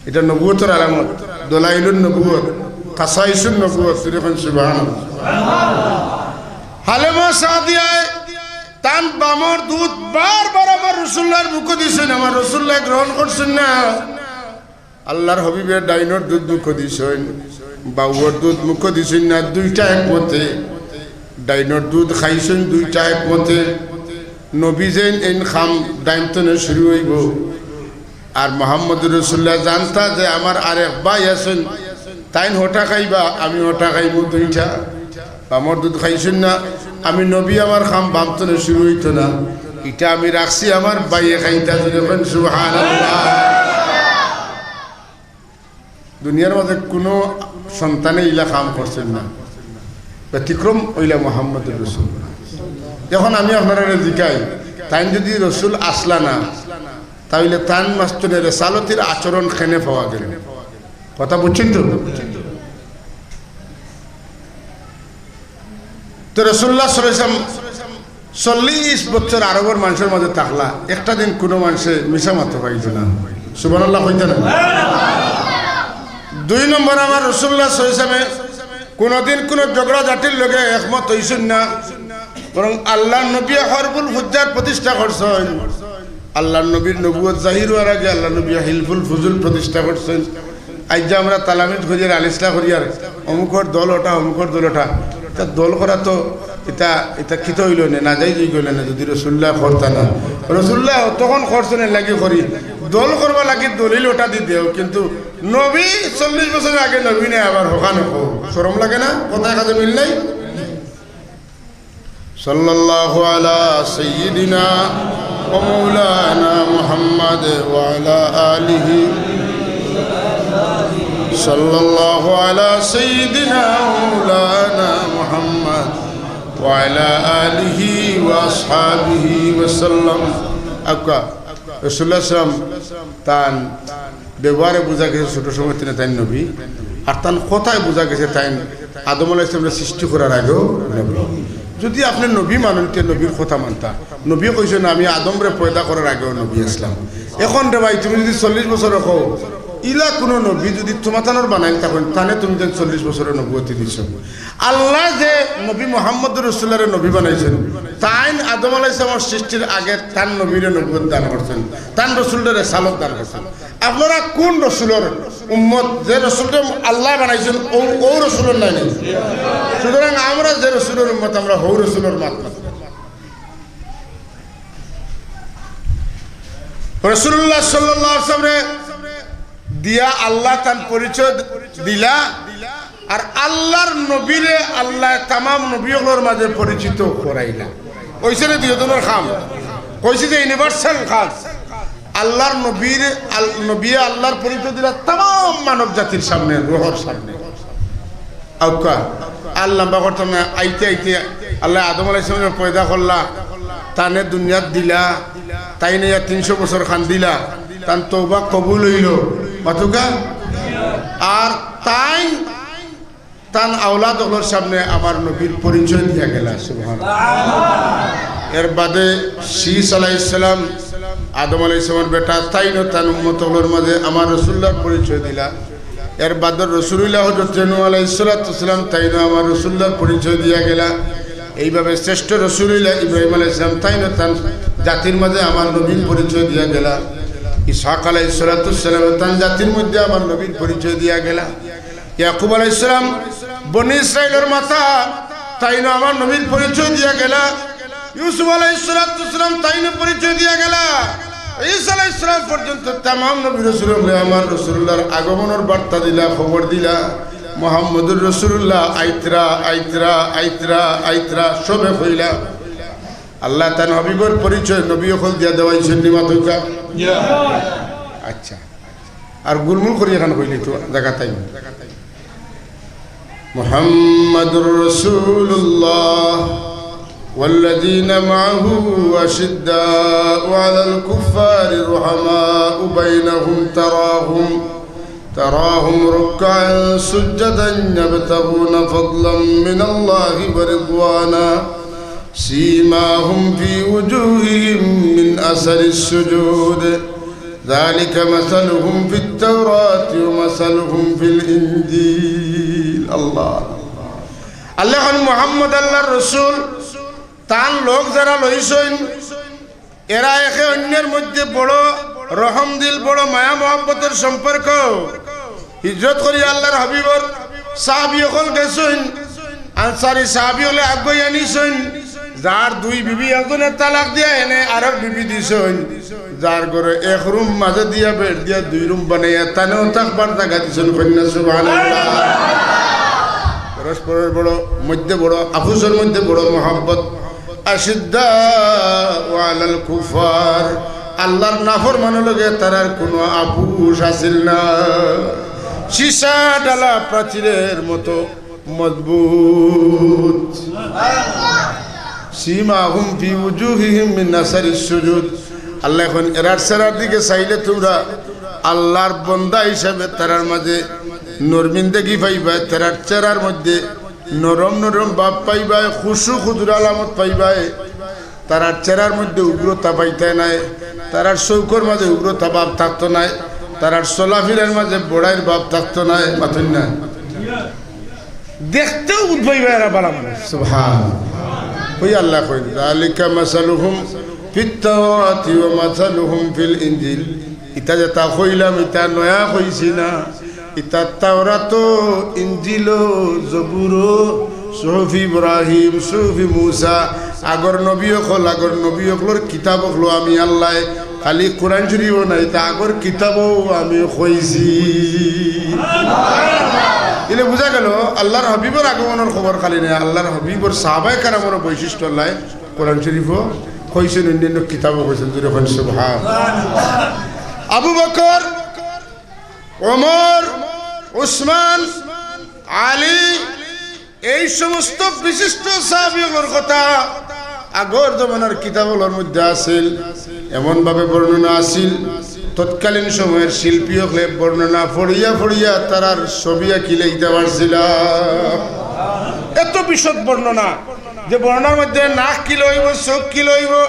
ইটা নবুয়তর আলামত, দলাইলুন নবুয়ত, খাসাইসুন নবুয়ত, জোরে কইন সুবহানাল্লাহ। হালেমা সাদিয়ায় তান বামর দুধ বারবার আমার রাসুলুল্লাহর মুখো দিছইন, আমার রাসুলুল্লায় গ্রহণ করছইন না। আল্লাহর হাবিবে ডাইনর দুধ মুখো দিছইন, বাউর দুধ মুখো দিছইন না, দুইটা একমতে। ডাইনর দুধ খাইছইন দুইটা একমতে। নবী যেইন এইন কাম ডাইন তনে শুরু অইবো। আর মুহাম্মদুর রাসুলুল্লাহ জানতা যে আমার আরেক ভাই আছইন, তাইন হটা খাইবা, আমি হটা খাইমু দুইটা। বামর দুধ খাইছইন না, আমি নবী আমার কাম বাম তনে শুরু অইতো না, ইটা আমি রাখছি আমার ভাইয়ে খাইতা, জোরে কইন সুবহানাল্লাহ। দুনিয়ার মাঝে কুনু সন্তানে ইলা কাম করছইন না, ব্যতিক্রম অইলা মুহাম্মদুর রাসুলুল্লাহ। এখন আমি আপনারারে জিকাই, তাইন যুদি রসুল আছলা না, তা অইলে তান মাঝখানো রেসালতির আচরণ কেনে পাওয়া গেল? কথা বুঝছইন তো? তো রাসুলুল্লাহ সাল্লাল্লাহু আলাইহি ওয়াসাল্লাম চল্লিশ বছর আরবর মানষর মাঝে থাকলা, একটা দিন কুনু মানষে মিছা মাতো পাইতো না। সুবহানাল্লাহ কইতা না? দুই নম্বর, আমার রাসুলুল্লাহ সাল্লাল্লাহু আলাইহি ওয়াসাল্লামে কুনুদিন কুনু ঝগড়াঝাটির লগে একমত অইছইন না, বরং আল্লাহর নবী হরবুল ফুজ্জার প্রতিষ্ঠা করছইন। আল্লাহর নবীর নবুয়ত জাহির অওয়ার আগে আল্লাহর নবী হিলফুল ফুজুল প্রতিষ্ঠা করছইন। আইজ যে আমরা তালামিজ করিয়ার, আলিসলা করিয়ার, অমুকর দল ওটা, অমুকর দল ওটা, ইতা দল করা তো ইতা, ইতা কিতা অইলো নে, নাজাইজ অইগেলো নে, যুদি রাসুলুল্লাহ করতা না। রাসুলুল্লাহ তখন করছইন, এর লাগি করি। দল করবার লাগি দলিল ওটা দি দেও, কিন্তু নবী চল্লিশ বছর আগে নবী নাই, আবার হকা নকো। শরম লাগে না? কথায় কাজে মিল নাই। সাল্লাল্লাহু আলা সাইয়্যিদিনা ওয়া মাওলানা মুহাম্মদ ওয়া আলা আলিহি। সাল্লাল্লাহু আলা সাইয়্যিদিনা ওয়া মাওলানা মুহাম্মদ ওয়া আলা আলিহি ওয়া আসহাবিহি ওয়া সাল্লাম। আক্কা রাসূলুল্লাহ সাল্লাম তান ব্যবহারে বুঝা গেছে ছোট সময় থনে তাইন নবী, আর তান কথায় বুঝা গেছে তাইন আদম আলাইহিস সালামরে সৃষ্টি করার আগেও নবী। যদি আপনে নবী মানইন, তে নবীর কথা মানতা। নবীয়ে কইছইন, "আমি আদমরে পয়দা করার আগেও নবী আছলাম।" এখন রে ভাই, তুমি যদি চল্লিশ বছর রাখো, ইলা কুনু নবী যদি তুমাতানর বানাইল থাকইন, তানে তুমি যেন চল্লিশ বছরে নবুয়তি দিছো। আল্লায় যে নবী মুহাম্মদুর রাসূলুল্লাহরে নবী বানাইছইন, তাইন আদম আলাইহিস সালামর সৃষ্টির আগে তান নবীরে নবুয়ত দান করছইন, তান রসুলরে রেসালত দান করছইন। আপনারা কুন রসুলর উম্মত? যে রসুলরে আল্লায় বানাইছইন, অউ, অউ রসুলর নায় নি? সুতরাং আমরা যে রসুলর উম্মত, আমরা হউ রসুলর মাত মাত। রাসূলুল্লাহ সাল্লাল্লাহু আলাইহি ওয়াসাল্লামরে দিয়া আল্লায় তান পরিচয় দিলা, আর আল্লার নবীরে আল্লায় তামাম নবী অকলর মাঝে পরিচিত করাইলা। অইছে নি দুইজনর কাম? কইছি যে universal কাজ। আল্লার নবীর, আল-, নবীয়ে আল্লার পরিচয় দিলা তামাম মানব জাতির সামনে, রুহর সামনে। আউক্কা, আর লম্বা করতাম না, আইতে আইতে আল্লায় আদম আলাইহিস সালামরে পয়দা করলা, তানে দুনিয়াত দিলা, তাইন ইয়া তিনশো বছর কান্দিলা, তান তওবা কবুল অইলো, মাতুক্কা? আর তাইন তান আওলাদ অকলর সামনে আমার নবীর পরিচয় দিয়া গেলা, সুবহানাল্লাহ। এর বাদে শীস আলাইহিস সালাম, আদম আলাইহিস সালামর বেটা, তাইনও তান উম্মত অকলর মাঝে আমার রাসূলুল্লাহর পরিচয় দিলা। এর বাদে রাসূলুল্লাহ হযরত নূহ আলাইহিস সালাতু ওয়াস সালাম, তাইনও আমার রাসূলুল্লাহর পরিচয় দিয়া গেলা। এইভাবে শ্রেষ্ঠ রাসূলুল্লাহ ইব্রাহিম আলাইহিস সালাম, তাইনও তান জাতির মাঝে আমার নবীর পরিচয় দিয়া গেলা। ইসহাক আলাইহিস সালাতু ওয়াস সালাম তান জাতির মধ্যে আমার নবীর পরিচয় দিয়া গেলা। ইয়াকুব আলাইহিস সালাম বনি ইসরাইলর মাথা, তাইনও আমার নবীর পরিচয় দিয়া গেলা। ইউসুফ আলাইহিস সালাতু ওয়াস সালাম তাইনও পরিচয় দিয়া গেলা। ঈসা আলাইহিস সালাম পর্যন্ত তামাম নবী রাসূল অকলে আমার রাসূলুল্লাহর আগমনর বার্তা দিলা, খবর দিলা। মুহাম্মদুর রাসূলুল্লাহ আইতরা, আইতরা, আইতরা, আইতরা, সবে কইলা। আল্লায় তান হাবিবর পরিচয় নবী অকল দিয়া দেওয়াইছইন নি, মাতুক্কা? আচ্ছা, আর গুলমুল করি এখান কইলে তো জাগা তাই। محمد رسول الله والذين معه أشداء على الكفار رحماء بينهم تراهم تراهم ركعا سجدا يبتغون فضلا من الله ورضوانا سيماهم في وجوههم من أثر السجود ذلك مثلهم في التوراة ومثلهم في الإنجيل. আল্লাহ। আল্লায় কইন, মুহাম্মদ আল্লার রাসূল, তান লোক যারা লইছইন, এরা একে অইন্যর মধ্যে বড় রহম দিল, বড় মায়া মহব্বতর সম্পর্ক। হিজরত করি আল্লার হাবিবর সাহাবী অকল গেছইন, আনসারী সাহাবী অকলে আগুয়াই আনিছইন। যার দুই বিবি, একজনে তালাক দিয়া এনে আরক বিবি দিছইন, যার ঘরো এক রুম মাঝে দিয়া বেড় দিয়া দুই রুম বানাইয়া তানেও থাকবার জাগা দিছইন। কইন না সুবহানাল্লাহ। পরস্পরর বড়, মধ্যে বড়, আফুসর মধ্যে বড় মহব্বত। আশিদ্দাউ আলাল কুফার, আল্লার নাফরমানর লগে তারার কুনু আফুস আছিল না। সীসা ঢালা প্রাচীরের মতো মজবুত। সীমাহুম ফি উজুহিহিম মিন আসারিস সুজুদ। আল্লায় কইন, এরার চেহারার দিকে চাইলে তুমরা আল্লার বন্দা হিসাবে তারার মাঝে নরমিন দেখি পাইবায়, তারার চেহারার মধ্যে নরম নরম ভাব পাইবায়, খুশু খুজুর আলামত পাইবায়। তারার চেহারার মধ্যে উগ্রতা পাইতায় নায়, তারার চউখর মাঝে উগ্রতা ভাব থাকতো নায়, তারার চলাফিরার মাঝে বড়াইর ভাব থাকতো নায়। মাতইন না। দেখতেও বুঝ পাইবা এরা বালা মানুষ। সুবহান। ওই আল্লায় কইন, যালিকা মাসালুহুম ফিত তাওরাতি ওয়া মাসালুহুম ফিল ইনজিল। ইতা যেতা কইলাম, ইতা নয়া কইছি না। ইতা তাওরাতো, ইনজিলো, জবুরো, সুহুফি ইব্রাহিম, সুহুফি মুসা, আগর নবী অকল, আগর নবী অকলর কিতাব অকলো আমি আল্লায় খালি কোরআন শরীফও নায়, তা আগর কিতাবও আমি কইছি। ইলে বুঝা গেল, আল্লাহর হাবিবর আগমনর খবর খালি নায়, আল্লাহর হাবিবর সাহাবায়ে কেরামরও বৈশিষ্ট্য আল্লায় কোরআন শরীফও কইছইন, অন্যান্য কিতাবও কইছইন। জোরে কইন সুবহান। আবু বকর, ওমর, উসমান, আলী, এই সমস্ত বিশিষ্ট সাহাবী অকলর কথা আগর জমানার কিতাব অকলর মধ্যে আছিল। এমন ভাবে বর্ণনা আছিল, তৎকালীন সময়ের শিল্পী অকলে বর্ণনা পড়িয়া পড়িয়া তারার ছবি আঁকি লইতা পারছিলা। এত বিশদ বর্ণনা, যে বর্ণনার মধ্যে নাক কিলা অইবো, চউখ কিলা অইবো,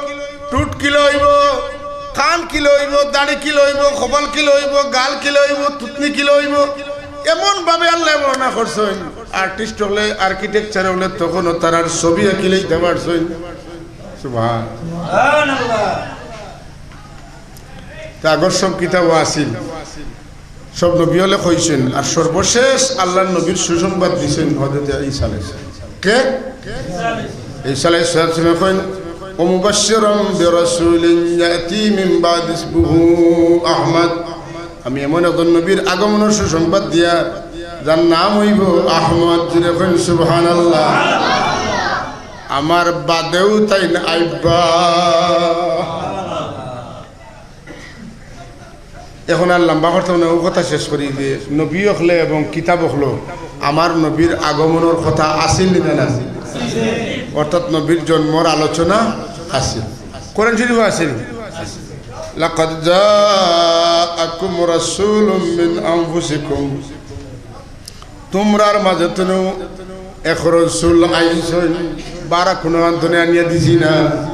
ঠুট কিলা অইবো, কান কিলা অইবো, দাড়ি কিলা অইবো, কপাল কিলা অইবো, গাল কিলা অইবো, থুতনি কিলা অইবো, এমন ভাবে আল্লায় বর্ণনা করছইন। Artist অকলে, architecture অকলে তখনও তারার ছবি আঁকি লইতা পারছইন। সুবহান। তা আগর সব কিতাবও আছিল, সব নবী অকলে কইছইন, আর সর্বশেষ আল্লাহর নবীর সুসংবাদ দিছইন হযরতে ঈসা আলাইহিস সালাম। কে? ঈসা আলাইহিস সালাম কইন, "ওয়া মুবাশশিরাম বিরাসূলিন ইয়াতি মিন বাদি ইসমুহু আহমদ।" আমি এমন একজন নবীর আগমনর সুসংবাদ দিয়ার, যার নাম অইবো আহমদ। জোরে কইন সুবহানাল্লাহ। আমার বাদেও তাইন আইবা। এখন আর লম্বা করতাম না, অউ কথা শেষ করি যে নবী অকলে এবং কিতাব অকলো আমার নবীর আগমনর কথা আছিল নি না? অর্থাৎ নবীর জন্মর আলোচনা আছিল, কোরআন শরীফও আছিল। লাকাদ জাআকুম রাসূলুম মিন আনফুসিকুম, তুমরার মাঝে তনু এক রসুল আইছইন, বারা কুনু আন্তনে আনিয়া দিছি না।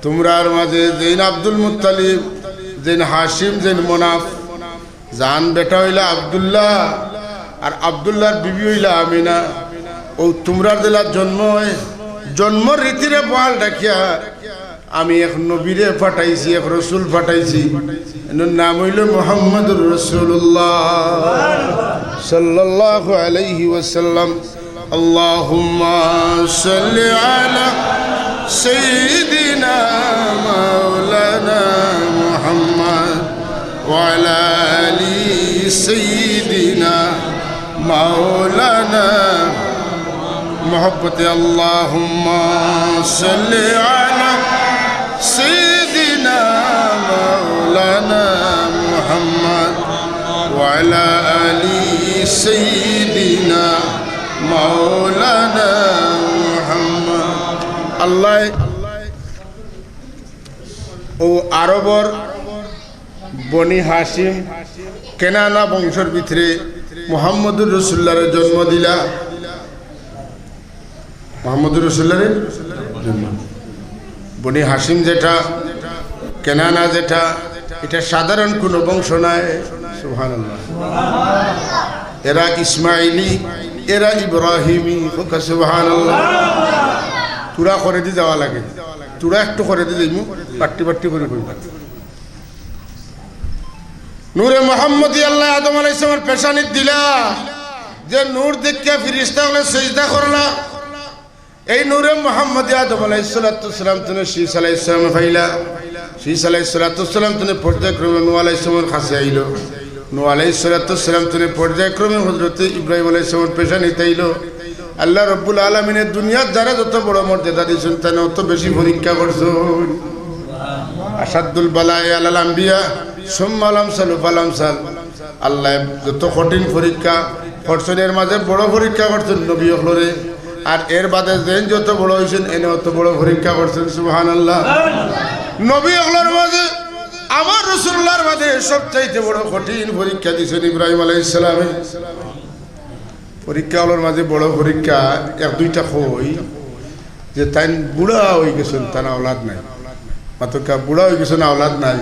তুমরার মাঝে যেইন আব্দুল মুত্তালিব, যেইন হাশিম, যেইন মনাফ, যান বেটা অইলা আব্দুল্লাহ, আর আব্দুল্লাহর বিবি অইলা আমিনা। অউ তুমরার দিলা জন্ম অয়, জন্মর রীতিরে বহাল রাখিয়া আমি এক নবীরে পাঠাইছি, এক রসুল পাঠাইছি, এনর নাম অইলো মুহাম্মাদুর রাসূলুল্লাহ সাল্লাল্লাহু আলাইহি ওয়াসাল্লাম। اللهم صل على سيدنا مولانا محمد وعلى آل سيدنا مولانا محبت اللهم صل على سيدنا مولانا محمد وعلى آل سيدنا مولانا محمد। আল্লাহ অউ আরবর বনি হাশিম, কেনানা বংশর ভিতরে মুহাম্মদুর রাসূলুল্লাহরে জন্ম দিলা। মুহাম্মদুর রাসূলুল্লাহরে জন্ম। বনি হাশিম যেটা, কেনানা যেটা, এটা সাধারণ কোনো বংশ নায়। সুবহানাল্লাহ। এরা ইসমাইলি, এরা ইব্রাহিমি। কউক্কা সুবহানাল্লাহ। থুড়া করেদি যাওয়া লাগে, থুড়া একটু করেদি যাইমু, বাট্টি বাট্টি করি কইবা। নূরে মুহাম্মদী আল্লায় আদম আলাইহিস সালামর পেশানিত দিলা, যে নূর দেখিয়া ফিরিস্তা অকলে সিজদা করলা। এই নূরে মুহাম্মদী আদম আলাইহিস সালাতু ওয়াস সালাম তনে শীস আলাইহিস সালামে পাইলা। শীস আলাইহিস সালাতু ওয়াস সালাম তনে পর্যায়ক্রমে নূহ আলাইহিস সালামর কাছে আইলো। নূহ আলাইহিস সালাতু ওয়াস সালাম তনে পর্যায়ক্রমে হযরতে ইব্রাহিম আলাইহিস সালামর পেশানিত আইলো। আল্লাহ রাব্বুল আলামিনে দুনিয়াত যারে যত বড় মর্যাদা দিছইন, তানে অত বেশি পরীক্ষা করছইন। আশাদ্দুল বালায়ে আলাল আম্বিয়া, সুম্মা আল আমসালু ফাল আমসাল। আল্লায় যত কঠিন পরীক্ষা করছইন, এর মাঝে বড় পরীক্ষা করছইন নবী অকলরে। আর এর বাদে যেইন যত বড় অইছইন, এনে অত বড় পরীক্ষা করছইন। সুবহানাল্লাহ। নবী অকলর মাঝে, আমার রাসূলুল্লাহর মাঝে সবচাইতে বড় কঠিন পরীক্ষা দিছইন ইব্রাহিম আলাইহিস সালামে। পরীক্ষা অকলর মাঝে বড় পরীক্ষা এক দুইটা কই যে তাইন বুড়া অইগেছইন, তান আওলাদ নাই। মাতউক্কা, বুড়া অইগেছইন, আওলাদ নাই,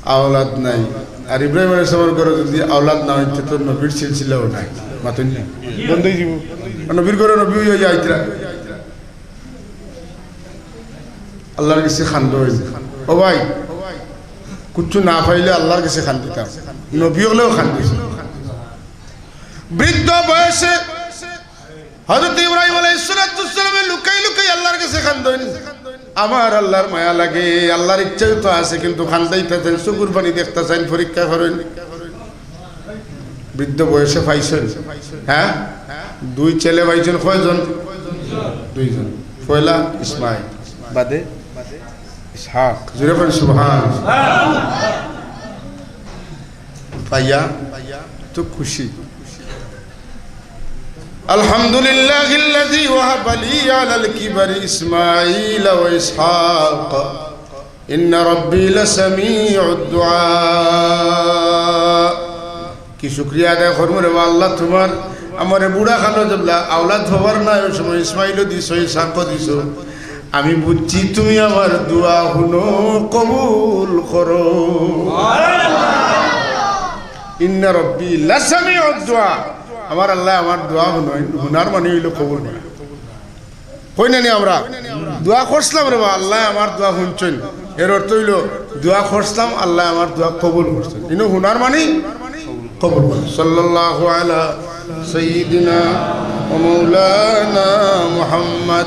আওলাদ নাই। আর ইব্রাহিম আলাইহিস সালামর ঘরো যদি আওলাদ না অইতো, তো নবীর সিলসিলাও নাই। মাতইন না, বন্ধ অইযিবো। আর নবীর ঘরো নবী অইয়া আইতরা। আল্লাহর গেছে কান্দইন। ও ভাই, কিচ্ছু না পাইলে আল্লাহর গেছে কান্দিতাম। নবী অকলেও কান্দিছইন। বৃদ্ধ বয়সে হযরত ইব্রাহিম আলাইহিস সালাতু ওয়াস সালামে লুকাই লুকাই আল্লাহর গেছে কান্দইন। আমার আল্লাহর মায়া লাগে, আল্লাহর ইচ্ছাও তো আছে, কিন্তু কান্দাইতা চাইন, চকুর পানি দেখতা চাইন, পরীক্ষা করইন। বৃদ্ধ বয়সে পাইছইন, হ্যাঁ, দুই ছেলে পাইছইন। কয়জন? দুইজন। পয়লা ইসমাইল, বাদে ইসহাক। জোরে কইন সুবহান। পাইয়া তো খুশি। আলহামদুলিল্লাহিল্লাযী ওয়াহাবা লি আলাল কিবারি ইসমাঈলা ওয়া ইসহাক, ইন্না রাব্বী লাসামিউদ দুআ। কি শুকরিয়া আদায় করমু রে বা আল্লাহ তুমার, আমারে বুড়া কালো যেবলা আওলাদ হবার নাই, ওই সময় ইসমাইলও দিছো, ইসহাকও দিছো। আমি বুঝছি তুমি আমার দোয়া হুনো, কবুল করো। ইন্না রাব্বী লাসামিউদ দুআ, আমার আল্লায় আমার দোয়া হুনইন, হুনার মানি অইলো কবুল করা। কই না নি আমরা? দোয়া করছলাম রে বা, আল্লায় আমার দোয়া হুনছইন। এর অর্থ অইলো, দোয়া করছলাম, আল্লায় আমার দোয়া কবুল করছইন। ইনো হুনার মানি কবুল করছইন। সাল্লাল্লাহু আলা সাইয়্যিদিনা ওয়া মাওলানা মুহাম্মদ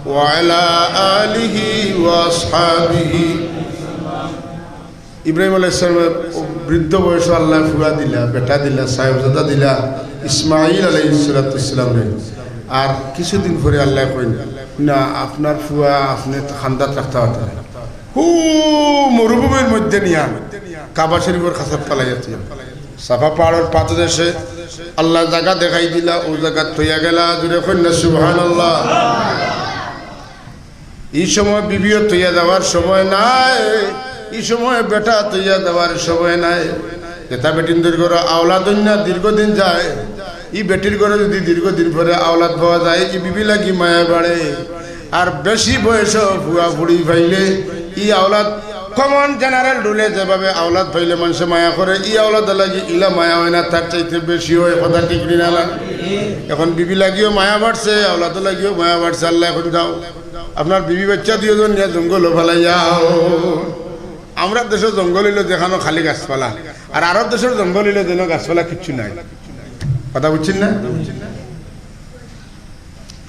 ওয়া আলা আলিহি ওয়া আসহাবিহি। ইব্রাহিম আলাইহিস সালামে বৃদ্ধ বয়সো আল্লায় ফুয়া দিলা, বেটা দিলা, সাহেবজাদা দিলা, ইসমাইল আলাইহিস সালাতু ওয়াস সালামরে। আর কিছুদিন পরে আল্লায় কইন, "না, আপনার ফুয়া আপনে তো কান্দাত রাখতা পারতা না।" হু মরুভূমির মধ্যে নিয়া কাবা শরীফর কাছাত ফালাইয়া থইয়া। সাফা পাহাড়র পাদদেশে আল্লায় জাগা দেখাই দিলা, অউ জাগাত থইয়া গেলা, জোরে কইন না সুবহানাল্লাহ। ই সময় বিবিও থইয়া যাওয়ার সময় নাই, ই সময় বেটা থইয়া যাওয়ার সময় নাই। যেতা বেটিন্তর ঘরো আওলাদ অইন না, দীর্ঘদিন যায়, ই বেটির ঘরো যুদি দীর্ঘদিন পরে আওলাদ পাওয়া যায়, ই বিবি লাগি মায়া বাড়ে। আর বেশি বয়সো ফুয়া ফুড়ি পাইলে ই আওলাদ common general rule-এ যেভাবে আওলাদ পাইলে মানষে মায়া করে, ই আওলাদ লাগি ইলা মায়া অয় না, তার চাইতে বেশি অয়। কথা ঠিক নি না? এখন বিবি লাগিও মায়া বাড়ছে, আওলাদও লাগিও মায়া বাড়ছে। আল্লায় কইন যাও, আপনার বিবি বাইচ্চা দুইজন নিয়া জঙ্গলো ফালাইয়া আও। আমরার দেশো জঙ্গল অইলো যেখানো খালি গাছপালা, আর আরব দেশর জঙ্গল অইলো যেন গাছপালা কিচ্ছু নাই। কথা বুঝছইন না?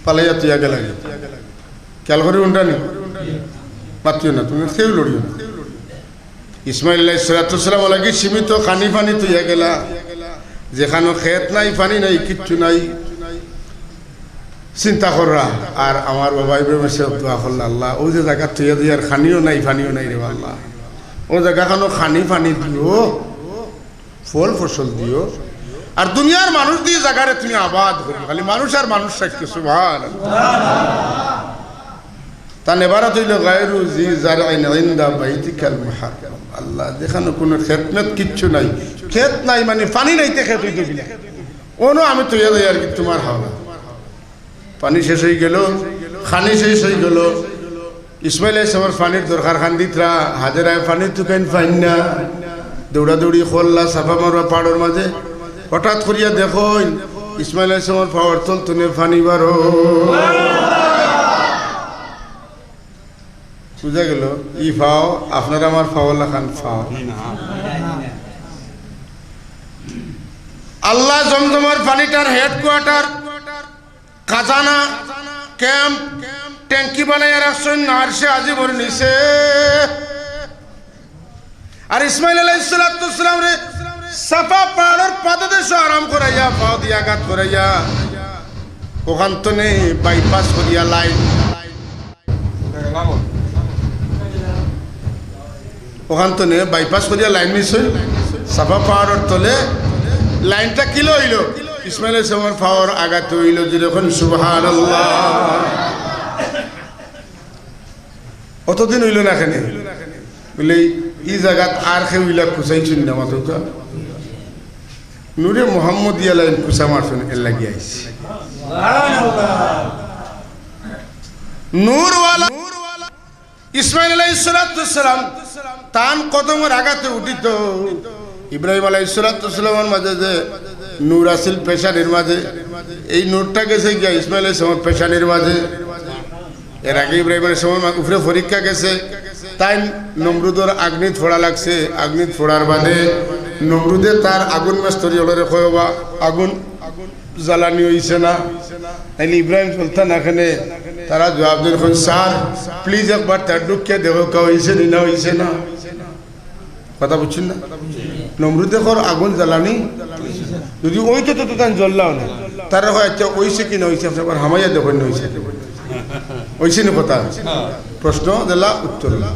ফালাইয়া থইয়া গেলা। খেয়াল করি উনটা নি? মাতিও না, তুমি কেউ লড়িও না। ইসমাইল আলাইহিস সালাতু ওয়াস সালাম লাগি সীমিত খানি পানি থইয়া গেলা, যেখানো খেত নাই, পানি নাই, কিচ্ছু নাই। চিন্তা কররা, আর আমার বাবা ইব্রাহিমে দোয়া করলা, "আল্লাহ, অউ যে জাগাত থইয়া যাইয়ার খানিও নাই, পানিও নাই রে আল্লাহ, অউ জাগাখানো খানি পানি দিও, ফল ফসল দিও, আর দুনিয়ার মানুষ দিয়া জাগারে তুমি আবাদ করিও।" খালি মানুষ আর মানুষ থাকতো, সুবহানাল্লাহ। তান এবারত অইলো, "গায়রু জি জারইন ইনদা বাইতিকাল মুহাররাম।" আল্লাহ, যেখানো কুনু খেত মেত কিচ্ছু নাই, খেত নাই মানি পানি নাই, তে খেত অইতো কিলা? অনো আমি থইয়া যাইয়ার কি তুমার হাওলা। পানি শেষ অইগেলো, খানি শেষ অইগেলো। ইসমাইল আলাইহিস সালামর পানির দরকার, কান্দিতরা, হাজেরায় পানি তুকাইন পাইন না, দৌড়াদৌড়ি করলা সাফা মারওয়া পাহাড়র মাজে। হঠাৎ করিয়া দেখইন, ইসমাইল আলাইহিস সালামর পাওর তল থনে পানি বারো। বুঝা গেলো, ই পাও, আপনার আমার পাও লাখান পাও। আল্লাহ জমজমর পানিটার headquarter, খাজানা, camp, ট্যাঙ্কি বানাইয়া রাখছইন আরশে আজিমর নিচে। আর ইসমাইল আলাইহিস সালাতু ওয়াস সালামরে সাফা পাহাড়র পাদদেশো আরাম করাইয়া, পাও দিয়া আঘাত করাইয়া, অখান থনে bypass করিয়া line, অখান থনে bypass করিয়া line নিছইন সাফা পাহাড়র তলে। Lineটা কিলা অইলো? ইসমাইল আলাইহিস সালামর পাওর আঘাতে অইলো। জোরে কইন সুবহানাল্লাহ। অতদিন অইলো না কেনে? বুলে, ই জাগাত আর কেউ ইলা খুচাইছইন না, মাতউক্কা। নূরে মোহাম্মদিয়া লাইন খুচা মারছইন, এর লাগি আইছে। নূরওয়ালা ইসমাইল আলাইহিস সালাতু ওয়াস সালাম তান কদমর আঘাতে উঠিত। ইব্রাহিম আলাইহিস সালাতু ওয়াস সালামর মাজে যে নূর আছিল পেশানির মাজে, এই নূরটা গেছে গিয়া ইসমাইল আলাইহিস সালামর পেশানির মাজে। এর আগে ইব্রাহিম আলাইহিস সালামর মা-, উপরে পরীক্ষা গেছে, তাইন নমরুদর আগ্নিত ফড়া লাগছে, আগ্নিত ফড়ার বাদে নমরুদে তার আগুন মেস্তরি অকলরে কয়, "ওবা, আগুন জ্বালানি অইছে না, তাইলে ইব্রাহিম চলতা না কেনে?" তারা জবাব দেন, কইন, "স্যার, please একবার তার ঢুকিয়া দেখউক্কা, অইছে নি না অইছে না?" কথা বুঝছইন না? নমরুদে কর আগুন জ্বালানি, যদি অইতো তো, তো তান জ্বললাও না। তারা কয়, "আচ্ছা, অইছে কি না অইছে, আপনে একবার হামাইয়া দেখইন না অইছে কি না।" অইছে নি কথা? প্রশ্ন দিলা, উত্তর না।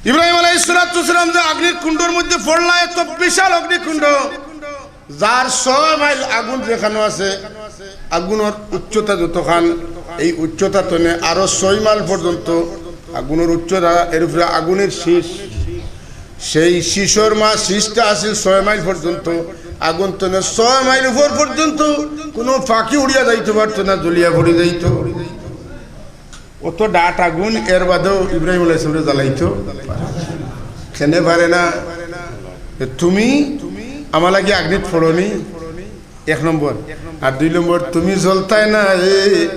ইব্রাহিম আলাইহিস সালাতু ওয়াস সালাম যে অগ্নির কুণ্ডর মধ্যে পড়লা, এত বিশাল অগ্নিকুণ্ড, যার ছয় মাইল আগুন যেখানো আছে, আগুনর উচ্চতা যতখান, এই উচ্চতা তনে আরো ছয় মাইল পর্যন্ত আগুনর উচ্চতা, এর উপরে আগুনের শীষ, সেই শীষর মা শীষটা আছিল ছয় মাইল পর্যন্ত, আগুন তনে ছয় মাইল উপর পর্যন্ত কোনো পাখি উড়িয়া যাইতো পারতো না, জ্বলিয়া পড়ি যাইতো। অত ডাট আগুন, এর বাদেও ইব্রাহিম আলাইহিস সালামরে জ্বালাইতো কেনে পারে না? তুমি আমার লাগি আগ্নিত পড়নি, এক নম্বর। আর দুই নম্বর, তুমি জ্বলতায় না, এ,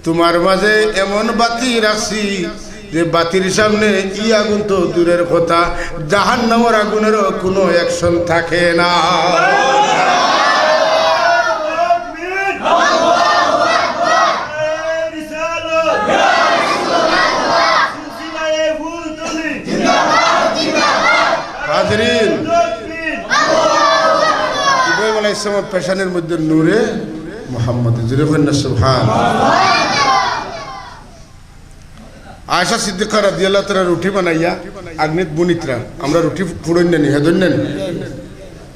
তোমার মাঝে এমন বাতি রাখছি যে বাতির সামনে ই আগুন তো দূরের কথা, জাহান্নামর আগুনেরও কোনো action থাকে না। হাজিরিন, ইব্রাহিম আলাইহিস সালামের পেশানির মধ্যে নূরে মোহাম্মদ, জোরে কইন না সুবহান। আয়েশা সিদ্দিকা রাদিয়াল্লাহু তাআলা রুটি বানাইয়া আগ্নিত বুনিত্রা, আমরা রুটি ফুড়ইন না নি, হেদইন না নি।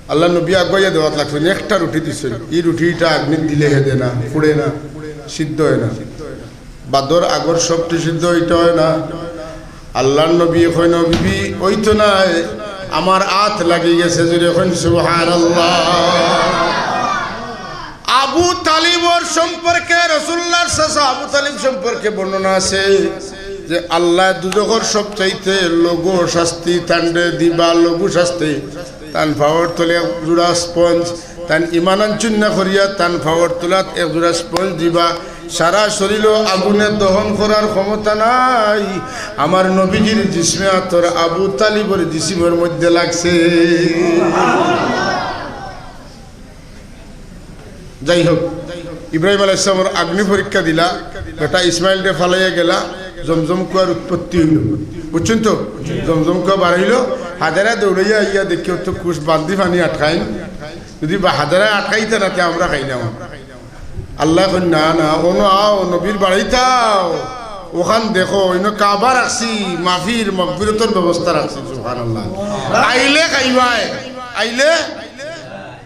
আল্লাহর নবী আগুয়াইয়া দেওয়াত লাগছইন, একটা রুটি দিছইন, ই রুটিটা আগ্নিত দিলে হেদে না, ফুড়ে না, সিদ্ধ অয় না। বাদর আগর সবটি সিদ্ধ অইতে অয় না। আল্লাহর নবী কইন, "বিবি, অইতো নায়, আমার আত লাগি গেছে।" জোরে কইন সুবহানাল্লাহ। আবু তালিবর সম্পর্কে, রাসূলুল্লাহর চাচা আবু তালিব সম্পর্কে বর্ণনা আছে যে আল্লায় দুজখর সবচাইতে লঘু শাস্তি তানরে দিবা, লঘু শাস্তি। তান পাওর তলে এক জোড়া sponge, তান ইমান আনছইন না করিয়া তান পাওর তলাত এক জোড়া sponge দিবা। সারা শরীরও আগুনে দহন করার ক্ষমতা নাই। আমার নবীজির জিসমে আতর আবু তালিবর জিসমর মধ্যে লাগছে। যাই হোক, ইব্রাহিম আলাইহিস সালামর আগ্নি পরীক্ষা দিলা, বেটা ইসমাইলরে ফালাইয়া গেলা, জমজম কুয়ার উৎপত্তি অইল। বুঝছইন তো? জমজম কুয়া বার অইল, হাজেরা দৌড়াইয়া আইয়া দেখি অত কুশ বালদি পানি আটকাইন। যদি বা হাজেরায় আটকাইতা না, তে আমরা খাইলাম। আল্লায় কইন, "না, না, অনো আও, নবীর বাড়িত আও, অখান দেখো, অনো কাবা রাখছি, মাফির, মাগফিরতর ব্যবস্থা রাখছি।" সুবহানাল্লাহ। আইলে খাইবায়, আইলে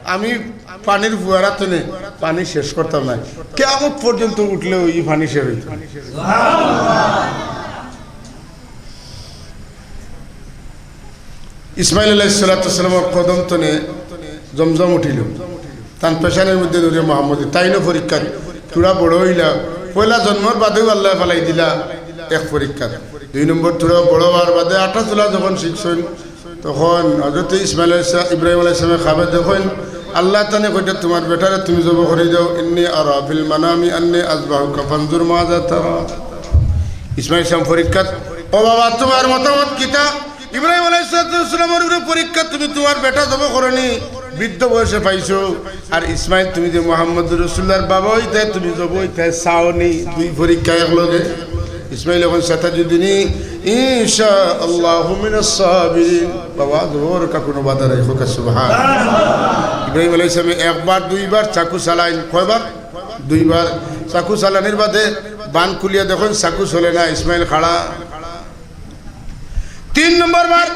আমি পানির ফুয়ারা তনে পানি শেষ করতাম নায়, কিয়ামত পর্যন্ত উঠলেও ই পানি শেষ অইতো নায়। ইসমাইল আলাইহিস সালাতু ওয়াস সালামর কদম তনে জমজম উঠিল, তান পেশানির মধ্যে নূরে মোহাম্মদী, তাইনও পরীক্ষাত, থুড়া বড় অইলা, পয়লা জন্মর বাদেউ আল্লায় ফালাই দিলা এক পরীক্ষাত। দুই নম্বর, থুড়া বড় অওয়ার বাদে আটা চলা যখন শিখছইন, তখন হযরত ইসমাইল আলাইহিস সালাম, ইব্রাহিম আলাইহিস সালামে খাবে দেখইন, আল্লায় তানে কইতা, "তুমার বেটারে তুমি জবো করি দেও, ইন্নী আরা ফিল মানামি আন্নী আযবাহুকা ফানজুর মাযা তারা।" ইসমাইল সালাম পরীক্ষাত, "ও বাবা, তুমার মতামত কিতা?" ইব্রাহিম আলাইহিস সালাতু ওয়াস সালামর উপরে পরীক্ষা, "তুমি তুমার বেটা জবো করনি, বৃদ্ধ বয়সে পাইছো, আর ইসমাইল তুমি যে মুহাম্মদুর রাসূলুল্লাহর বাবা অইতায়, তুমি জবো অইতায় চাওনি, দুই পরীক্ষা একলগে।" ইসমাইল এখন সাতাজুদ্দিনী, ইনশাআল্লাহু মিনাস সাবিরিন। বাবা, জবো করউক্কা, কুনু বাধা নাই, কউক্কা সুবহান। ইব্রাহিম আলাইহিস সালামে একবার, দুইবার চাকু চালাইন, কয়বার? দুইবার। চাকু চালানির বাদে বান খুলিয়া দেখইন, চাকু চলে না, ইসমাইল খাড়া। তিন নম্বর বার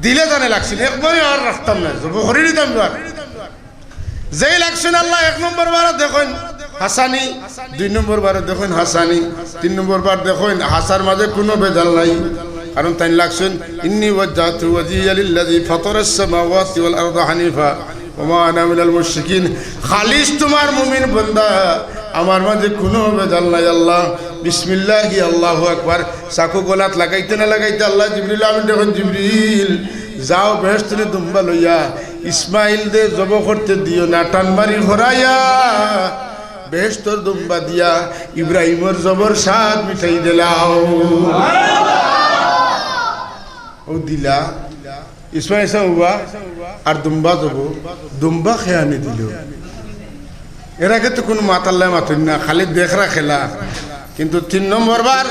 দিলে জানে লাগছিল, একবারে আর রাখতাম না, জবো করি নিতাম এবার। যেই লাগছইন আল্লায় এক নম্বর বারো দেখইন হাছানি, দুই নম্বর বারো দেখইন হাছানি, তিন নম্বর বার দেখইন হাছার মাঝে কুনু ভেজাল নাই। কারণ তাইন লাগছইন, "ইন্নী ওয়াজ্জাহতু ওয়াজহিয়া লিল্লাযী ফাতারাস সামাওয়াতি ওয়াল আরদা হানিফা ওয়া মা আনা মিনাল মুশরিকিন।" খালিস তুমার মুমিন বান্দা, আমার মাঝে কুনু ভেজাল নাই আল্লাহ। বিসমিল্লাহি আল্লাহু আকবার। চাকু গলাত লাগাইতে না লাগাইতে আল্লায় জিবরিল আমিনরে কইন, "জিবরিল, যাও বেহেশতর দুম্বা লইয়া ইসমাইলরে জবো করতে দিও না, টান মারি হরাইয়া বেহেশতর দুম্বা দিয়া ইব্রাহিমর জবোর স্বাদ মিটাই দিলাও।" অউ দিলা, ইসমাইল সাব উবা আর দুম্বা জবো, দুম্বা খেয়ানি দিল। এর আগে তো কুনু মাত আল্লায় মাতইন না, খালি দেখরা খেলা। কিন্তু তিন নম্বর বার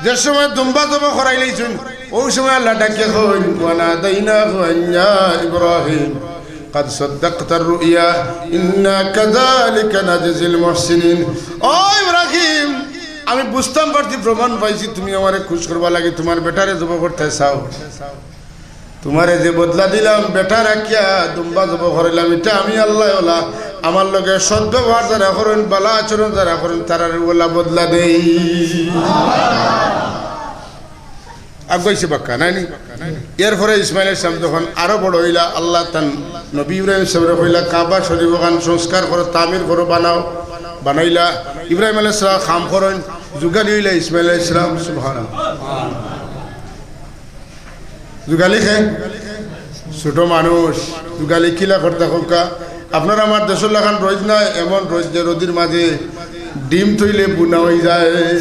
যে সময় দুম্বা জবো করাইলাইছইন, অউ সময় আল্লায় ডাকিয়া কইন, "ওয়ানাদাইনাহু আন ইয়া ইব্রাহিম, ক্বাদ সাদ্দাকতার রুইয়া, ইন্না কাযালিকা নাজজিল মুহসিনিন।" ও ইব্রাহিম, আমি বুঝতাম পারছি, প্রমাণ পাইছি, তুমি আমারে খুশ করবার লাগি তুমার বেটারে জবো করতায় চাও। তুমারে যে বদলা দিলাম, বেটা রাখিয়া দুম্বা জবো করাইলাম, ইটা আমি আল্লায় অলা, আমার লগে সদ্ব্যবহার যারা করইন, ভালা আচরণ যারা করইন, তারারে অলা বদলা দেই। আগুয়াইছে বাক্কা, নায় নি? এরপরে ইসমাইল আলাইহিস সালাম যখন আরো বড় অইলা, আল্লায় তান নবী ইব্রাহিম সাহেবরে কইলা, "কাবা শরীফ অখান সংস্কার করো, তামির করো, বানাও।" বানাইলা। ইব্রাহিম আলাইহিস সালাম কাম করইন, যুগালি অইলা ইসমাইল আলাইহিস সালাম। সুবহানাল্লাহ। যুগালি কে? ছোট মানুষ। যুগালি কিলা করতা কউক্কা? আপনার আমার দেশর লাখান রইদ নায়, এমন রইদ যে রইদর মাঝে ডিম থইলে বুনা অইযায়।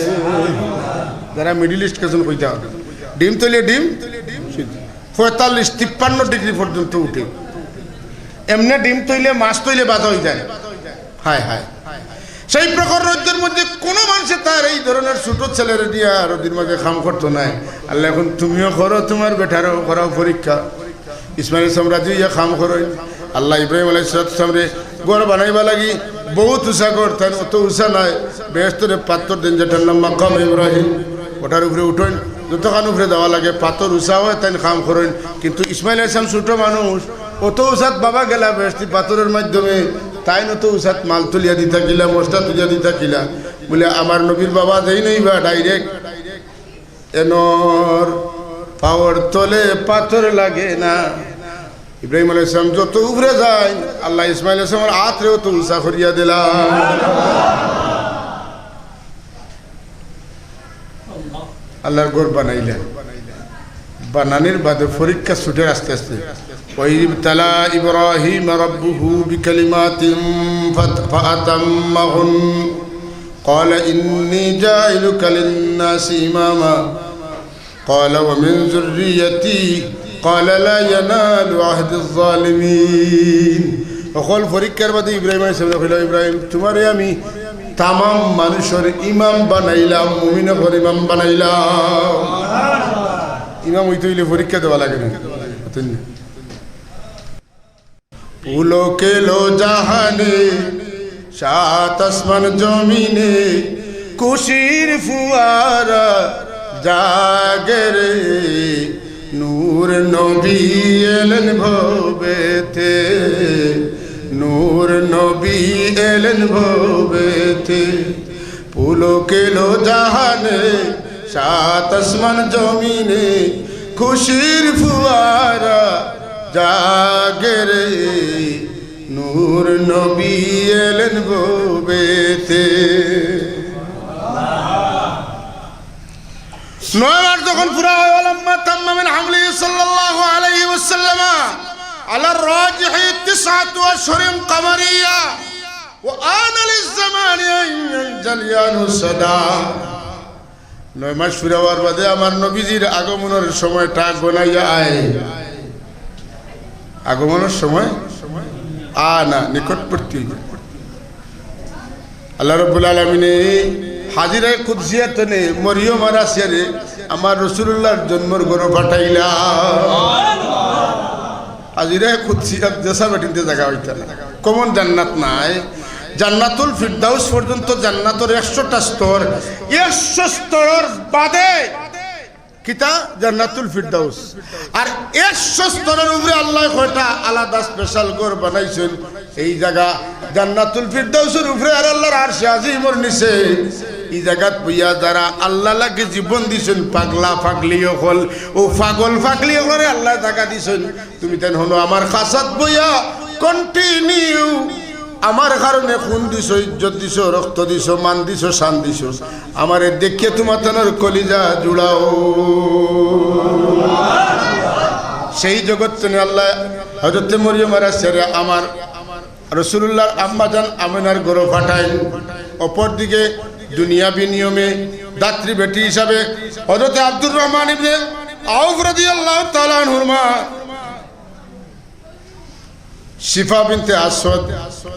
যারা মিডল ইস্ট গেছইন কইতা, ডিম থইলে ডিম পঁয়তাল্লিশ তিপ্পান্ন ডিগ্রি পর্যন্ত উঠে। এমনে ডিম থইলে, মাছ থইলে বাজা অইযায়। হায় হায়। সেই প্রকার রইদর মধ্যে কুনু মানষে তার এই ধরনের ছোট ছেলেরে দিয়া রইদর মাঝে কাম করতো নায়। আল্লায় কইন তুমিও করো, তুমার বেটারেও করাও পরীক্ষা। ইসমাইল আলাইহিস সালাম রাজি অইয়া কাম করইন। আল্লায় ইব্রাহিম আলাইহিস সালামরে ঘর বানাইবার লাগি বউত উচা ঘর, তাইন অত উচা নায়, বেহেস্তর পাত্থর দেইন যেটার নাম মাকাম ইব্রাহিম, ওটার উপরে উঠইন, যতখান উপরে যাওয়া লাগে পাত্থর উচা অয়, তাইন কাম করইন। কিন্তু ইসমাইল আলাইহিস সালাম ছোট মানুষ, অত উচাত বাবা গেলা বেহেস্তি পাত্থরর মাধ্যমে, তাইন অত উচাত মাল তুলিয়া দিতা কিলা, মশলা তুলিয়া দিতা কিলা। বুলে, আমার নবীর বাবা যেইন অইবা direct এনর পাওর তলে পাত্থর লাগে না। ইব্রাহিম আলাইহিস সালাম যত উপরে যাইন, আল্লায় ইসমাইল আলাইহিস সালামর আতরে অত উচা করিয়া দিলা। আল্লার ঘর বানাইলা। বানানির বাদে পরীক্ষা ছুটের আস্তে আস্তে। "ওয়াইদ ইবতালা ইব্রাহিমা রাব্বুহু বিকালিমাতিন ফাত-, ফাআতাম্মাহুন। ক্বালা ইন্নী জাইলুকা লিন্নাসি ইমামা।" ক্বালা ওয়া মিন যুররিয়াতি, ক্বালা লা ইয়ানালু আহদিজ জালিমিন। হকল পরীক্ষার বাদে ইব্রাহিম আলাইহিস সালামে কইলা, "ইব্রাহিম, তুমারে আমি তামাম মানুষর ইমাম বানাইলাম, মুমিন অকলর ইমাম বানাইলাম।" ইমাম অইতে অইলে পরীক্ষা দেওয়া লাগে না? পুলক এলো জাহানে, সাত আসমান জমিনে, খুশির ফুয়ারা জাগে রে। নূর নবী এলেন ভবেতে, নূর নবী এলেন ভবেতে। পুলক এলো জাহানে, সাত আসমান জমিনে, খুশির ফুয়ারা জাগে রে, নূর নবী এলেন ভবেতে। নয় মাস যখন পুরা অয়, ওয়ালাম্মা তাম্মা মিন হামলিহি সাল্লাল্লাহু আলাইহি ওয়াসাল্লাম, আলার রাজিহি তিসআতু আশহুরিন কামারিয়া, ওয়া আনা লিজ-জামানি আন ইয়ানজালিয়া আনহু সাদা। নয় মাস পুরা অওয়ার বাদে আমার নবীজির আগমনর সময়টা গনাইয়া আয়। আগমনর সময় আনা, নিকটবর্তী। আল্লাহ রাব্বুল আলামিনে হাজিরায়ে কুদসিয়াত থনে মরিয়ম আর আসিয়ারে আমার রাসূলুল্লাহর জন্মর ঘরো পাঠাইলা। হাজিরায়ে কুদসিয়াত দেশা বেটিন্তে জাগা অইতা না। কমন জান্নাত নায়। জান্নাতুল ফিরদাউস পর্যন্ত জান্নাতর একশোটা স্তর, একশো স্তরর বাদে কিতা? জান্নাতুল ফিরদাউস। আর একশো স্তরর উপরে আল্লায় কয়টা আলাদা special ঘর বানাইছইন। এই জাগা জান্নাতুল ফিরদাউসর উপরে আর আল্লাহর আরশে আজিমর নিচে, ই জাগাত বইয়া যারা আল্লাহ লাগি জীবন দিছইন, পাগলা পাগলি অকল, অউ পাগল পাগলি অকলরে আল্লায় জাগা দিছইন। তুমি তাইন হনো আমার খাসাত বইয়া continue আমার কারণে খুন দিছো, ইজ্জত দিছো, রক্ত দিছো, মান দিছো, শান দিছো। আমারে দেখিয়া তুমার তানর কলিজা জুড়াও। সেই জগৎ থনে আল্লায় হযরতে মরিয়ম আর আসিয়ারে আমার রাসূলুল্লাহর আম্মাজান আমিনার ঘরো পাঠাইন। অপরদিকে দুনিয়াবি নিয়মে দাত্রী বেটি হিসাবে হযরতে আব্দুর রহমান ইবনে আউফ রাদিয়াল্লাহু তাআলা আনহুর মা শিফা বিনতে আসওয়াদ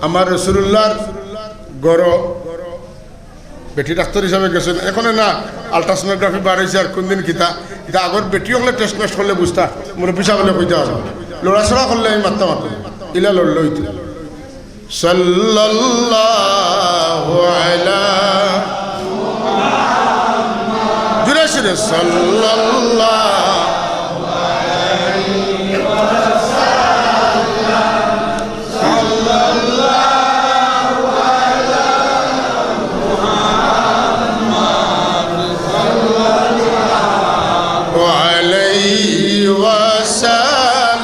আমার রাসূলুল্লাহর ঘরো বেটি ডাক্তার হিসাবে গেছইন। এখনে না, আল্ট্রাসোনোগ্রাফি বার অইছে, আর কুনদিন কিতা, ইতা আগর বেটি অকলে টেস্ট মেস্ট করলে বুঝতা, মুরব্বি সাব অকলে কইতা পারবা। লড়াচড়া করলে আমি মাততাম পারতাম না, ইলা লড়লে অইতো। সাল্লাল্লাহু আলা, জোরে সোরে সাল্লাল্লাহু আলাইহি ওয়াসাল্লাম।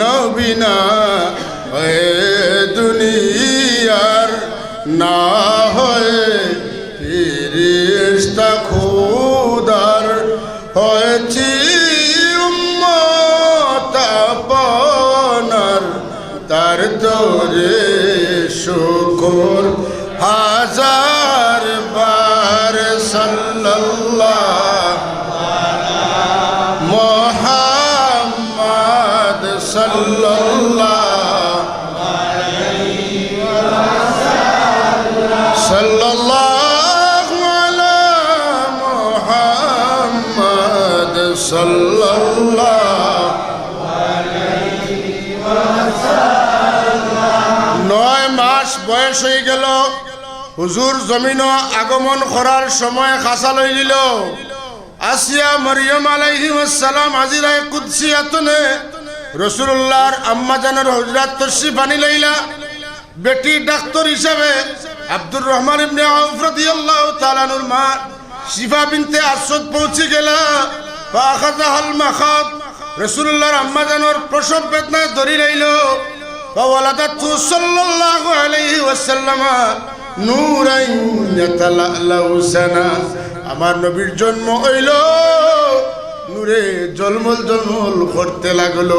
নবী না হয়ে দুনিয়ার, না হয়ে ফিরিস্তা খুদার, হয়েছি উম্মত আপনার, তার তরে শুকুর হাজার বার। সাল্লাল্লাহু মুহাম্মদ সাল্লাল্লাহু, সাল্লাল্লাহু আলা মুহাম্মদ সাল্লাল্লাহু। নয় মাস বয়স অইগেলো, হুজুর জমিনো আগমন করার সময় খাসা লইলিলো। আসিয়া মরিয়ম আলাইহিস সালাম হাজিরায়ে কুদসিয়াতনে রাসূলুল্লাহর আম্মাজানর হুজরাত তশরিফ আনিলাইলা। বেটি ডাক্তার হিসাবে আব্দুর রহমান ইবনে আউফ রাদিয়াল্লাহু তাআলা আনহুর মা শিফা বিনতে আসওয়াদ পৌঁছিগেলা। ফাআখাযাহাল মাখাদ, রাসূলুল্লাহর আম্মাজানর প্রসব বেদনায় ধরিলাইলো। ফাওয়ালাদাতহু সাল্লাল্লাহু আলাইহি ওয়াসাল্লাম নূরান ইয়াতালাআলাউ সানা। আমার নবীর জন্ম অইলো, নূরে জলমল জলমল করতে লাগলো।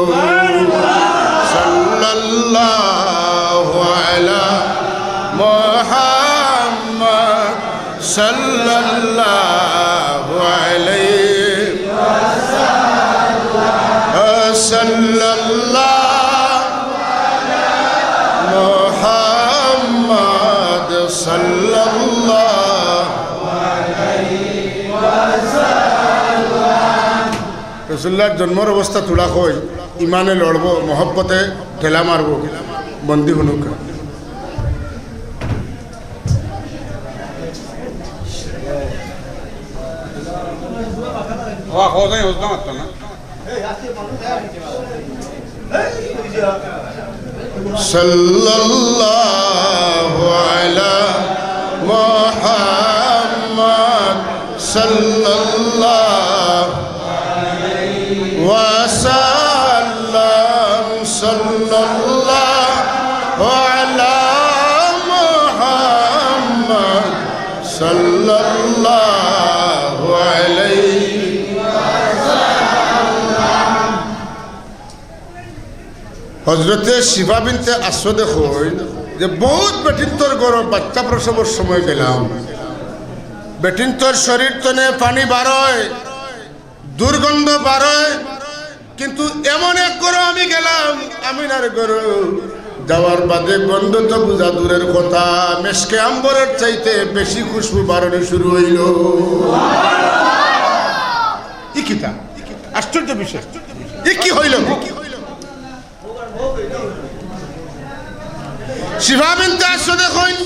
সাল্লাল্লাহু আলা মুহাম্মদ সাল্লাল্লাহু আলাইহি ওয়াসাল্লাম। মুহাম্মদ সাল্লাল্লাহু আলাইহি ওয়াসাল্লাম। রাসূলুল্লাহর জন্মর অবস্থা থুড়া কই, ইমানে লড়বো, মহব্বতে ঠেলা মারবো, বন্দি হুনুকা। সাল্লাল্লাহু আলা মুহাম্মদ সাল্লাল্লাহু ওয়াসাল্লাম। সাল্লাল্লাহু আলা মুহাম্মদ সাল্লাল্লাহু আলাইহি। হজরতে শিফা বিনতে আসওয়াদে কইন যে বউত বেটিন্তর ঘরো বাচ্চা প্রসবর সময় গেলাম, বেটিন্তর শরীর তনে পানি বারয়, দুর্গন্ধ বারয়, কিন্তু এমন এক ঘরো আমি গেলাম, আমিনার ঘরো যাওয়ার বাদে গন্ধ তো বুঝা দূরের কথা, মেশকে আম্বরের চাইতে বেশি খুশবু বারনি শুরু অইলো। ই কিতা? আশ্চর্য বিষয়। ই কি অইলো? শিফা বিনতে আসওয়াদে কইন,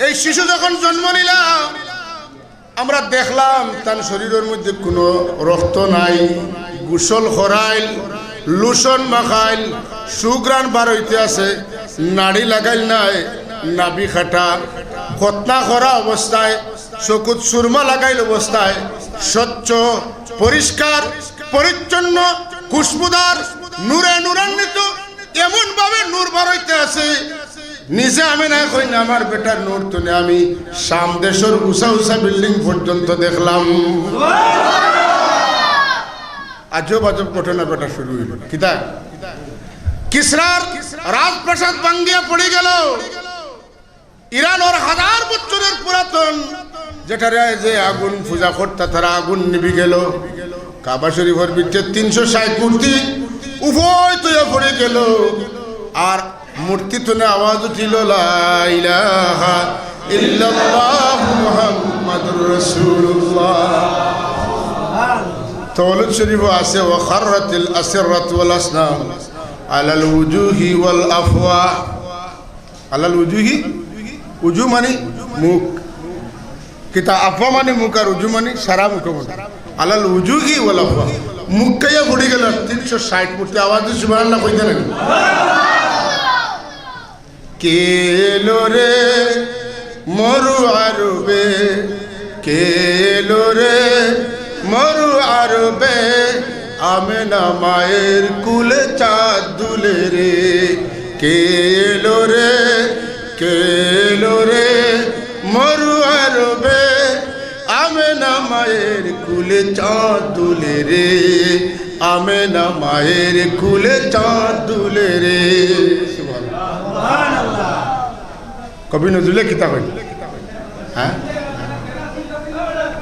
এই শিশু যখন জন্ম নিলা, আমরা দেখলাম তান শরীরর মধ্যে কুনু রক্ত নাই, গোসল করাইল, লোশন মাখাইল, সুঘ্রাণ বারইতে আছে, নাড়ি লাগাইল নায়, নাভি কাটা, খতনা করা অবস্থায়, চকুত সুরমা লাগাইল অবস্থায়, স্বচ্ছ, পরিষ্কার, পরিচ্ছন্ন, খুশবুদার, নূরে নূরান্বিত, এমন ভাবে নূর বারইতে আছে, নিজে আমিনায় কইন, আমার বেটার নূর তনে আমি শাম দেশর উঁচা উঁচা বিল্ডিং পর্যন্ত দেখলাম। আজব আজব ঘটনা ঘটা শুরু অইলো। কিতা? কিসরার রাজপ্রাসাদ ভাঙ্গিয়া পড়ি গেলো। ইরানর হাজার বছরর পুরাতন, যেটারে যে আগুন পূজা করতা, তারা আগুন নিভি গেলো। কাবা শরীফর ভিতরে তিনশো ষাইট মূর্তি উভয় তৈয়া পড়ি গেলো। আর মূর্তি তুনে আওয়াজ উঠিল, "লা ইলাহা ইল্লাল্লাহু মুহাম্মাদুর রাসূলুল্লাহ।" তওলুদ শরীফো আছে, "ওয়া খাররাতিল আসিররাতু ওয়াল আসনাম আলাল উজুহি ওয়াল আফওয়াহ।" আলাল উজুহি, উজু মানে মুখ। কিতা আফওয়াহ মানে মুখ আর উজু মানে সারা মুখ মানে। আলাল উজুহি ওয়াল আফওয়াহ। মুখ খাইয়া পড়ি গেল তিনশো ষাইট মূর্তি। আওয়াজ দি সুবহানাল্লাহ কইতা নানি? কে এলো রে মরু আরবে, কে এলো রে মরু আরবে, আমেনা মায়ের কুলে চাঁদ দুলে রে। কে এলো রে, কে এলো রে মরু আরবে, আমেনা মায়ের কুলে চাঁদ দুলে রে, আমেনা মায়ের কুলে চাঁদ দুলে রে। সুবহানাল্লাহ। কবি নজরুলে কিতা কইন? হ্যাঁ?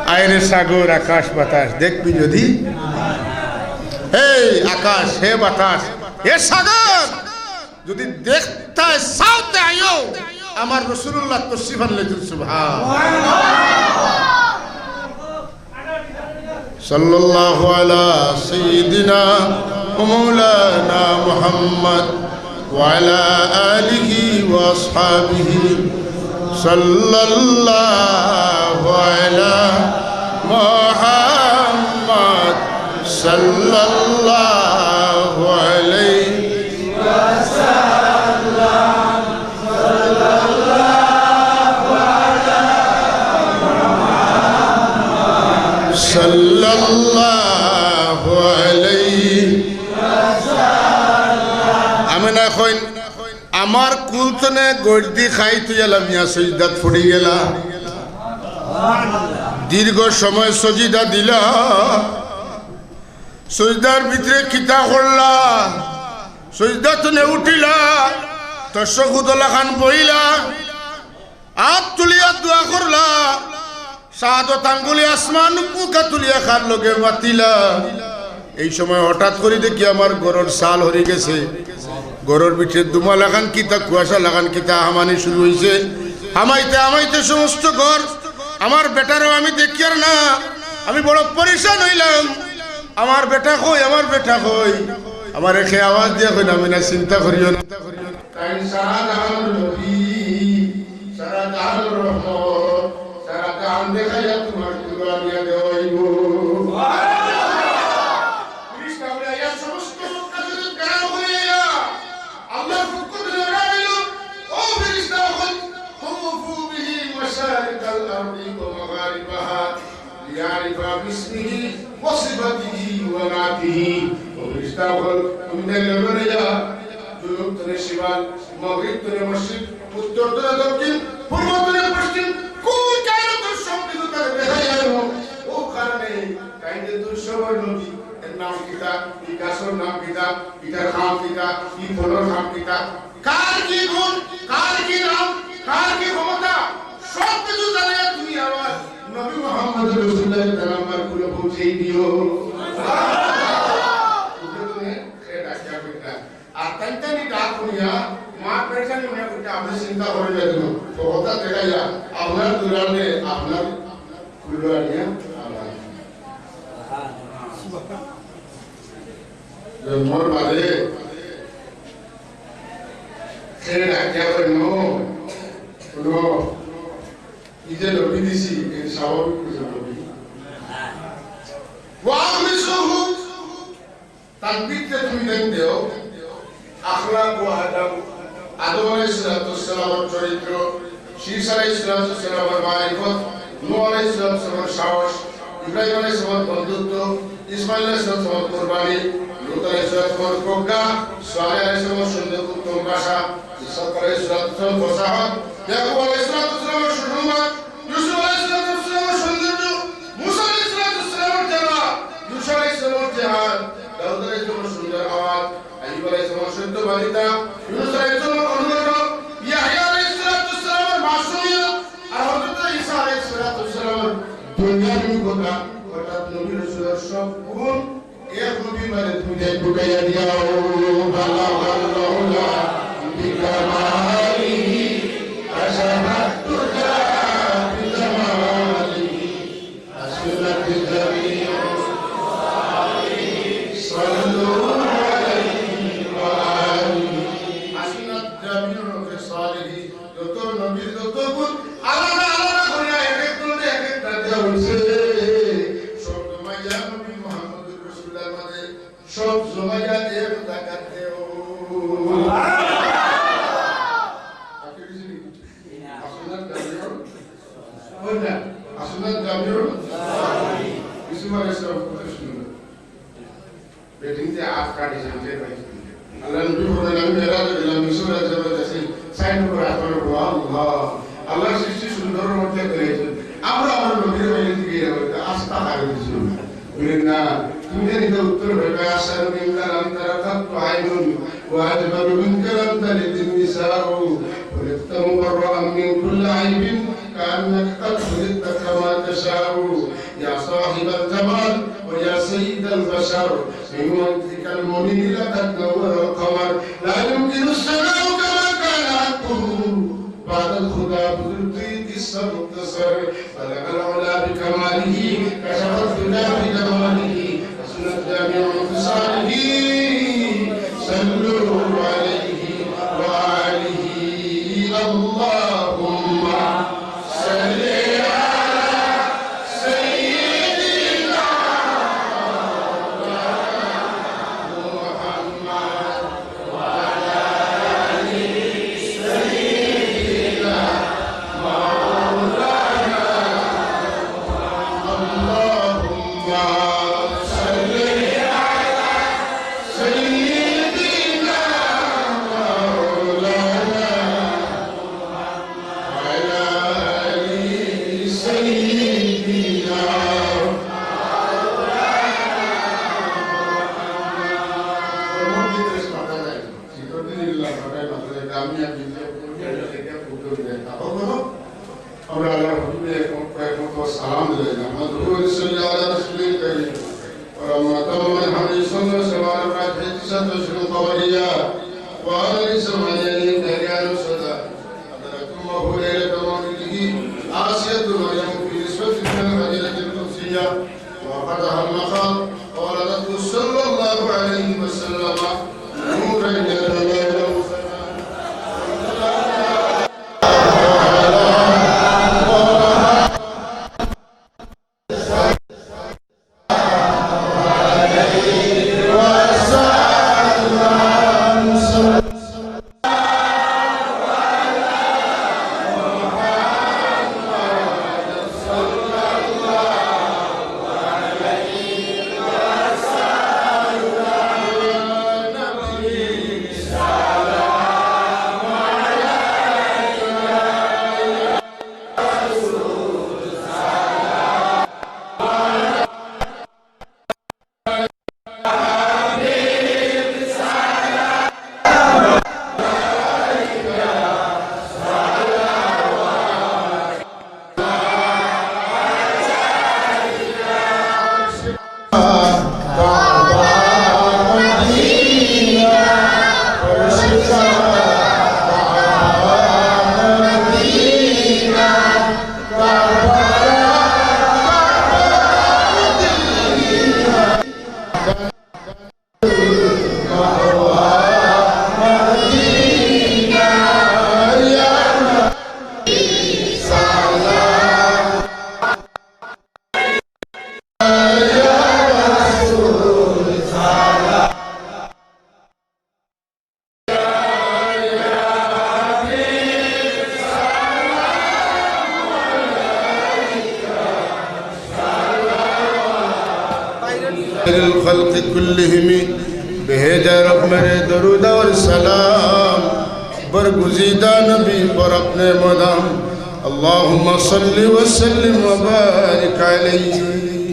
আয় রে সাগর, আকাশ, বাতাস, দেখবি যদি। হে আকাশ, হে বাতাস, হে সাগর, যদি দেখতায় চাও তে আইও, আমার রাসূলুল্লাহ তশরিফ আনলে তুই। সুবহান। সাল্লাল্লাহু আলা সাইয়্যিদিনা ওয়া মাওলানা মুহাম্মদ ওয়া আলা আলিহি ওয়া আসহাবিহি। সাল্লাল্লাহু আলা মুহাম্মদ সাল্লাল্লাহু আলাইহি সাল্লাল্লাহু আলাইহি। আমেনা কইন, আমার কুল তনে গর্দি খাই তুই এলা মিয়া সজদাত পড়ি গেলা। দীর্ঘ সময় সজিদা দিলা, সজদার ভিতরে কিতা করলা? সজদা তনে উঠিলা, তশাহুদ লাখান বইলা, আত তুলিয়া দোয়া করলা, শাহাদত আঙ্গুলি আসমান মুখা তুলিয়া খার লগে মাতিলা। এই সময় হঠাৎ করি দেখি আমার ঘরর চাল হরি গেছে, ঘরর ভিতরে ধুমা লাখান কিতা, কুয়াশা লাখান কিতা হামানি শুরু হইছে। হামাইতে হামাইতে সমস্ত ঘর, আমার বেটারেও আমি দেখিয়ার না, আমি বড় পরেশান হইলাম। আমার বেটা কই, আমার বেটা কই? আমার একে আওয়াজ দিয়া কইন, আমেনা চিন্তা করিও না। তাইন সারা জাহানর নবী, সারা জাহানর রহমত, সারা জাহান দেখাইয়া তুমার কুরবানিয়া দেওয়া অইবো। ফিরিস্তা উড়ে আইয়া সমস্ত মক্কা শরীফ ঘেরাও করি আইয়া আল্লাহর পক্ষ থেকে অর্ডার দিল, "ও ফিরিস্তা অকল, তুফু বিহি মাশারিকাল আরদি ওয়া মাগারিবাহা।" লিয়ারিফা বিসমিহি ওয়া সিফাতিহি ওয়া নাতিহি। ও ফিরিস্তা অকল, তুমি তাইন লইয়া যা, জুনুব তনে শিমাল, মাগরিব তনে মশরিক, উত্তর তনে দক্ষিণ, পূর্ব তনে পশ্চিম, কোন কায়নাতর সব কিছু তারে দেখাই আনো। ও কারণে তাইন যে দুই সবর নবী, এর নাম কিতা, ই গাছর নাম কিতা, ইটার খাম কিতা, ই ফলর খাম কিতা, কার কি গুণ, কার কি নাম, কার কি ক্ষমতা, সব কিছু জানাইয়া তুমি আমার নবী মুহাম্মদ রাসূলুল্লাহ তাআলা আমার কুলে পৌঁছাই দিও। উঠে তুমি সে ডাকিয়া কইতা। আর তাইন তাইন ডাক শুনিয়া মা পেরেশানি মনে করতে আপনি চিন্তা করে দেখুন। তো হঠাৎ দেখাইয়া আপনার দুলালে আপনার কুলে আনিয়া আমার জন্মর বাদে সে ডাকিয়া কইল, "হুনো, হুনো, ই যে নবী দিছি, এ স্বাভাবিক কিছু নবী।" ওয়া আমিসুহু, তার ভিতরে তুমি দেখতেও, আখলাক ও আদব, আদম আলাইহিস সালাতু ওয়াস সালামের চরিত্র, শীস আলাইহিস সালাতু ওয়াস সালামের মারিফত, নূহ আলাইহিস সালাতু ওয়াস সালামের সাহস, ইব্রাহিম আলাইহিস সালামের বন্ধুত্ব, ইসমাইল আলাইহিস সালাতু ওয়াস সালামের কুরবানি, লূত আলাইহিস সালাতু ওয়াস সালামের প্রজ্ঞা, সালেহ আলাইহিস সালামের সুন্দর উত্তম ভাষা, ইসহাক আলাইহিস সালাতু ওয়াস সালামের ফসাহত, ইয়াকুব আলাইহিস সালাতু ওয়াস সালামের সুসংবাদ, ইউসুফ আলাইহিস সালাতু ওয়াস সালামের সৌন্দর্য, মুসা আলাইহিস সালাতু ওয়াস সালামের জানা, ইউসা আলাইহিস সালামের জেহাদ, দাউদ আলাইহিস সালামের সুন্দর আওয়াজ, আইয়ুব আলাইহিস সালামের সত্যবাদিতা, ইউনুস আলাইহিস সালামের অনুগত, ইয়াহইয়া আলাইহিস সালাতু ওয়াস সালামের মাসুমিয়ত, আর হযরত ঈসা আলাইহিস সালাতু ওয়াস সালামের দুনিয়াবি কথা, অর্থাৎ নবী রাসূলের সব গুণ এক নবীর মাঝে তুমি দেখ ঢুকাইয়া দিয়াও, বালা বালা كماله كشف الدجى بجماله. حسنت جميع خصاله. صلوا عليه وآله. حسنت جميع خصاله. যত নবীর যত গুণ আলাদা আলাদা করিয়া এক এক গুণে এক একটা দেওয়া হইছে। সব জমাইয়া নবী মুহাম্মদুর রাসূলুল্লাহর মাঝে সব জমাইয়া এক জাগাত দেও। হাসনাত জামিউল, ওই না, হাসনাত জামিউল, ইউসুফ আলাইহিস সালাম কত সুন্দর। বেটিনতে আত কাটি জানতে পারি। আল্লাহ নবী বলেন, "আমি মেরাজে গেলাম, মিশর রাজ্যের কাছে, সাইন করে আসমানে বলো, আল্লাহ, আল্লাহর সৃষ্টি সুন্দর মধ্যে করেছেন। আমরা আমার নবীর বাইরে দিকে আস্থা হারিয়ে দিয়েছি।" বলেন, "না, তুমি জানি তো উত্তর হবে, আশার মিন কালাম তারা খাত্তু আইনুন, ওয়া আজমালু মিন কালাম তালিদিন নিসাউ, খলিকতা মুবাররাআন মিন কুল্লি আইবিন, কাআন্নাকা কাদ খুলিকতা কামা তাশাউ, ইয়া সাহিবাল জামাল ওয়া ইয়া সাইয়্যিদাল বাশার।" من وجهك المنير لقد نور القمر، لا يمكن الثناء كما كان حقه، بعد الخدا بذل الطيب قس مختصر، بلغ العلا بكماله، كشف الدجى بجماله، حسنت جميع خصاله، صلوا عليه وآله، اللهم صل على سيدنا محمد وعلى آل سيدنا مولانا. اللهم صل على سيدنا مولانا وعلى آل سيدنا. আমরা আল্লাহর হাবিবের কয়েক মতো সালাম দিলাম। نحمده ونصلي على رسوله الكريم. ولما تم الحمد لله والصلاة والسلام على الفاتحة تسعة أشهر قمرية وعلى ثمانية من دهرها نسخة. حضرت أمه ليلة مولده آسية مريم في نسوة من الحجرة القدسية وفتح المخاض فولدته صلى الله عليه وسلم نورا يتلألأ. خير الخلق كلهم، بهجا رب میرے درود اور سلام، برگزیدہ نبی پر اپنے مدام، اللهم صل وسلم وبارك عليه.